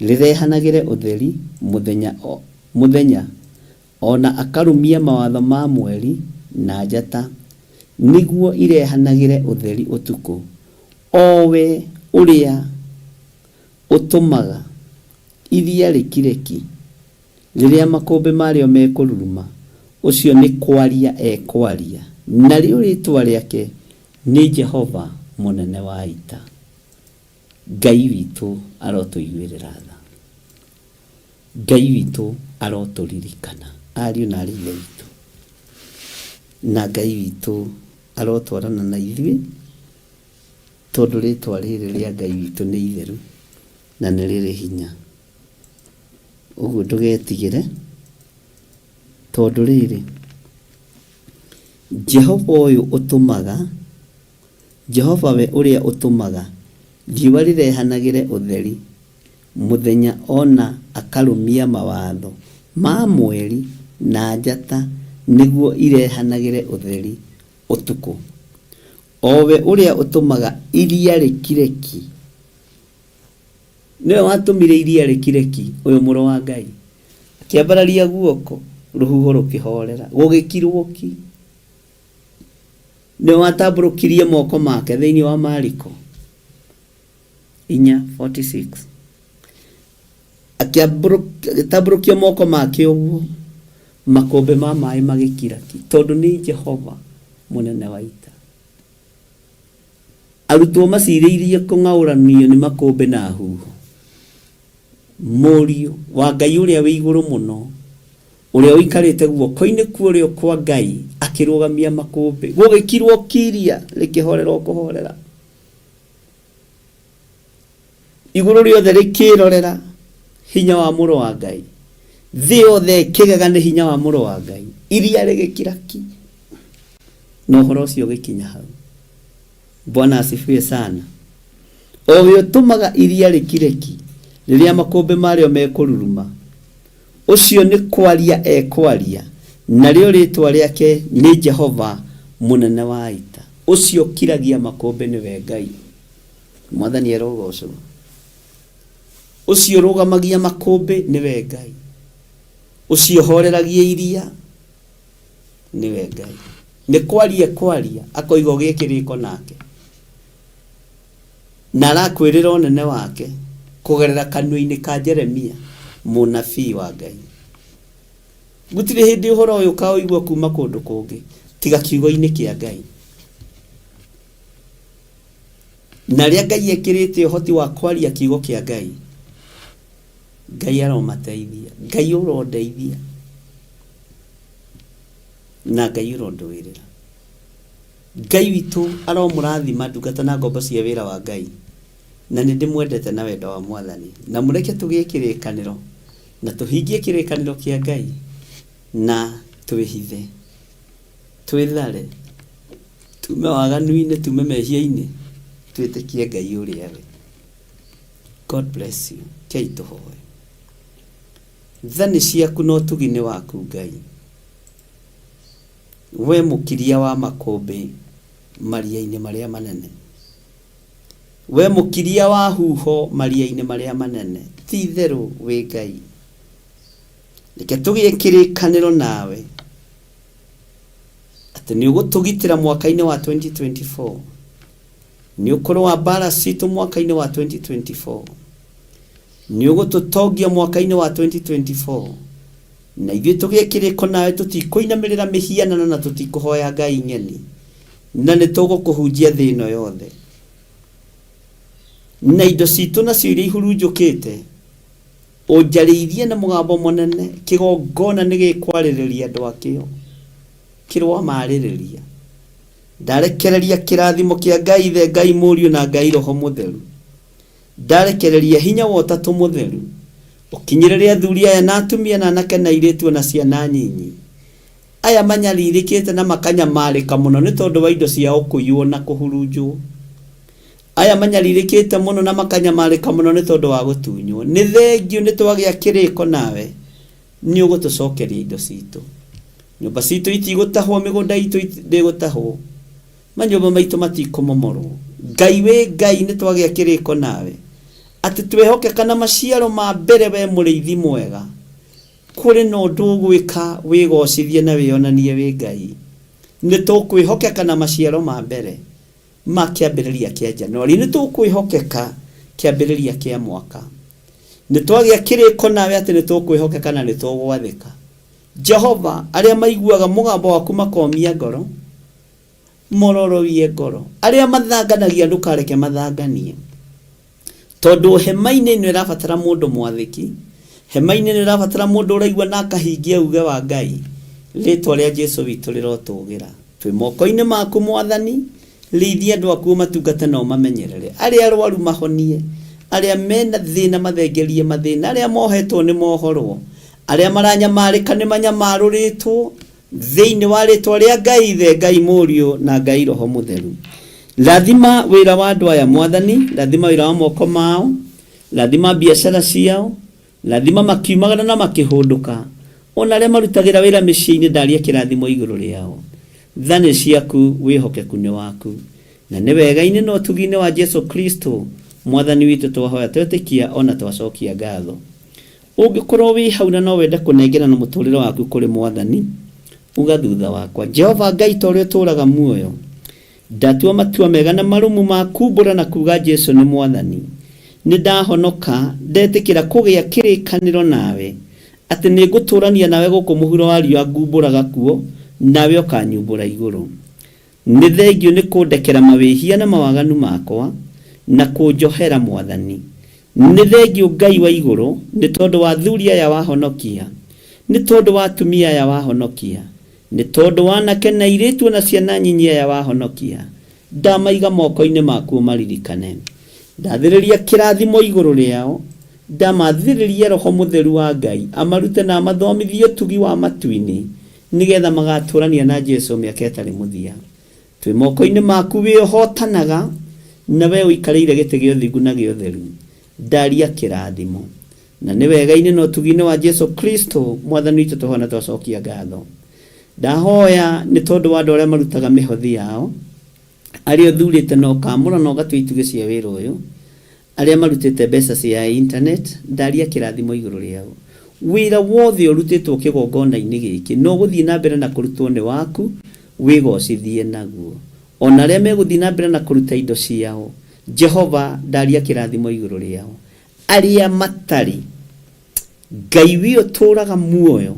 rĩrehanagĩre ũtheri mũthenya o, mũthenya, o na akarũmia mawatho ma mweri na njata nĩguo irehanagĩre ũtheri ũtukũ, o we ũrĩa ũtũmaga iria rĩkire ki rĩrĩa makũmbĩ marĩo mekũruruma, ũcio nĩ kwaria ekwaria, narĩo rĩĩtwa rĩake nĩ Jehova mũnene wa ita. Ngai witũ arotũiguĩrĩra tha. Ngai witũ arotũririkana, ariũ na aarĩ a Ithe witũ. Na Ngai witũ arotwarana na ithuĩ, tondũ rĩtwa rĩrĩ rĩa Ngai witũ nĩ itheru na nĩ rĩrĩ hinya. Ũguo ndũgetigĩre, tondũ rĩrĩ, Jehova ũyũ ũtũmaga, Jehova we ũrĩa ũtũmaga riũa rĩrehanagĩre ũtheri mũthenya o na akarũmia mawatho ma mweri na njata nĩguo irehanagĩre ũtheri ũtukũ, o we ũrĩa ũtũmaga iria rĩkire ki. Nĩwe watũmire iria rĩkire ki, ũyũ Mũrũ wa Ngai. Akĩambararia guoko, rũhuho rũkĩhoorera, gũgĩkirwo ki. Nĩwe watambũrũkirie moko make thĩinĩ wa Mariko 4:46. Agĩtambũrũkia moko make ũguo, makũmbĩ ma maĩ magĩkira ki, tondũ nĩ Jehova mũnene wa ita. Arutwo macirĩirie kũng'aũranio nĩ makũmbĩ na huho. Mũriũ wa Ngai ũrĩa wĩ igũrũ mũno, ũrĩa ũikarĩte guoko-inĩ kwa ũrĩo kwa Ngai, akĩrũgamia makũmbĩ. Gũgĩkirwo ki iria rĩkĩhorera o kũhorera. Igũrũ rĩothe rĩkĩrorera hinya wa Mũrũ wa Ngai. Thĩ yothe ĩkĩgega nĩ hinya wa Mũrũ wa Ngai. Iria rĩgĩkira ki. Na ũhoro ũcio ũgĩkinya hau. Bwana asifiwe sana. O we ũtũmaga iria rĩkire ki rĩrĩa makũmbĩ marĩo mekũruruma, ũcio nĩ kwaria ekwaria, narĩo rĩĩtwa rĩake nĩ Jehova mũnene wa ita. Ũcio ũkiragia makũmbĩ nĩwe Ngai. Mwathani arogocwo. Ũcio ũrũgamagia makũmbĩ nĩwe Ngai. Ũcio ũhoreragia iria nĩwe Ngai. Nĩ kwaria ekwaria akoiga ũgĩe kĩrĩko nake. Na arakwĩrĩra ũnene wake kũgerera kanua-inĩ ka Jeremia mũnabii wa Ngai. Gũtirĩ hĩndĩ ũhoro ũyũ ũkaũigua kuma kũndũ kũngĩ tiga kiugo-inĩ kĩa Ngai. Na arĩa Ngai ekĩrĩte ũhoti wa kwaria kiugo kĩa Ngai, Ngai aromateithia, Ngai ũrondeithia na Ngai ũrondũĩrĩra. Ngai witũ aromũrathima ndungata na ngombo cia wĩra wa Ngai, na nĩ ndĩmwendete na wendo wa Mwathani. Na mũreke tũgĩe kĩrĩkanĩro na tũhingie kĩrĩkanĩro kĩa Ngai na twĩhithe, twĩthare, tume waganu-inĩ, tume mehia-inĩ, twĩtĩkie Ngai ũrĩa we. God bless you. Kei tũhoe. Tha nĩ ciaku na ũtugi nĩ waku Ngai. We mũkiria wa makũmbĩ maria-inĩ marĩa manene. We mũkiria wa huho maria-inĩ marĩa manene. Ti itherũ wĩ Ngai. Reke tũgĩe kĩrĩkanĩro nawe atĩ nĩ ũgũtũgitĩra mwaka-inĩ wa 2024. Nĩ ũkũrũa mbara citũ mwaka-inĩ wa 2024. Nĩ ũgũtũtongia mwaka-inĩ wa 2024. Na ithuĩ tũgĩe kĩrĩko nawe tũtikũinamĩrĩra mĩhianano na tũtikũhoya ngai ng'eni. Na nĩ tũgũkũhunjia thĩ ĩno yothe. Na indo citũ nacio iria ihurunjũkĩte, ũnjarĩirie na mũgambo mũnene, kĩgongona nĩ gĩkwarĩrĩria andũ akĩo. Kĩroamarĩrĩria. Ndarekereria kĩrathimo kĩa Ngai Ithe, Ngai Mũriũ na Ngai Roho Mũtheru. Ndarekereria hinya wa Ũtatũ Mũtheru ũkinyĩrĩre athuri aya na atumia na anake na airĩtu o na ciana nyinyi. Aya manyarirĩkĩte na makanyamarĩka mũno nĩ tondũ wa indo ciao kũiywo na kũhurunjwo. Aya manyarirĩkĩte mũno na makanyamarĩka mũno nĩ tondũ wa gũtunywo. Nĩ thengiũ nĩ twagĩa kĩrĩko nawe nĩ ũgũtũcokeria indo citũ. Nyũmba citũ itigũtahwo, mĩgũnda itũ ndĩgũtahwo. Manyũmba maitũ matikũmomorwo. Ngai wĩ Ngai nĩ twagĩa kĩrĩko nawe. Atĩ twehokeka na maciaro ma mbere we mũrĩithi mwega, kũrĩ na ũndũ ũgwĩka wĩgocithie na wĩonanie wĩ Ngai. Nĩ tũkwĩhokeka na maciaro ma mbere ma kĩambĩrĩria kĩa Januari, nĩ tũkwĩhokeka kĩambĩrĩria kĩa mwaka. Nĩ twagĩa kĩrĩko nawe atĩ nĩ tũkwĩhokeka na nĩ tũgwathĩka. Jehova, arĩa maiguaga mũgambo waku makomia ngoro, mororoie ngoro. Arĩa mathanganagia ndũkareke mathanganie. Tondũ hema-inĩ ĩno ĩrabatara mũndũ mwathĩki, hema-inĩ ĩno ĩrabatara mũndũ ũraigua na akahingia uge wa Ngai. Rĩtwa rĩa Jesu witũ rĩrotũgĩra. Twĩ moko-inĩ maku Mwathani, rĩithia andũ aku ũmatungate na ũmamenyerere. Arĩa arwaru mahonie, arĩa mena thĩna mathengerie mathĩna, arĩa mohetwo nĩ mohorwo, arĩa maranyamarĩka nĩ manyamarũrĩtwo, thĩinĩ wa rĩtwa rĩa Ngai Ithe, Ngai Mũriũ na Ngai Roho Mũtheru. Rathima wĩra wa andũ aya Mwathani, rathima wĩra wa moko mao, rathima biacara ciao, rathima makiumagara na makĩhũndũka, ona arĩa marutagĩra wĩra mĩciĩ-inĩ ndaria kĩrathimo igũrũ rĩao. Tha nĩ ciaku, wĩhokeku nĩ waku. Na nĩ wega-inĩ na ũtugi-inĩ wa Jesu Kristo Mwathani witũ twahoya twetĩkia ona twacokia ngatho. Ũngĩkorwo wĩ hau na no wende kũnengerana mũtũrĩre waku kũrĩ Mwathani, uga thutha wakwa, Jehova Ngai ta ũrĩa ũtũũraga muoyo, ndatua matua mega na marũmu ma kumbũra na kuga Jesu nĩ Mwathani. Nĩ ndahonoka, ndetĩkĩra kũgĩa kĩrĩkanĩro nawe, atĩ nĩ ngũtũrania nawe gũkũ mũhuro wa riũa ngumbũraga kuo, nawe ũkanyumbũra igũrũ. Nĩ thengio nĩ kũndekera mawĩhia na mawaganu makwa, na kũnjohera Mwathani. Nĩ thengio Ngai wa igũrũ, nĩ tondũ wa athuri aya wahonokia, nĩ tondũ wa atumia aya wahonokia, nĩ tondũ wa anake na airĩtu ona ciana nyinyi aya wahonokia. Ndamaiga moko-inĩ maku ũmaririkane. Ndathĩrĩria kĩrathimo igũrũ rĩao, ndamathĩrĩria Roho Mũtheru wa Ngai, amarute na amathomithie ũtugi wa matu-inĩ, nĩgetha magatũrania na Jesu mĩaka ĩtarĩ mũthia. Twĩ moko-inĩ maku wĩ ũhotanaga, na we ũikarĩire gĩtĩ gĩa ũthingu na gĩa ũtheru. Ndaria kĩrathimo. Na nĩ wega-inĩ na ũtugi-inĩ wa Jesu Kristo Mwathani witũ twahoya na twacokia ngatho. Ndahoya nĩ tondũ wa andũ arĩa marutaga mĩhothi yao, arĩa ũthurĩte na ũkamũra na ũgatua itugĩ cia wĩra ũyũ, arĩa marutĩte mbeca cia internet, ndaria kĩrathimo igũrũ rĩao. Wĩra wothe ũrutĩtwo kĩgongona-inĩ gĩkĩ na ũgũthiĩ na mbere na kũrutwo nĩ waku, wĩgocithie naguo. Ona arĩa megũthiĩ na mbere na kũruta indo ciao, Jehova ndaria kĩrathimo igũrũ rĩao. Arĩa matarĩ, Ngai wĩ ũtũũraga muoyo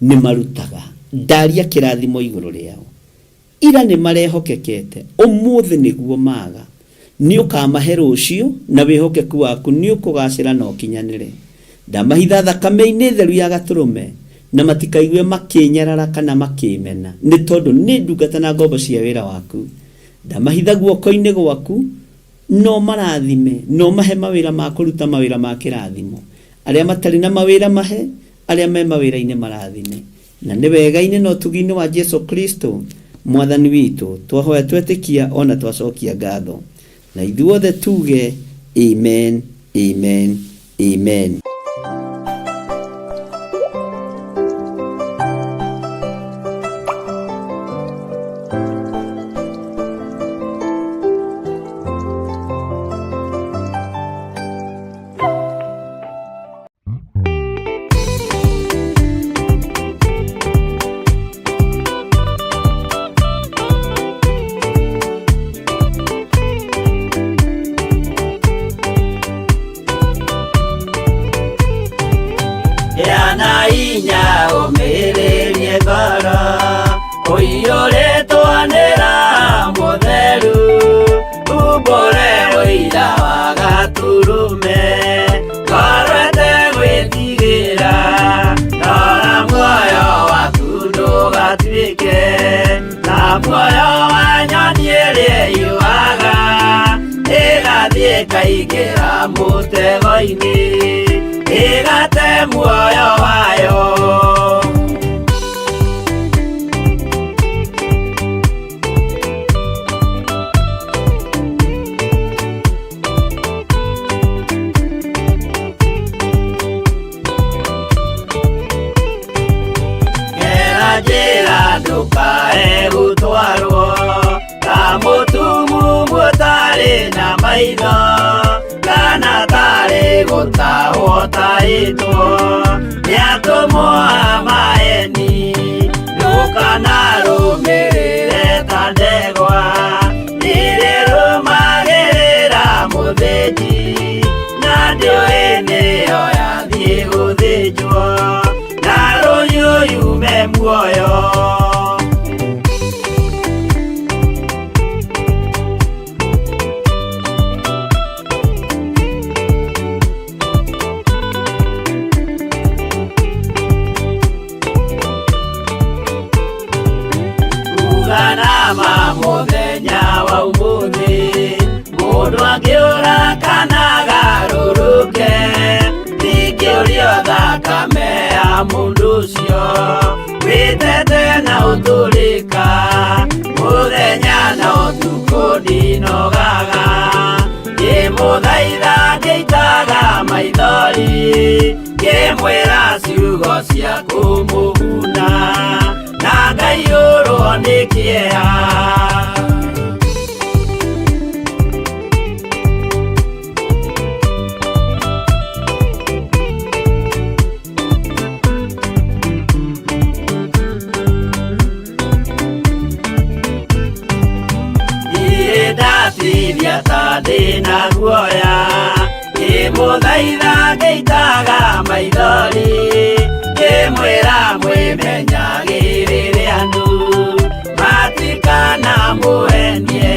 nĩ marutaga, ndaria kĩrathimo igũrũ rĩao. Ira nĩ marehokekete, ũmũthĩ nĩguo maga. Nĩ ũkamahe rũciũ na wĩhokeku waku nĩ ũkũgacĩra na ũkinyanĩre. Ndamahitha thakame-inĩ theru ya gatũrũme na matikaigue makĩnyarara kana makĩmena, nĩ tondũ nĩ ndungata na ngombo cia wĩra waku. Ndamahitha guoko-inĩ gwaku no marathime, no mahe mawĩra ma kũruta mawĩra ma kĩrathimo. Arĩa matarĩ na mawĩra mahe, arĩa me mawĩra-inĩ marathime. Na nĩ wega-inĩ na ũtugi-inĩ wa Jesu Kristo Mwathani witũ twahoya twetĩkia ona twacokia ngatho. Na ithuothe tuge amen, amen, amen. Yana inya ũmĩrĩrie ngoro ũiyũrĩtwo nĩ Roho Mũtheru, umbũre ũira wa Gatũrũme, ngoro ĩtegwĩtigĩra, rora muoyo waku ndũgatuĩke ta muoyo wa nyoni ĩrĩa ĩiyũaga, ĩgathiĩ ĩkaingĩra mũtego-inĩ, ĩgate muoyo wayo. Gera njĩra ndũkae gũtwarwo ta mũtumumu ũtarĩ na maitho. Ũhana tarĩ gũtahwo taĩtwo nĩ atũmwo a maeni ndũkanarũmĩrĩre ta ndegwa nĩrĩrũmagĩrĩra mũthĩnji na ndĩũĩ nĩyo yathiĩ gũthĩnjwo na rũhiũ yume muoyo. Uganama mũthenya wa ũmũthĩ mũndũ angĩũra kana agarũrũke ndingĩũrio thakame ya mũndũ ũcio wĩtete na ũtũrĩka mũthenya na ũtukũ ndinogaga ngĩmũthaitha ngĩitaga maithori ngĩmwĩra ciugo cia kũmũguna na ngaiyũrwo nĩ kĩeha. Ndatithia ta ndĩna guoya ngĩmũthaitha ngĩitaga maithori ngĩmwĩra mwĩmenyagĩrĩre andũ matikanamũhenie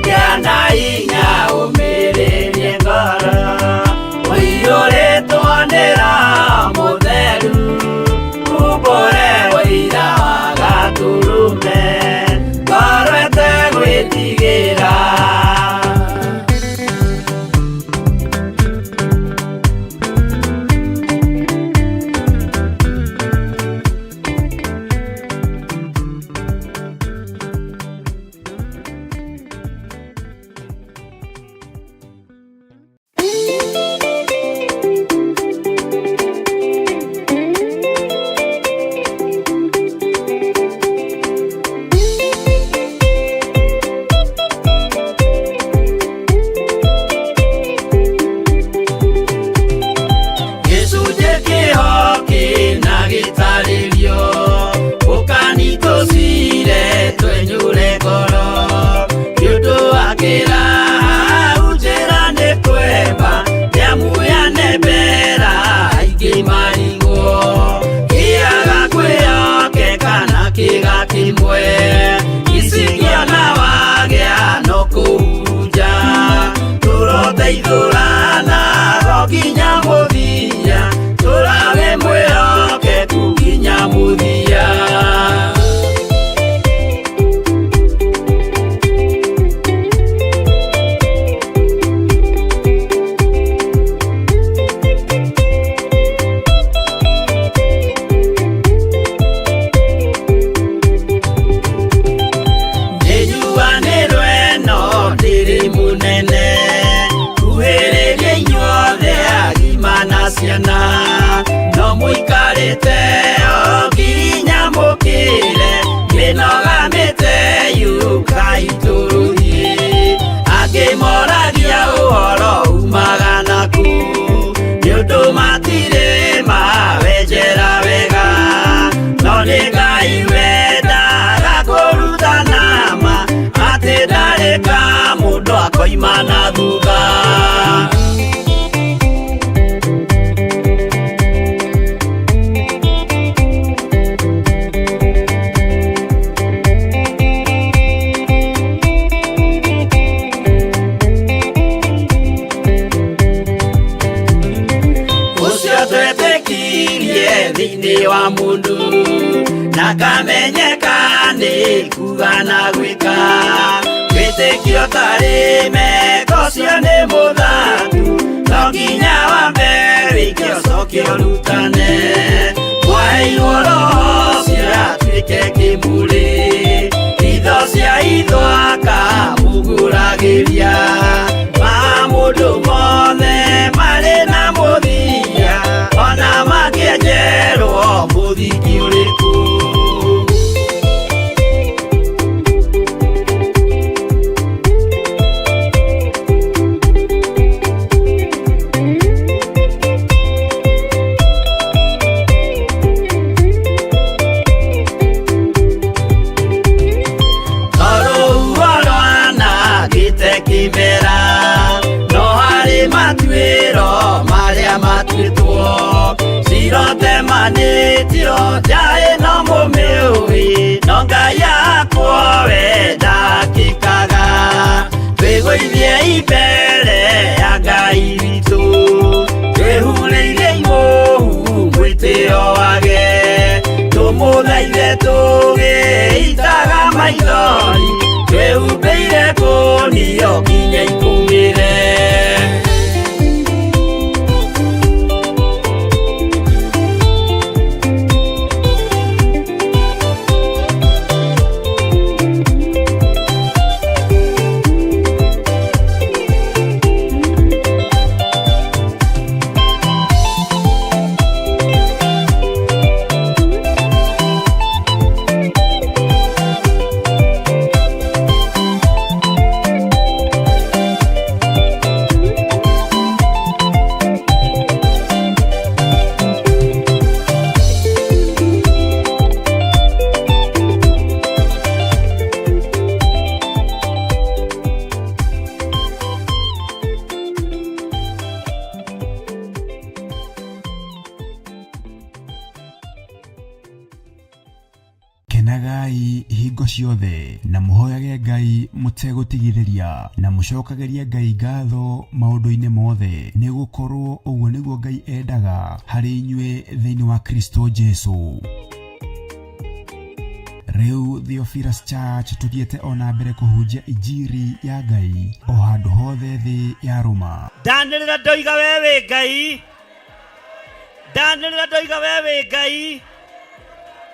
kĩana hinya ũmĩrĩrie ngoro ũiyũrĩtwo nĩ Roho Mũtheru umbũre ũira wa Gatũrũme ngoro ĩtegwĩtigĩra. Gĩcunjĩ kĩho kĩna gĩtarĩrio ũkani tũcire twenyũre ngoro nĩ ũndũ wa kĩraha njĩra nĩ kwemba nĩamuyane mbera aingĩ marigwo kĩaga kwĩhokeka na kĩga kĩmwe icingĩona wagĩa no kũhunja tũroteithũrana go nginya mũthia tũrage mwĩhokeku nginya mũthia. Nĩnjuanĩrwo ĩno ndĩrĩ mũnene kuhĩrĩria inyuothe agima na ciana no mũikarĩte o nginya mũkĩre mĩnoga mĩte yũkai tũrũthiĩ angĩ moragia ũhoro umaga nakũ nĩ ũndũ matirĩ mawenjera wega no nĩ Ngai wendaga kũrutana ma atĩ ndarĩ ka mũndũ akoima na thutha. Ũcio twetĩkirie thĩinĩ wa mũndũ na kamenyeka nĩ kuga na gwĩka wĩtĩkio tarĩ meko ũcio nĩ mũthatu no nginya wambe wĩke ũcoke ũrutane mwaheirwo Roho ũcio atuĩke kĩmũrĩ itho cia itho akamũgũragĩria ma mũndũ mothe marĩ na mũthia ona mangĩenjerwo mũthingi ũrĩkũ. kũhera no harĩ matuĩro marĩa matuĩtwo cirotemanĩtio njaĩ no mũmĩũĩ no Ngai yakwo we ndakĩkaga twĩgũithie imbere ya Ngai witũ twĩhurĩire imũhu mwĩtĩo wage tũmũthaithe tũgĩitaga maithori twĩhumbĩire kũnio nginya ikũmĩre. Kenagai hingo ciothe na mũhoyage Ngai mũtegũtigithĩria na mũcokagerie Ngai ngatho maũndũ-inĩ mothe, nĩ gũkorwo ũguo nĩguo Ngai endaga harĩ inyuĩ thĩinĩ wa Kristo Jesu. Rĩu Theophilus Church tũthiĩte ona mbere kũhunjia injiri ya Ngai o handũ hothe thĩ ya rũma. Ndanĩrĩra ndoiga we wĩ Ngai, ndanĩrĩra ndoiga we wĩ Ngai,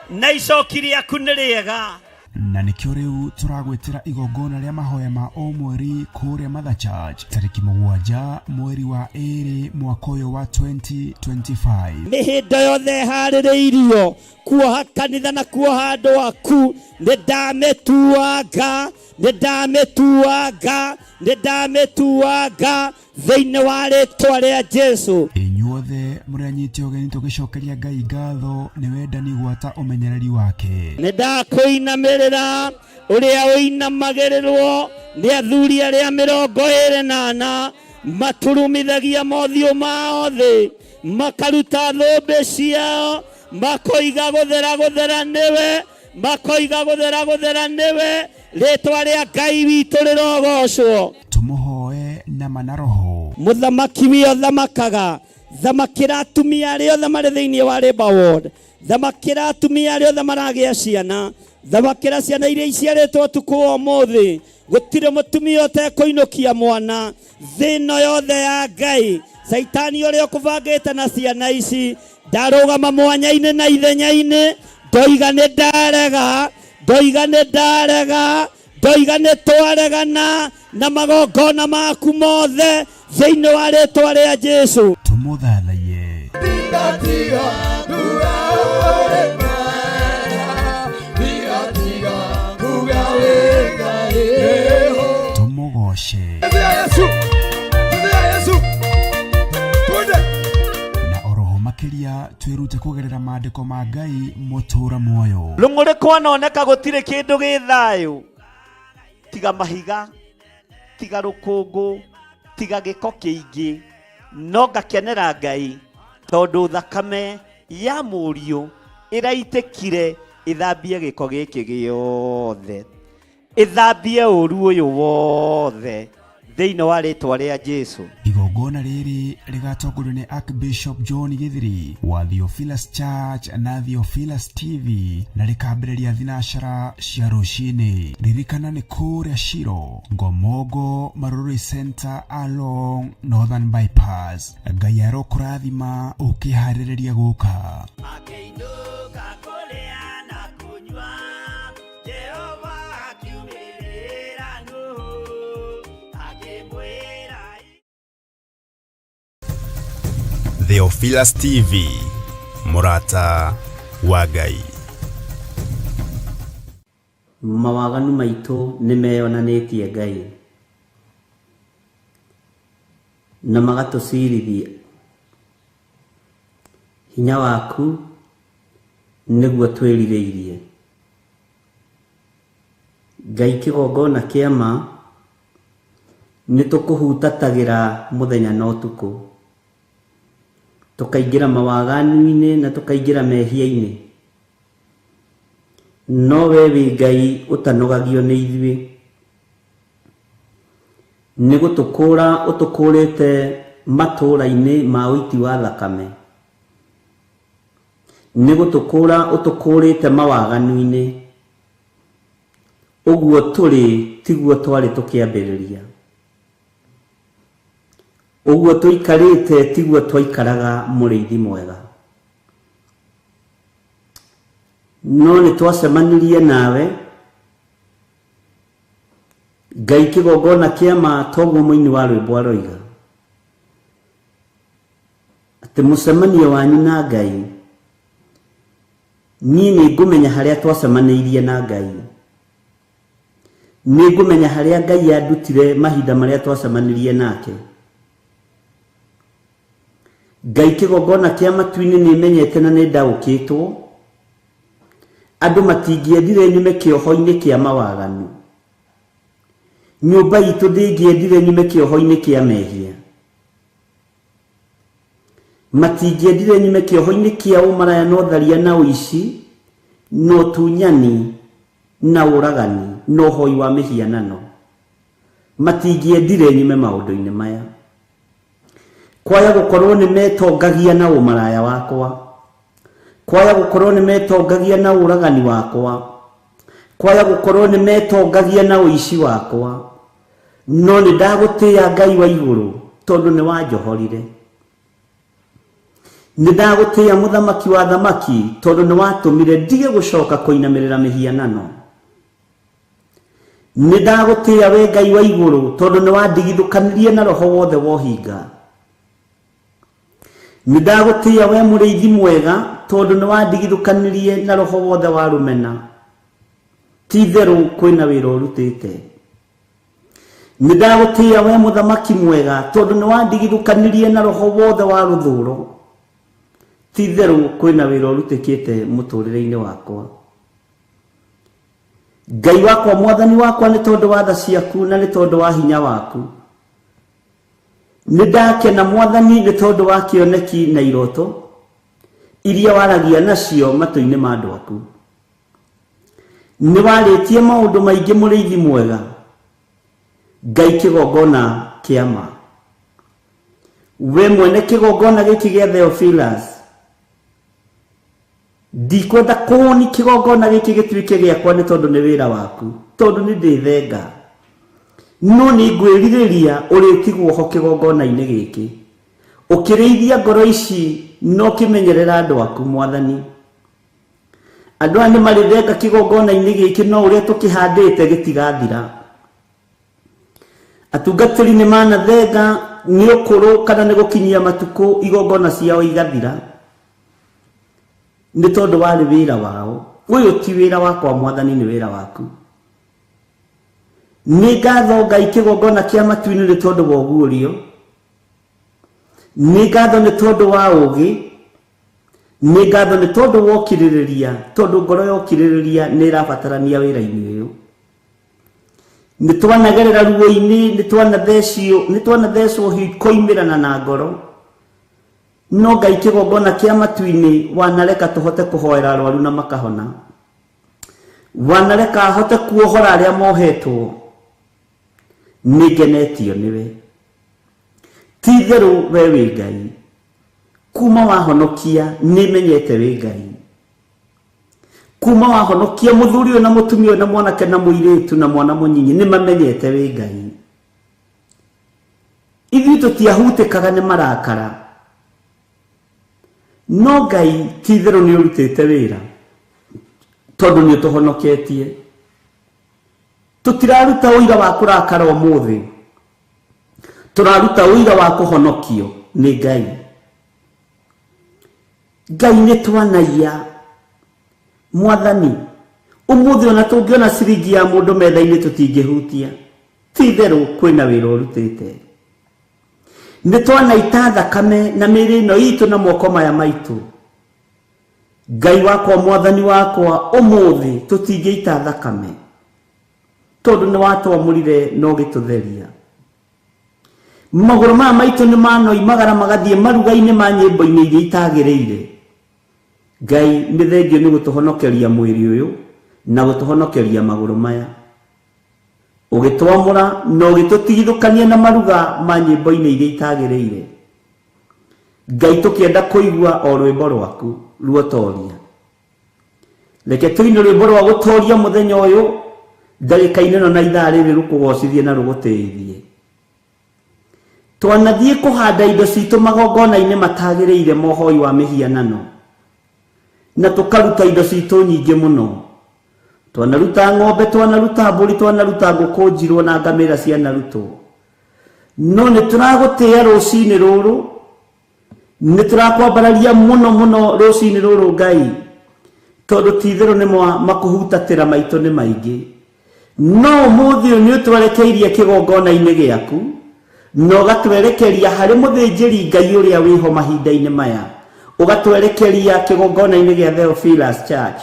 na icoki rĩaku nĩ rĩega. Na nĩkĩo rĩu tũragwĩtĩra igongona rĩa mahoya ma o mweri kũrĩa Mother Church tarĩki 7 mweri wa 2 mwaka ũyũ wa 2025. Mĩhĩndo yothe ĩharĩrĩirio kuoha kanitha na kuoha andũ aku, nĩ ndamĩtuanga, nĩ ndamĩtuanga, nĩ ndamĩtuanga thĩinĩ wa rĩtwa rĩa Jesu. Inyuothe mũrĩ anyite ũgeni tũgĩcokeria Ngai ngatho nĩ wendani gwata ũmenyereri wake. Nĩ ndakũinamĩrĩra ũrĩa ũinamagĩrĩrwo nĩ athuri arĩa 24 maturumithagia mothiũ mao thĩ, makaruta thũmbĩ ciao, makoiga gũthera gũthera nĩwe, makoiga gũthera gũthera nĩwe, rĩtwa rĩa Ngai witũ rĩrogocwo. Tũmũhoe nama na roho. Mũthamaki wĩ ũthamakaga, thamakĩra atumia arĩa othe marĩ thĩinĩ wa Labour Ward, thamakĩra atumia arĩa othe maragĩa ciana, thamakĩra ciana iria iciarĩtwo ũtukũ wa ũmũthĩ. Gũtirĩ mũtumia ũtekũinũkia mwana thĩ ĩno yothe ya Ngai. Caitani ũrĩa ũkũbangĩte na ciana ici ndarũgama mwanya-inĩ na ithenya-inĩ, ndoiga nĩ ndarega, ndoiga nĩ ndarega, ndoiga nĩ twaregana na magongona maku mothe thĩinĩ wa rĩtwa rĩa Jesu. Tũmũthathaiye. Tũmũgoce. Na oroho makĩria twĩrute kũgerera maandĩko ma Ngai mũtũra muoyo. Rũng'ũrĩ kwanoneka gũtirĩ kĩndũ gĩ thayũ tiga mahiga, tiga rũkũngũ, tiga gĩko kĩingĩ, no ngakenera Ngai tondũ thakame ya mũriũ ĩraitĩkire ĩthambie gĩko gĩkĩ gĩothe, ĩthambie ũru ũyũ wothe thĩinĩ wa rĩtwa rĩa Jesu. Igongona rĩrĩ rĩgatongorio nĩ Archbishop John Githiri wa Theophilus Church na Theophilus TV na rĩkambĩrĩria thinacara cia rũcinĩ. Ririkana nĩ kũrĩa Shiro, Ngomongo, Marurui Center along Northern Bypass. Ngai arokũrathima ũkĩharĩrĩria gũka. Akĩinũka kũrĩa na kũnyua, Jehova akiumĩrĩra Nuhu, akĩmwĩra. Theophilus TV, mũrata wa Ngai. Mawaganu maitũ nĩ meyonanĩtie Ngai na magatũcirithia. Hinya waku nĩguo twĩrirĩirie. Ngai kĩgongona kĩa ma Nĩ tũkũhutatagĩra mũthenya na ũtukũ, tũkaingĩra mawaganu-inĩ na tũkaingĩra mehia-inĩ, no we wĩ Ngai ũtanogagio nĩ ithuĩ. Nĩ gũtũkũũra ũtũkũũrĩte matũũra-inĩ ma ũiti wa thakame, nĩ gũtũkũũra ũtũkũũrĩte mawaganu-inĩ, ũguo tũrĩ tiguo twarĩ tũkĩambĩrĩria, ũguo tũikarĩte tiguo twaikaraga mũrĩithi mwega. No nĩ twacemanirie nawe Ngai kĩgongona kĩa ma, toguo mũini wa rwĩmbo aroiga atĩ mũcemanio wanyu na Ngai, niĩ nĩ ngũmenya harĩa twacemanĩirie na Ngai, nĩ ngũmenya harĩa Ngai andutire mahinda marĩa twacemanirie nake. Ngai kĩgongona kĩa matu-inĩ nĩ menyete na nĩ ndaũkĩtwo, andũ matingĩendire nyume kĩoho-inĩ kĩa mawaganu, nyũmba itũ ndĩngĩendire nyume kĩoho-inĩ kĩa mehia, matingĩendire nyume kĩoho-inĩ kĩa ũmaraya na ũtharia na ũici na ũtunyani na ũragani na ũhoi wa mĩhianano, matingĩendire nyume maũndũ-inĩ maya. Kwaya gũkorwo nĩ metongagia na ũmaraya wakwa, kwaya gũkorwo nĩ metongagia na ũragani wakwa, kwaya gũkorwo nĩ metongagia na ũici wakwa, no nĩ ndagũtĩĩa Ngai wa igũrũ tondũ nĩ wanjohorire. Nĩ ndagũtĩĩa mũthamaki wa thamaki tondũ nĩ watũmire ndige gũcoka kũinamĩrĩra mĩhianano. Nĩ ndagũtĩĩa we Ngai wa igũrũ tondũ nĩ wandigithũkanirie na roho wothe wa ũhinga. Nĩ ndagũtĩĩa we mũrĩithi mwega tondũ nĩ wandigithũkanirie na roho wothe wa rũmena. Ti itherũ kwĩna wĩra ũrutĩte. Nĩ ndagũtĩĩa we mũthamaki mwega tondũ nĩ wandigithũkanirie na roho wothe wa rũthũũro. Ti itherũ kwĩna wĩra ũrutĩkĩte mũtũũrĩre-inĩ wakwa. Ngai wakwa, mwathani wakwa, nĩ tondũ wa tha ciaku na nĩ tondũ wa hinya waku. Nĩ ndakena mwathani nĩ tondũ wa kĩoneki na iroto iria waragia nacio matũ-inĩ ma andũ aku. Nĩ warĩtie maũndũ maingĩ mũrĩithi mwega, Ngai kĩgongona kĩa ma. We mwene kĩgongona gĩkĩ gĩa Theophilus, ndikwenda kũni kĩgongona gĩkĩ gĩtuĩke gĩakwa nĩ tondũ nĩ wĩra waku, tondũ nĩ ndĩthenga, no nĩ ngwĩrirĩria ũrĩtigwo ho kĩgongona-inĩ gĩkĩ, ũkĩrĩithia ngoro ici na ũkĩmenyerera andũ aku mwathani. Andũ aya nĩ marĩthenga kĩgongona-inĩ gĩkĩ, no ũrĩa tũkĩhandĩte gĩtigathira. Atungatĩri nĩ manathenga nĩ ũkũrũ kana nĩ gũkinyia matukũ, igongona ciao igathira nĩ tondũ warĩ wĩra wao. Ũyũ ti wĩra wakwa mwathani, nĩ wĩra waku. Nĩ ngatho Ngai kĩgongona kĩa matu-inĩ nĩ tondũ wa ũguũrio, nĩ ngatho nĩ tondũ wa ũũgĩ, nĩ ngatho nĩ tondũ wa ũkirĩrĩria, tondũ ngoro ya ũkirĩrĩria nĩ ĩrabatarania wĩra-inĩ ũyũ. Nĩ twanagerera ruo-inĩ, nĩ twanathecwo koimĩrana na ngoro, no Ngai kĩgongona kĩa matu-inĩ wanareka tũhote kũhoera arwaru na makahona, wanareka ahote kuohora arĩa mohetwo. Nĩ ngenetio nĩwe. Ti itherũ we wĩ Ngai, kuma wahonokia nĩ menyete wĩ Ngai. Kuma wahonokia mũthuri ũyũ na mũtumia ũyũ na mwanake na mũirĩtu na mwana mũnyinyi nĩ mamenyete wĩ Ngai. Ithuĩ tũtiahutĩkaga nĩ marakara, no Ngai ti itherũ nĩ ũrutĩte wĩra tondũ nĩ ũtũhonoketie. Tũtiraruta ũira wa kũrakara ũmũthĩ, tũraruta ũira wa kũhonokio nĩ Ngai. Ngai nĩ twanaiya mwathani, ũmũthĩ ona tũngĩona ciringi ya mũndũ metha-inĩ tũtingĩhutia. Ti itherũ kwĩna wĩra ũrutĩte. Nĩ twanaita thakame na mĩĩrĩ ĩno itũ na moko maya maitũ. Ngai wakwa, mwathani wakwa, ũmũthĩ tũtingĩita thakame tondũ nĩ watwamũrire na ũgĩtũtheria. Magũrũ maya maitũ nĩ manoimagara magathiĩ maruga-inĩ ma nyĩmbo-inĩ iria itagĩrĩire. Ngai nĩ thengio nĩ gũtũhonokeria mwĩrĩ ũyũ na gũtũhonokeria magũrũ maya. Ũgĩtwamũra na ũgĩtũtigithũkania na maruga ma nyĩmbo-inĩ iria itagĩrĩire. Ngai tũkĩenda kũigua o rwĩmbo rwaku ruotoria. Reke tũine rwĩmbo rwa gũtoria mũthenya ũyũ ndagĩka-inĩ ĩno na ithaa rĩrĩ rũkũgocithie na rũgũtĩithie. Twanathiĩ kũhanda indo citũ magongona-inĩ matagĩrĩire mohoi wa mĩhianano na tũkaruta indo citũ nyingĩ mũno. Twanaruta ng'ombe, twanaruta mbũri, twanaruta ngũkũ njirũ na ngamĩra cianarutwo. No nĩ tũragũtĩĩa rũcinĩ rũrũ, nĩ tũrakwambararia mũno mũno rũcinĩ rũrũ Ngai, tondũ ti itherũ nĩ makũhutatĩra maitũ nĩ maingĩ. No ũmũthĩ ũyũ nĩ ũtwerekeirie kĩgongona-inĩ gĩaku na ũgatwerekeria harĩ mũthĩnjĩri Ngai ũrĩa wĩho mahinda-inĩ maya, ũgatwerekeria kĩgongona-inĩ gĩa Theophilus Church,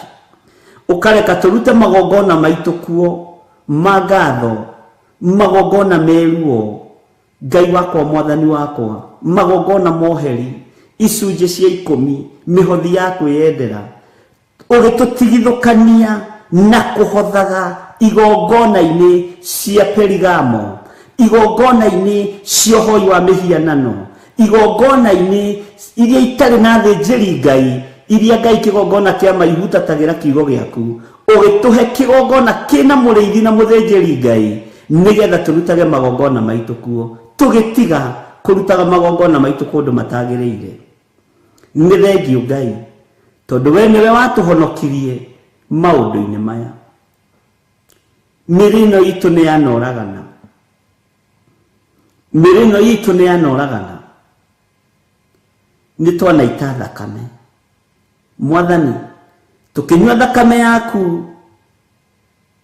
ũkareka tũrute magongona maitũ kuo ma ngatho, magongona meruo Ngai wakwa mwathani wakwa, magongona moheri, icunjĩ cia 10, mĩhothi ya kwĩyendera, ũgĩtũtigithũkania na kũhothaga igongona-inĩ cia Perigamo, igongona-inĩ cia ũhoi wa mĩhianano, igongona-inĩ iria itarĩ na thĩnjĩri Ngai, iria Ngai kĩgongona kĩa maihutatagĩra kiugo gĩaku, ũgĩtũhe kĩgongona kĩna mũrĩithi na mũthĩnjĩri Ngai, nĩgetha tũrutage magongona maitũ kuo, tũgĩtiga kũrutaga magongona maitũ kũndũ matagĩrĩire. Nĩ thengio Ngai, tondũ we nĩwe watũhonokirie maũndũ-inĩ maya. Mĩrĩ ĩno itũ nĩ yanoragana, mĩrĩ ĩno itũ nĩ yanoragana, nĩ twanaita thakame. Mwathani, tũkĩnyua thakame yaku,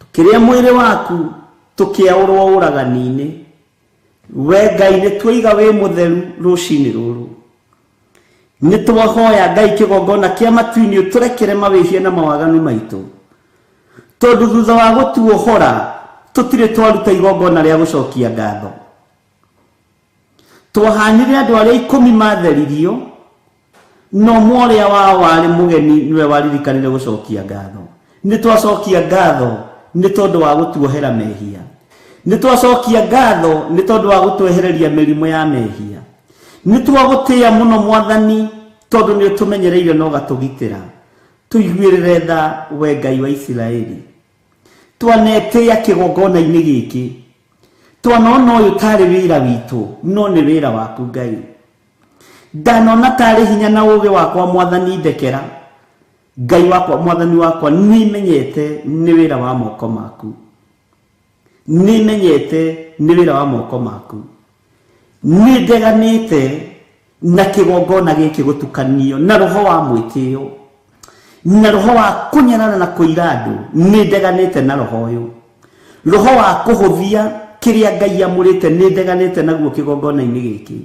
tũkĩrĩa mwĩrĩ waku, tũkĩaũrwo ũragani-inĩ. We Ngai nĩ twaiga wĩ mũtheru rũcinĩ rũrũ. Nĩ twahoya Ngai kĩgongona kĩa matu-inĩ ũtũrekere mawĩhia na mawaganu maitũ, tondũ thutha wa gũtuohora tũtirĩ twaruta igongona rĩa gũcokia ngatho. Twahanire andũ arĩa 10 matheririo, no ũmwe ũrĩa wao warĩ mũgeni nĩwe waririkanire gũcokia ngatho. Nĩ twacokia ngatho nĩ tondũ wa gũtuohera mehia, nĩ twacokia ngatho nĩ tondũ wa gũtwehereria mĩrimũ ya mehia. Nĩ twagũtĩĩa mũno Mwathani, tondũ nĩ ũtũmenyereire na ũgatũgitĩra. Tũiguĩrĩre tha we Ngai wa Isiraeli. Twanetĩĩa kĩgongona-inĩ gĩkĩ, twanona ũyũ tarĩ wĩra witũ, no nĩ wĩra waku Ngai. Ndanona tarĩ hinya na ũũgĩ wakwa Mwathani ndekera. Ngai wakwa Mwathani wakwa, nĩmenyete nĩ wĩra wa moko maku, nĩmenyete nĩ wĩra wa moko maku. Nĩndeganĩte na kĩgongona gĩkĩ gũtukanio na roho wa mwĩtĩo, na roho wa kũnyarara na kũira andũ. Nĩndeganĩte na roho ũyũ, roho wa kũhũthia kĩrĩa Ngai amũrĩte, nĩndeganĩte naguo kĩgongona-inĩ gĩkĩ.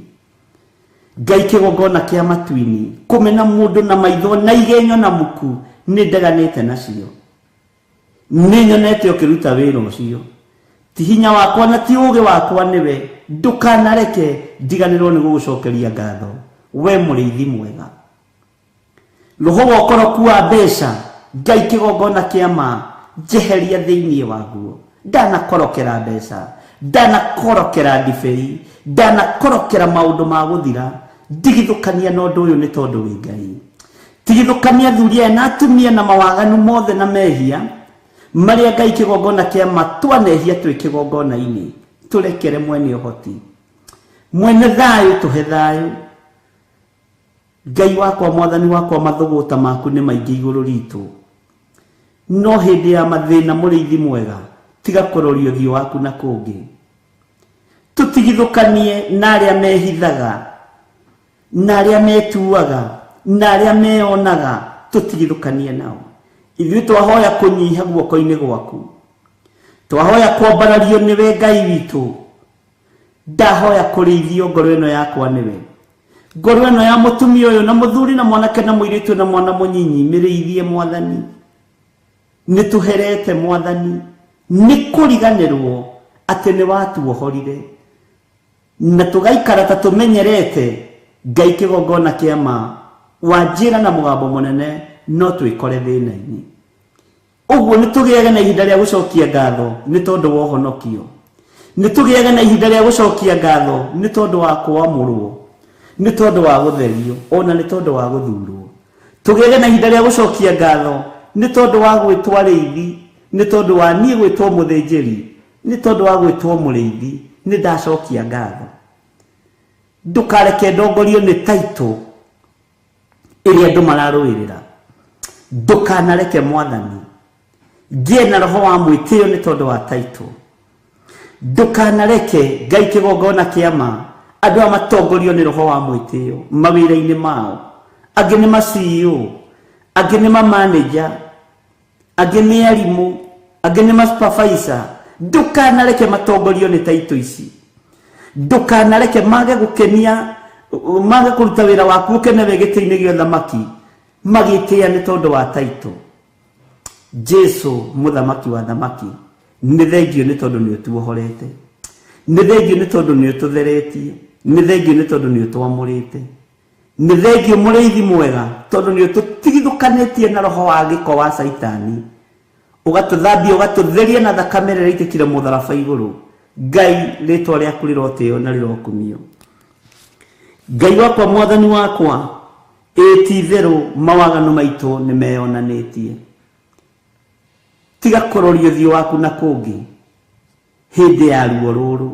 Ngai kĩgongona kĩa matu-inĩ, kũmena mũndũ na maitho na igenyo na muku, nĩndeganĩte nacio. Nĩnyonete ũkĩruta wĩra ũcio, ti hinya wakwa na ti ũũgĩ wakwa nĩwe. Ndũkanareke ndiganĩrwo nĩ gũgũcokeria ngatho, we mũrĩithi mwega. Roho wa ũkoroku wa mbeca, Ngai kĩgongona kĩa ma, njeheria thĩinĩ waguo. Ndanakorokera mbeca, ndanakorokera ndibei, ndanakorokera maũndũ ma gũthira. Ndigithũkania na ũndũ ũyũ nĩ tondũ wĩ Ngai. Tigithũkania athuri aya na atumia na mawaganu mothe na mehia marĩa Ngai kĩgongona kĩa ma twanehia twĩ kĩgongona-inĩ. Tũrekere mwene ũhoti, mwene thayũ, tũhe thayũ. Ngai wakwa Mwathani wakwa, mathũgũta maku nĩ maingĩ igũrũ ritũ, no hĩndĩ ya mathĩna mũrĩithi mwega, tiga kũroria ũthiũ waku na kũngĩ. Tũtigithũkanie na arĩa mehithaga, na arĩa metuaga, na arĩa meonaga, tũtigithũkanie nao. Ithuĩ twahoya kũnyiha guoko-inĩ gwaku, twahoya kwambarario nĩwe Ngai witũ. Ndahoya kũrĩithio ngoro ĩno yakwa nĩwe, ngoro ĩno ya mũtumia ũyũ na mũthuri na mwanake na mũirĩtu na mwana mũnyinyi, mĩrĩithie Mwathani. Nĩ tũherete Mwathani nĩ kũriganĩrwo atĩ nĩ watuohorire. Na tũgaikara ta tũmenyerete Ngai kĩgongona kĩa ma wanjĩra na mũgambo mũnene no twĩkore thĩna-inĩ. Ũguo nĩ tũgĩage na ihinda rĩa gũcokia ngatho nĩ tondũ wa ũhonokio. Nĩ tũgĩage na ihinda rĩa gũcokia ngatho nĩ tondũ wa kwamũrwo, nĩ tondũ wa gũtherio, ona nĩ tondũ wa gũthurwo. Tũgĩage na ihinda rĩa gũcokia ngatho nĩ tondũ wa gwĩtwo arĩithi, nĩ tondũ wa niĩ gwĩtwo mũthĩnjĩri, nĩ tondũ wa gwĩtwo mũrĩithi, nĩ ndacokia ngatho. Ndũkareke ndongorio nĩ title ĩrĩa andũ mararũĩrĩra. Ndũkanareke Mwathani ngĩe na roho wa mwĩtĩo nĩ tondũ wa title. Ndũkanareke Ngai kĩgongona kĩa ma andũ aya matongorio nĩ roho wa mwĩtĩo mawĩra-inĩ mao. Angĩ nĩ ma CEO, angĩ nĩ ma manager, angĩ nĩ arimũ, angĩ nĩ ma supervisor. Ndũkanareke matongorio nĩ title ici. Ndũkanareke mage gũkenia, mage kũruta wĩra waku ũkene wĩ gĩtĩ-inĩ gĩa ũthamaki, magĩtĩa nĩ tondũ wa title. Jesu mũthamaki wa thamaki, nĩ thengio nĩ tondũ nĩ ũtuohorete, nĩ thengio nĩ tondũ nĩ ũtũtheretie, nĩ thengio nĩ tondũ nĩ ũtwamũrĩte, nĩ thengio mũrĩithi mwega tondũ nĩ ũtũtigithũkanĩtie na roho wa gĩko wa Caitani, ũgatũthambia ũgatũtheria na thakame ĩrĩa ĩraitĩkire mũtharaba igũrũ. Ngai, rĩtwa rĩaku rĩrotĩo na rĩrokumio. Ngai wakwa, Mwathani wakwa, ĩ ti itherũ mawaganu maitũ nĩ meyonanĩtie. Tiga kũroria ũthiũ waku na kũngĩ hĩndĩ ya ruo rũrũ.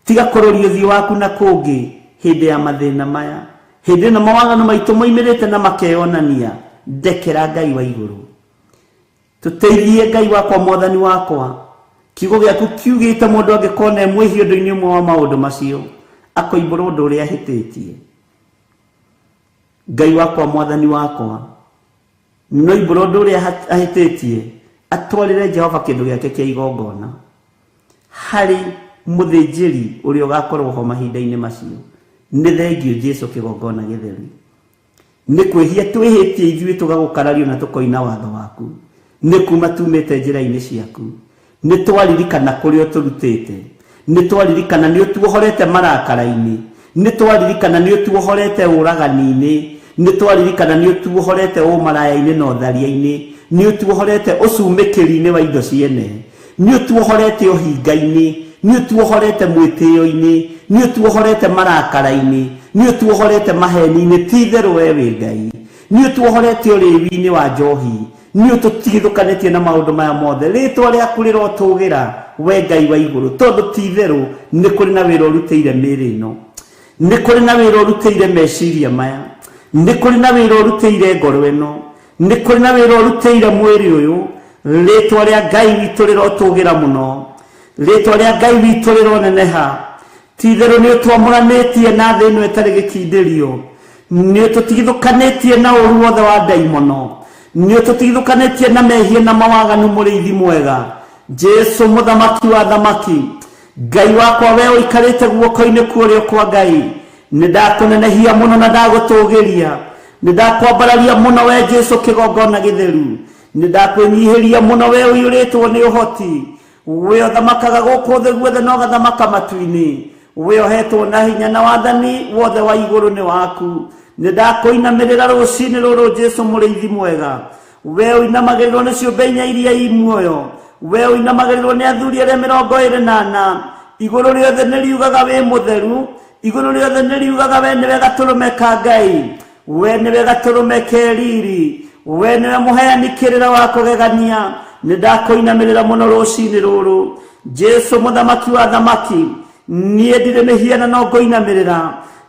Tiga kũroria ũthiũ waku na kũngĩ hĩndĩ ya mathĩna maya. Hĩndĩ ĩno mawaganu maitũ moimĩrĩte na makeyonania, ndekera Ngai wa igũrũ. Tũteithie Ngai wakwa, Mwathani wakwa. Kiugo gĩaku kiugĩte mũndũ angĩkorwo e mwĩhia ũndũ-inĩ ũmwe wa maũndũ macio, akoimbũra ũndũ ũrĩa ahĩtĩtie. Ngai wakwa, Mwathani wakwa, no imbũra ũndũ ũrĩa ahĩtĩtie, atwarĩre Jehova kĩndũ gĩake kĩa igongona harĩ mũthĩnjĩri ũrĩa ũgakorwo ho mahinda-inĩ macio. Nĩ thengio Jesu kĩgongona gĩtheru. Nĩ kwĩhia twĩhĩtie ithuĩ tũgagũkarario na tũkoina watho waku. Nĩ kuma tumĩte njĩra-inĩ ciaku. Nĩ twaririkana kũrĩa ũtũrutĩte. Nĩ twaririkana nĩ ũtuohorete marakara-inĩ. Nĩ twaririkana nĩ ũtuohorete ũragani-inĩ. Nĩ twaririkana nĩ ũtuohorete ũmaraya-inĩ na ũtharia-inĩ. Nĩ ũtuohorete ũcumĩkĩri-inĩ wa indo ciene. Nĩ ũtuohorete ũhinga-inĩ. Nĩ ũtuohorete mwĩtĩo-inĩ. Nĩ ũtuohorete marakara-inĩ. Nĩ ũtuohorete maheni-inĩ. Ti itherũ we wĩ Ngai. Nĩ ũtuohorete ũrĩwi-inĩ wa njohi. Nĩ ũtũtigithũkanĩtie na maũndũ maya mothe. Rĩtwa rĩaku rĩrotũgĩra we Ngai wa igũrũ, tondũ ti itherũ nĩ kũrĩ na wĩra ũrutĩire mĩĩrĩ ĩno. Nĩ kũrĩ na wĩra ũrutĩire meciria maya. Nĩ kũrĩ na wĩra ũrutĩire ngoro ĩno. Nĩ kũrĩ na wĩra ũrutĩire mwĩrĩ ũyũ. Rĩtwa rĩa Ngai witũ rĩrotũgĩra mũno. Rĩtwa rĩa Ngai witũ rĩroneneha. Ti itherũ nĩ ũtwamũranĩtie na thĩ ĩno ĩtarĩ gĩkindĩrio. Nĩ ũtũtigithũkanĩtie na ũũru wothe wa ndaimono. Nĩ ũtũtigithũkanĩtie na mehia na mawaganu, mũrĩithi mwega. Jesu mũthamaki wa thamaki, Ngai wakwa, we ũikarĩte guoko-inĩ kwa ũrĩo kwa Ngai, nĩ ndakũnenehia mũno na ndagũtũgĩria. Nĩ ndakwambararia mũno we Jesu kĩgongona gĩtheru. Nĩ ndakwĩnyihĩria mũno we ũiyũrĩtwo nĩ ũhoti. We ũthamakaga gũkũ thĩ guothe na ũgathamaka matu-inĩ. We ũhetwo na hinya na wathani wothe wa igũrũ nĩ waku. Nĩ ndakũinamĩrĩra rũcinĩ rũrũ Jesu mũrĩithi mwega. We ũinamagĩrĩrwo nĩ ciũmbe inya iria i muoyo. We ũinamagĩrĩrwo nĩ athuri arĩa 24. Igũrũ rĩothe nĩ riugaga wĩ mũtheru. Igũrũ rĩothe nĩ riugaga we nĩwe gatũrũme ka Ngai. We nĩwe gatũrũme ke riri. We nĩwe mũheani kĩrĩra wa kũgegania. Nĩ ndakũinamĩrĩra mũno rũcinĩ rũrũ. Jesu mũthamaki wa thamaki, niĩ ndirĩ mĩhianano ngũinamĩrĩra.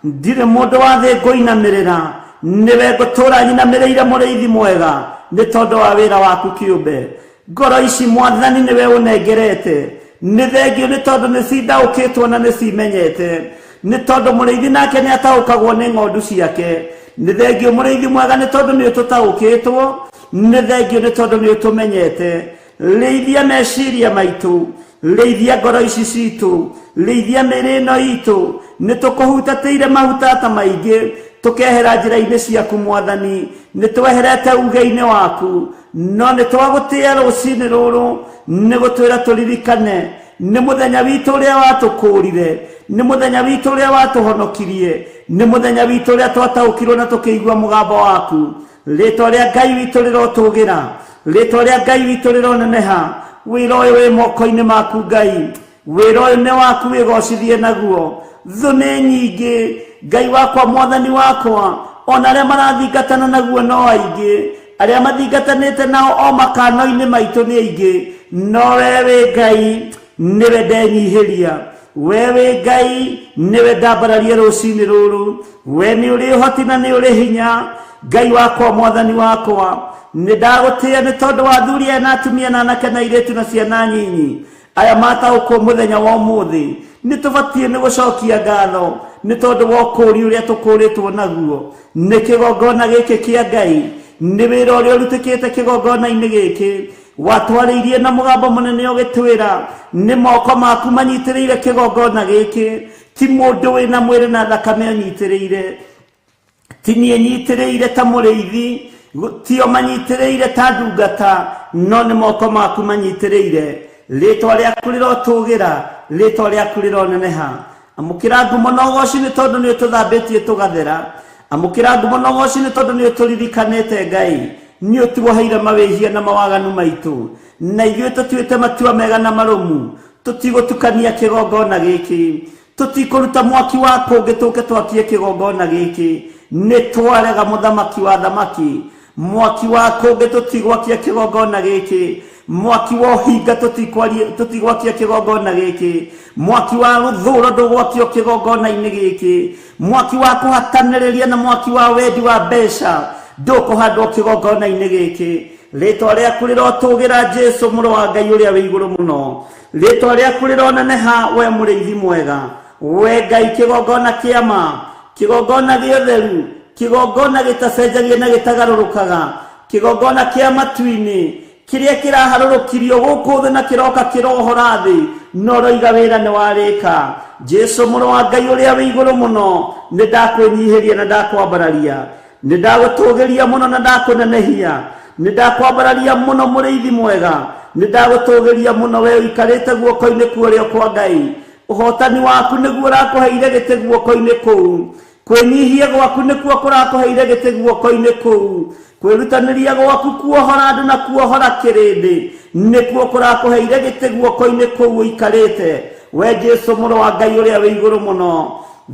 Ndirĩ mũndũ wa thĩ ngũinamĩrĩra. Nĩwe ngũtũũra nyinamĩrĩire mũrĩithi mwega, nĩ tondũ wa wĩra waku kĩũmbe. Ngoro ici Mwathani nĩwe ũnengerete. Nĩ thengio nĩ tondũ nĩ cindaũkĩtwo na nĩ cimenyete. Nĩ tondũ mũrĩithi nake nĩ ataũkagwo nĩ ng'ondu ciake. Nĩ thengio mũrĩithi mwega nĩ tondũ nĩ ũtũtaũkĩtwo. Nĩ thengio nĩ tondũ nĩ ũtũmenyete. Rĩithia meciria maitũ, rĩithia ngoro ici citũ, rĩithia mĩĩrĩ ĩno itũ. Nĩ tũkũhutatĩire mahutata maingĩ, tũkehera njĩra-inĩ ciaku Mwathani. Nĩ tweherete uge-inĩ waku, no nĩ twagũtĩĩa rũcinĩ rũrũ, nĩ gũtwĩra tũririkane Nĩ mũthenya witũ ũrĩa watũkũũrire, nĩ mũthenya witũ ũrĩa watũhonokirie, nĩ mũthenya witũ ũrĩa twataũkirwo na tũkĩigua mũgambo waku. Rĩtwa rĩa Ngai witũ rĩrotũgĩra, rĩtwa rĩa Ngai witũ rĩroneneha. Wĩra ũyũ wĩ moko-inĩ maku Ngai, wĩra ũyũ nĩ waku, wĩgocithie naguo. Thũ nĩ nyingĩ Ngai wakwa, mwathani wakwa, ona arĩa marathingatana naguo no aingĩ, arĩa mathingatanĩte nao o makano-inĩ maitũ nĩ aingĩ, no we wĩ Ngai nĩwe ndenyihĩria, we wĩ Ngai nĩwe ndambararia rũcinĩ rũrũ. We nĩ ũrĩ ũhoti na nĩ ũrĩ hinya, Ngai wakwa, mwathani wakwa, nĩ ndagũtĩĩa nĩ tondũ wa athuri aya na atumia na anake na airĩtu na ciana nyinyi aya mataũkwo mũthenya wa ũmũthĩ. Nĩ tũbatiĩ nĩ gũcokia ngatho nĩ tondũ wa ũkũũri ũrĩa tũkũũrĩtwo naguo nĩ kĩgongona gĩkĩ kĩa Ngai, nĩ wĩra ũrĩa ũrutĩkĩte kĩgongona-inĩ gĩkĩ. Watwarĩirie na mũgambo mũnene ũgĩtwĩra nĩ moko maku manyitĩrĩire kĩgongona gĩkĩ, ti mũndũ wĩna mwĩrĩ na thakame ũnyitĩrĩire, ti niĩ nyitĩrĩire ta mũrĩithi, tio manyitĩrĩire ta ndungata, no nĩ moko maku manyitĩrĩire. Rĩtwa rĩaku rĩrotũgĩra, rĩtwa rĩaku rĩroneneha. Amũkĩra ngumo na ũgoci nĩ tondũ nĩ ũtũthambĩtie tũgathera. Amũkĩra ngumo na ũgoci nĩ tondũ nĩ ũtũririkanĩte Ngai, nĩ ũtuoheire mawĩhia na mawaganu maitũ, na ithuĩ tũtuĩte matua mega na marũmu. Tũtigũtukania kĩgongona gĩkĩ, tũtikũruta mwaki wa kũngĩ tũke twakie kĩgongona gĩkĩ. Nĩ twarega mũthamaki wa thamaki, mwaki wa kũngĩ tũtigwakia kĩgongona gĩkĩ, mwaki wa ũhinga tũtigwakia kĩgongona gĩkĩ, mwaki wa rũthũro ndũgwakio kĩgongona-inĩ gĩkĩ, mwaki wa kũhatanĩrĩria na mwaki wa wendi wa mbeca ndũkũhandwo kĩgongona-inĩ gĩkĩ. Rĩtwa rĩaku rĩrotũgĩra Jesu mũrũ wa Ngai ũrĩa wĩ igũrũ mũno. Rĩtwa rĩaku rĩroneneha we mũrĩithi mwega, we Ngai kĩgongona kĩa ma, kĩgongona gĩotheru, kĩgongona gĩtacenjagia na gĩtagarũrũkaga, kĩgongona kĩa matu-inĩ kĩrĩa kĩraharũrũkirio gũkũ thĩ na kĩroka kĩrohora thĩ, no ũroiga wĩra nĩ warĩka. Jesu mũrũ wa Ngai ũrĩa wĩ igũrũ mũno, nĩ ndakwĩnyihĩria na ndakwambararia, nĩ ndagũtũgĩria mũno na ndakũnenehia, nĩ ndakwambararia mũno mũrĩithi mwega, nĩ ndagũtũgĩria mũno we ũikarĩte guoko-inĩ kuorĩo kwa Ngai. Ũhotani waku nĩguo ũrakũheire gĩtĩ guoko-inĩ kũu, kwĩnyihia gwaku nĩkuo kũrakũheire gĩtĩ guoko-inĩ kũu, kwĩrutanĩria gwaku kuohora andũ na kuohora kĩrĩndĩ nĩkuo kũrakũheire gĩtĩ guoko-inĩ kũu ũikarĩte. We Jesu mũrũ wa Ngai ũrĩa wĩ igũrũ mũno,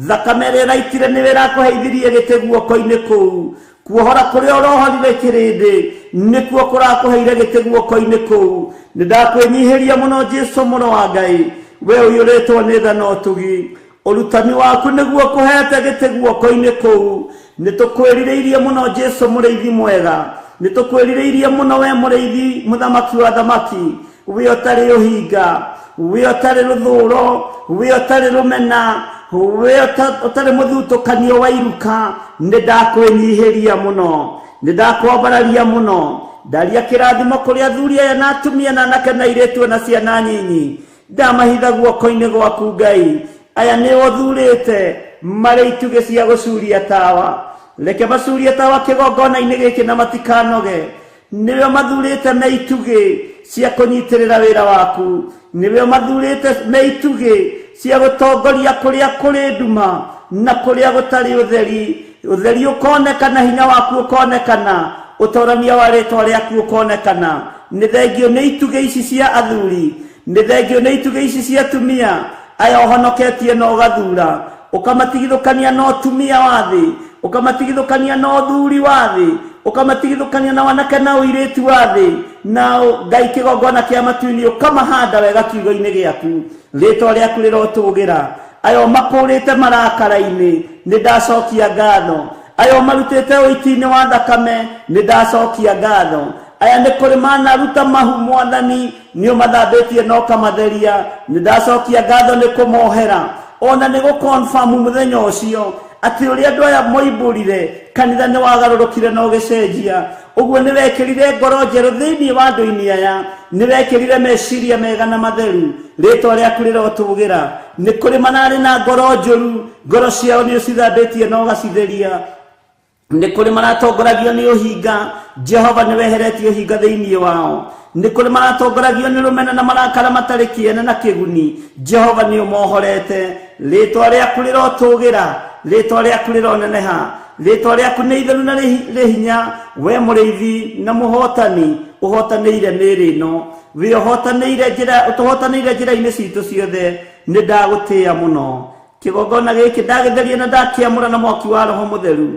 thakame ĩrĩa ĩraitire nĩwe ĩrakũheithirie gĩtĩ guoko-inĩ kũu, kuohora kũrĩa ũrohorire kĩrĩndĩ nĩkuo kũrakũheire gĩtĩ guoko-inĩ kũu. Nĩ ndakwĩnyihĩria mũno Jesu mũrũ wa Ngai, we ũiyũrĩtwo nĩ tha na ũtugi. Ũrutani waku nĩguo kũhete gĩtĩ guoko-inĩ kũu. Nĩ tũkwĩrirĩirie mũno Jesu mũrĩithi mwega, nĩ tũkwĩrirĩirie mũno we mũrĩithi mũthamaki wa thamaki, we ũtarĩ ũhinga, we ũtarĩ rũthũro, we ũtarĩ rũmena, we ũtarĩ mũthutũkanio wa iruka. Nĩ ndakwĩnyihĩria mũno, nĩ ndakwambararia mũno. Ndaria kĩrathimo kũrĩ athuri aya na atumia na anake na airĩtu na ciana nyinyi, ndamahitha guoko-inĩ gwaku Ngai. Aya nĩ ũthurĩte marĩ itugĩ cia gũcuria tawa, reke macurie tawa kĩgongona-inĩ gĩkĩ na matikanoge. Nĩwe mathurĩte me itugĩ cia kũnyitĩrĩra wĩra waku, nĩwe mathurĩte me itugĩ cia gũtongoria kũrĩa kũrĩ nduma na kũrĩa gũtarĩ ũtheri. Ũtheri ũkonekana, hinya waku ũkonekana, ũtorania wa rĩtwa rĩaku ũkonekana. Nĩ thengio nĩ itugĩ ici cia athuri, nĩ thengio nĩ itugĩ ici cia atumia aya ũhonoketie na ũgathura, ũkamatigithũkania na ũtumia wa thĩ, ũkamatigithũkania na ũthuri wa thĩ, ũkamatigithũkania na wanake na ũirĩtu wa thĩ, na Ngai kĩgongona kĩa matu-inĩ ũkamahanda wega kiugo-inĩ gĩaku. Rĩtwa rĩaku rĩrotũgĩra. Aya ũmakũũrĩte marakara-inĩ, nĩ ndacokia ngatho. Aya ũmarutĩte ũiti-inĩ wa thakame, nĩ ndacokia ngatho. Aya nĩ kũrĩ manaruta mahu mwathani, nĩ ũmathambĩtie na ũkamatheria, nĩ ndacokia ngatho nĩ kũmohera. Ona nĩ gũkonfamu mũthenya ũcio atĩ ũrĩa andũ aya moimbũrire kanitha nĩ wagarũrũkire na ũgĩcenjia. Ũguo nĩ wekĩrire ngoro njerũ thĩinĩ wa andũ-inĩ aya, nĩ wekĩrire meciria mega na matheru. Rĩtwa rĩaku rĩrotũgĩra. Nĩ kũrĩ mararĩ na ngoro njũru, ngoro ciao nĩ ũcithambĩtie na ũgacitheria. Nĩ kũrĩ maratongoragio nĩ ũhinga, Jehova nĩ weheretie ũhinga thĩinĩ wao. Nĩ kũrĩ maratongoragio nĩ rũmena na marakara matarĩ kĩene na kĩguni. Jehova nĩ ũmohorete. Rĩtwa rĩaku rĩrotũgĩra, rĩtwa rĩaku rĩroneneha, rĩtwa rĩaku nĩ itheru na rĩ hinya. We mũrĩithi na mũhotani, ũhotanĩire mĩĩrĩ ĩno, wĩ ũhotanĩire njĩra, ũtũhotanĩire njĩra-inĩ citũ ciothe. Nĩ ndagũtĩĩa mũno. Kĩgongona gĩkĩ ndagĩtheria na ndakĩamũra na mwaki wa Roho Mũtheru.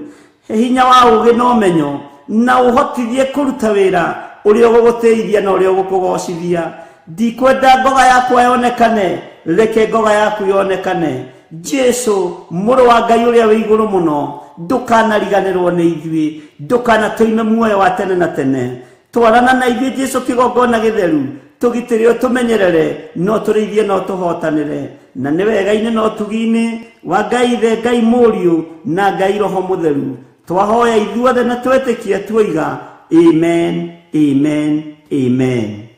He hinya wa ũũgĩ na ũmenyo, na ũhotithie kũruta wĩra ũrĩa ũgũgũtĩithia na ũrĩa ũgũkũgocithia. Ndikwenda ngoga yakwa yonekane, reke ngoga yaku yonekane. Jesu, mũrũ wa Ngai ũrĩa wĩ igũrũ mũno, ndũkanariganĩrwo nĩ ithuĩ, ndũkanatũime muoyo wa tene na tene. Twarana na ithuĩ Jesu kĩgongona gĩtheru, tũgitĩre ũtũmenyerere, no tũrĩithie no tũhotanĩre. Na nĩ wega-inĩ na ũtugi-inĩ wa Ngai Ithe, Ngai Mũriũ na Ngai Roho Mũtheru. Twahoya ithuothe na twetĩkia tuoiga amen, amen, amen.